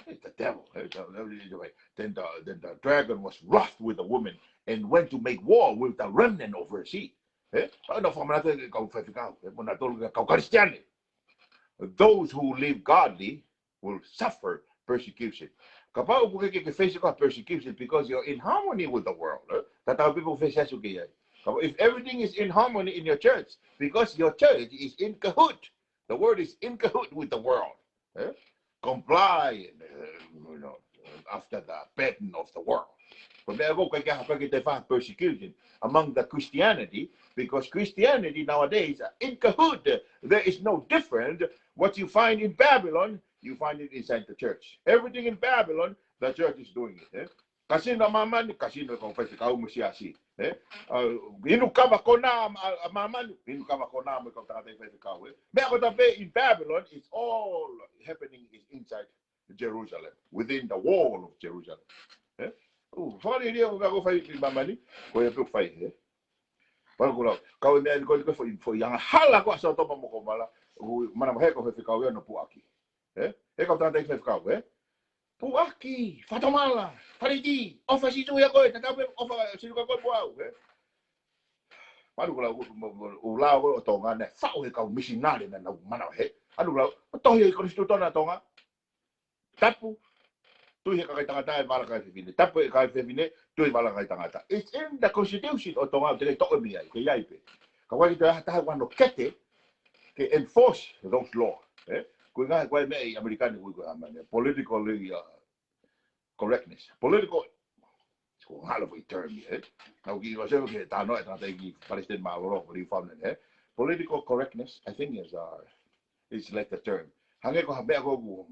It's the devil. Eh, the devil is the way. Then the, then the dragon was wroth with the woman and went to make war with the remnant of her seed. Eh? Ano fa mana te kau faifekau. Eh? Mana tolu kau Christian. Those who live godly will suffer persecution. Kapau ʻoku ke ke face ko persecution because you're in harmony with the world. Eh? Tatau pē ko face asu ke ai. Kapau, if everything is in harmony in your church, because your church is in cahoot. The word is in cahoot with the world. Eh? Comply and, uh, you know, after the pattern of the world. But there go, kake, kake te fa persecution among the Christianity, because Christianity nowadays are in cahoot. There is no different what you find in Babylon, you find it inside the church. Everything in Babylon, the church is doing it. Eh? Kasino ʻa māmani, kasino e kau faifekau mo siasi. Eh? Uh, inu kava kona ʻa, ʻa māmani, inu kava kona mo e kau tangata faifekau. Eh? Meʻa ko tape in Babylon, it's all happening is inside Jerusalem, within the wall of Jerusalem. Eh? Uh, fale lia ko fai ki māmani, ko ia pe fai, eh? Pala kula, kau e meʻa ko ko fo fo anga hala ko ʻa Sotoma mo Komala, u mana he ko faifekau ia no puaki. Eh? E kau tangata faifekau, eh? Puaki, fatomala, faliti, ofa situ ia koe, tatau pē ofa situ ka koe puau, eh? Pala kula, u, u, u, u lao ko o Tonga ne, fau he kau misinale na na mana he. Pala kula, o tohi e konstitutona Tonga. Tapu, tui he kakai tangata e vala kakai fefine. Tapu e kakai fefine, tui vala kakai tangata. It's in the constitution o Tonga, te ke toʻo mi ai, ke iai pē. Ka wai te ha taha wano kete, ke enforce those law. Eh? Ko e ngaahi ko e meʻa ʻi Amerikani ko e ko e amane. Politically, uh, correctness. Political, it's a hell of a term, eh? Now, ki ko se ke tano e tangata ki Palestine ma lolo, ko li fauna, eh? Political correctness, I think, is, uh, is like the term. Hangē ko ha meʻa ko ku,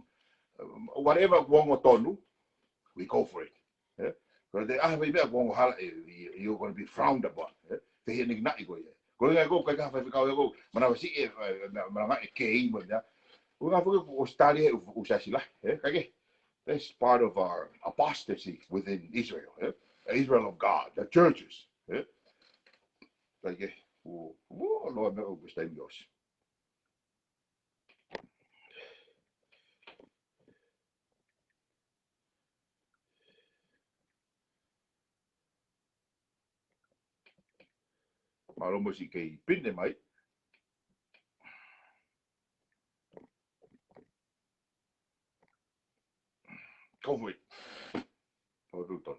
um, whatever kuo ongo tonu, we go for it. Eh? Ko te aha fai meʻa kuo ongo hala, eh, you, you're gonna be frowned upon. Eh? Te he nik naʻi ko ia. Ko ia ko kai ka fai fekau ia ko, mana wasi e, eh, mana ngā e kei mo ia. Ko ngā fai ko Australia, u, u sasila, eh? Kai ke. That's part of our apostasy within Israel, eh? Israel of God, the churches, eh? Kai ke, u, u, lo me u stai mios. Mālō mo si kei pine mai. Kau fui. Kau tūton.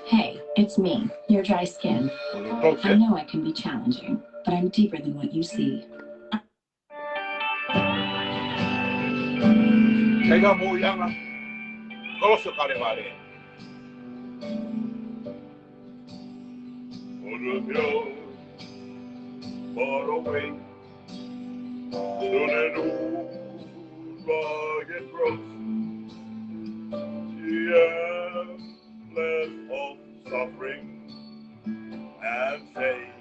Hey, it's me, your dry skin. I know I can be challenging, but I'm deeper than what you see. Kai ka mo ianga. Koloso kare vare. On the hill far away, soon a new rugged cross, the endless of suffering and shame.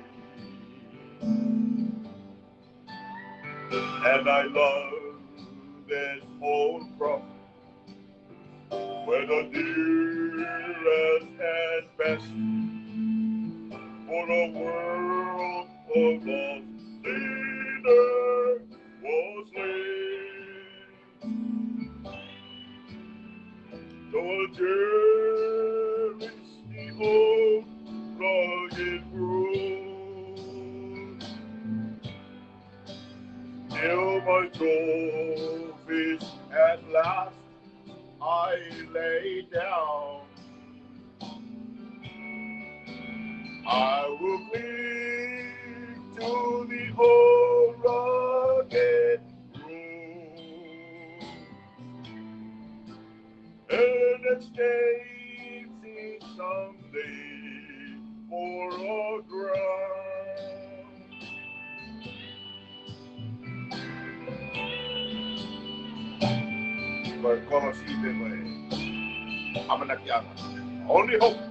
And I love this old cross where the dearest and best for the world of lost sinner was slain. So I'll cherish the old rugged cross till my trophies at last I lay down. I will cling to the old rugged road and escape sin someday for a crown. Ko e kolosi pē ko e ʻamanakiʻanga. Only hope.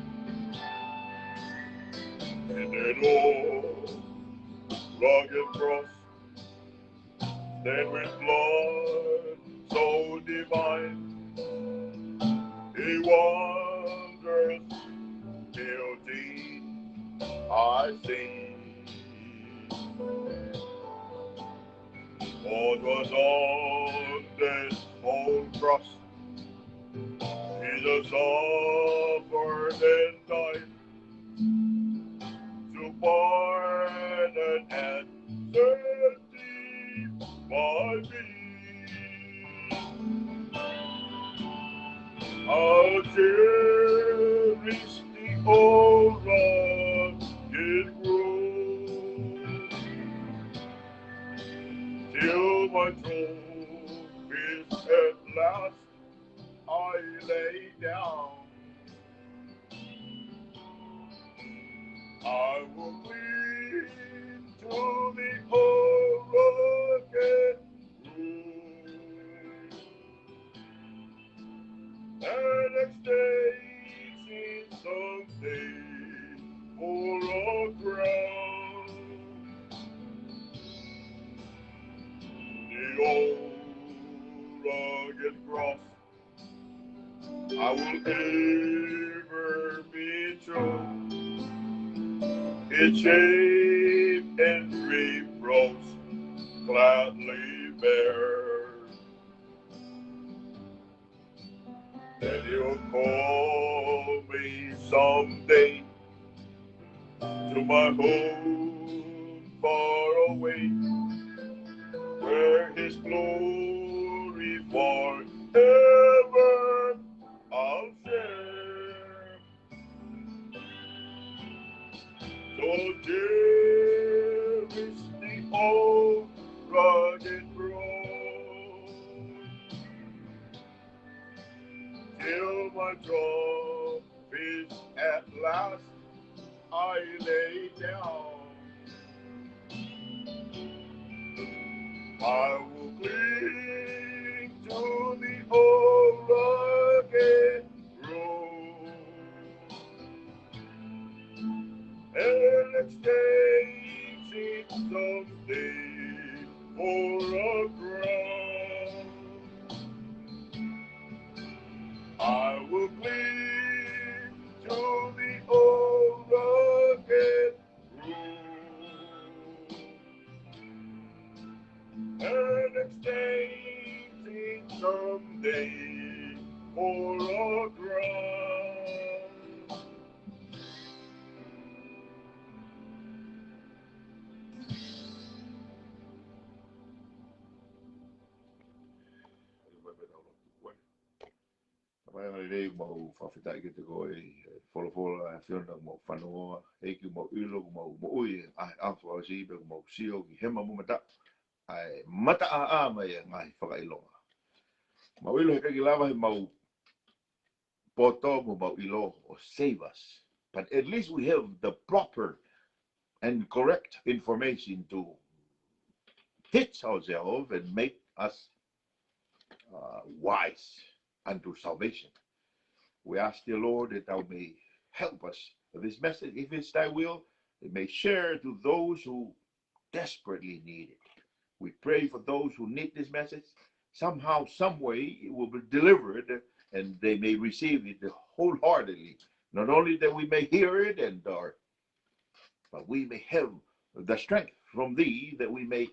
And an old rugged cross stained with blood so divine. He wonders guilty I see. What was on this old cross is a suffered and died to pardon and save by me. I'll cherish the old rugged road till my trophies at last I lay down. I will cling to the old rugged road and escape sin someday for a crown. The old rugged cross I will ever be true. Its shame and reproach gladly bear. And you'll call me someday to my home far away, where his glory forever I'll share. So cherish the old rugged road till my trophies at last I lay down. I will cling to the old rugged road and escape sin someday for a crown. I will cling to the old rugged road and escape sin someday for a crown. Ka mai angalelei, mau fakafetaʻi kiate koe, ʻe Folofola ʻa e ʻAfiona, mau fanongoa, ʻEiki, mau ʻilo, mau moʻui ʻa e ʻaho fakaʻosi, pea mau sio ki hema mo mata, ʻa e mata ʻāʻā mai ʻa e ngaahi fakaʻilonga. Mau ʻilo he ʻikai ke lava heʻemau poto mo ʻemau ʻilo ʻo save us, but at least we have the proper and correct information to teach ourselves and make us uh, wise unto salvation. We ask, dear Lord, that thou may help us with this message. If it's thy will, it may share to those who desperately need it. We pray for those who need this message. Somehow, some way, it will be delivered and they may receive it wholeheartedly. Not only that we may hear it and are, but we may have the strength from thee that we may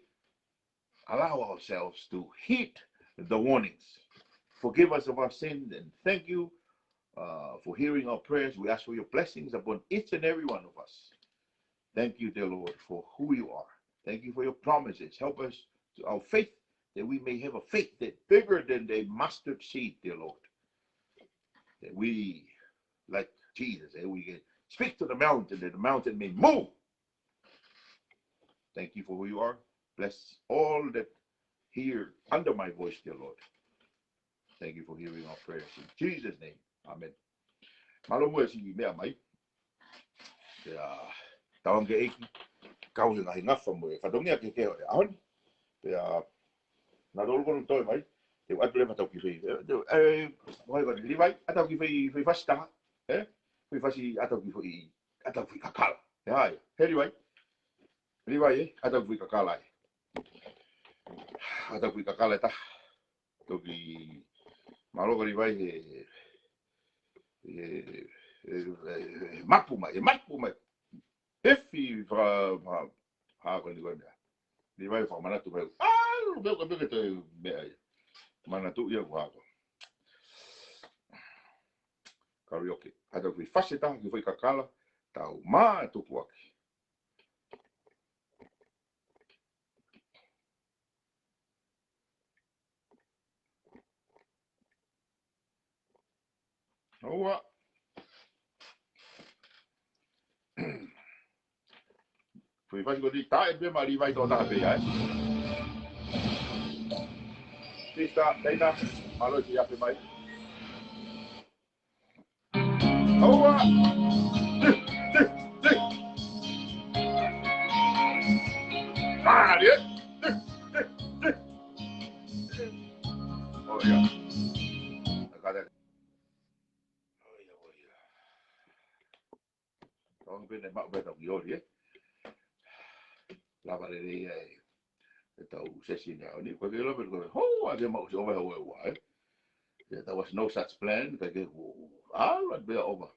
allow ourselves to heed the warnings. Forgive us of our sins and thank you uh, for hearing our prayers. We ask for your blessings upon each and every one of us. Thank you, dear Lord, for who you are. Thank you for your promises. Help us to our faith that we may have a faith that's bigger than the mustard seed, dear Lord. that we, like Jesus, that we can speak to the mountain, that the mountain may move. Thank you for who you are. Bless all that hear under my voice, dear Lord. Thank you for hearing our prayers. In Jesus' name, amen. Mālō muʻa siʻi meʻa mai. Pea tauange ʻEiki, kau he ngaahi ngafa mo e fatongia kehekehe ʻo e ʻaho ni. Pea naʻa tolu kono toe mai, te u ʻatu leva tau ki fei. E, te u, e, hoi kono, Livai, ʻatu ki fei, fei fasi taha. E? Fei fasi ʻatu ki fei, ʻatu ki fei kakala. E hai, he Livai. Livai, e, ʻatu ki fei kakala, e. ʻAtu ki fei kakala e taha. Toki mālō ko Livai he, he, he, he, he mapu mai, he mapu mai. He fi fa, fa, ha ko ni ko ni. Livai fakamanatu mai. Ah, lo meo ka meo ke te meʻa ia. Manatu ia ko hako. Karaoke. ʻAtu ki fasi taha ki fei kakala. Tau mā tukuaki. Ua. Fui fasi ko ni tae pe ma Livai tō taha pē ai. Sista, teina, mālō siʻi afe mai. Aua! Tī, tī, tī. Mālie! Tī, tī, tī. Oh, ia. Akale. Oh, ia, oh, ia. Tau pene maʻu pē tau kiori, e. Lava lelei ia e, e tau session ʻaho ni. Ko ke lava ko, ho, a ke maʻu si ova he ua, e. There was no such plan, ka ke ku, a, la bea ova.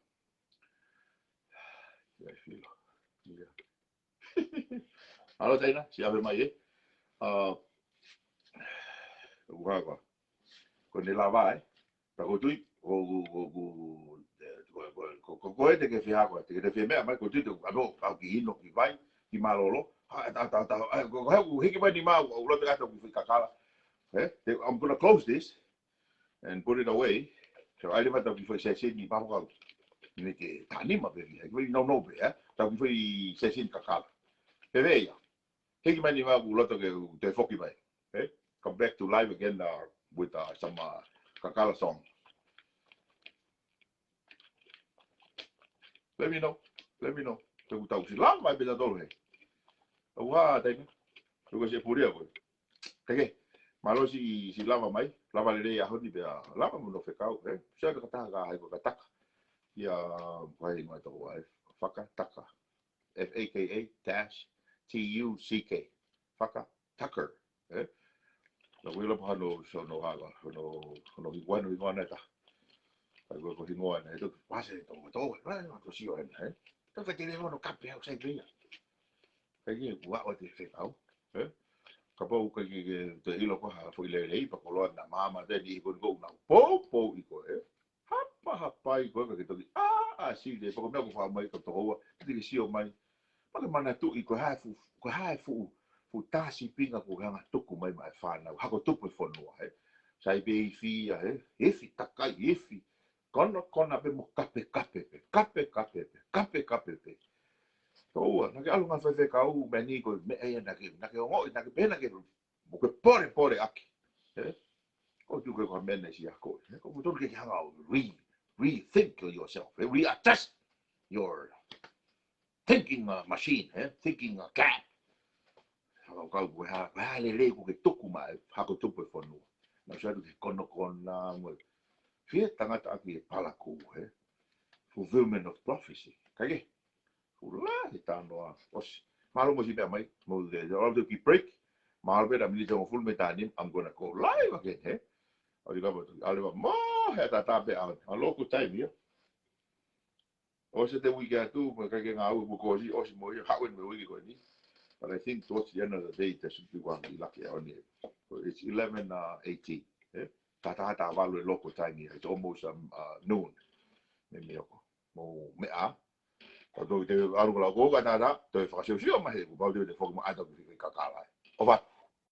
Ia, filo. Ia. Alo, teina, siʻi afe mai, e. A, ua, ua. Ko ne lava, e. Pea ko tui, ko, ko, ko, ko, ko, ko, ko, ko e te ke fie hako, te ke te fie meʻa mai, ko tui te, ano, kau ki ʻino, ki vai, ki mālōlō, ha, ta, ta, ta, a, ko, ko, he, ko hiki mai ni mau, ʻo loto atu ki fei kakala. Eh, te, I'm gonna close this and put it away. So, ʻai leva tau ki fei session ni papa kau. Ni ke tanima pē, he, ki fei no, no pē, eh? Tau ki fei session kakala. Pē, pē ia. Hiki mai ni mau, ʻo loto ke, te foki mai. Eh? Come back to life again, uh, with, uh, some, uh, kakala song. Let me know. Let me know. Te u tau si lava mai pē ta tolu he. Ua, taimi. Te u kasi e puri a koe. Kake. Mālō siʻi, siʻi lava mai. Lava lelei ʻaho ni pea. Lava mo no fekau, eh? Siʻa ka taka, hai ko ka taka. Ia, ko hai ngoa toko ai. Fakataka. F A K A dash T U C K. Faka Tucker, eh? Na kui lapa hano, so no hava, hano, hano hingoa, hano hingoa na ta. Ai ko, ko hingoa na, e toki pase, to, to, na, na, ko sio ena, eh? Toki fai tele hono kape au sai pia. Kai ke, ua o te fekau, eh? Kapau kai ke, ke, te ʻilo ko ha, foʻi lelei, pa koloa na mama, te ni ko, ko na, pou, pou i ko, eh? Hapa, hapai, ko e ka ke toki, a, a, si, te, pako mea ko fa mai, ka toko ua, te ke sio mai. Pake manatuʻi, ko hai fu, ko hai fu, fu tasi pinga ko hanga tuku mai mai fānau, hako tupu e fonua, he. Sai pē ifi, a, he, ifi, takai, ifi. Kona, kona pē mo kape, kape pē, kape, kape pē, kape, kape pē. Tō ua, na ke ʻalu ngā fai fekau, meni ko, me, e, na ke, na ke ongoʻi, na ke pē, na ke, mo ke pole, pole aki. He? Ko tu ke ko mene si ako. He? Ko tu ke hanga ʻo re-, rethink yourself. He? Readjust your thinking, uh, machine. He? Thinking, uh, gap. Hanga ʻo kau ko ha, ha lelei ko ke tuku mai, hako tupu e fonua. Na sa tu ke kono kona mo. Fie tangata aki e palaku, he? Fulfillment of prophecy. Kai ke? Fula he tanoa. ʻOsi. Mālō mo siʻi meʻa mai. Mo te, I'll take a break. Mālō pē na miniti hongofulu mei taimi ni, I'm gonna go live again, he? ʻAlu ka mo, ʻalu mo, he ta ta pē a, a local time ia. ʻOsi te uike atu, mo kai ke ngāue mo ko si, ʻosi mo ia, haʻu eni mo e uike ko eni. But I think towards the end of the day, there should be one lucky on it. So it's eleven, uh, eighteen, eh? Ta ta ta valu e local time ia. It's almost, um, uh, noon. Mei Meioko. Mo meʻa. Ka tau te ʻalu ko la ko ka ta ta, tau fakasiosio mai he, ko pau te te foki mo ʻata ki fei kakala. ʻOfa.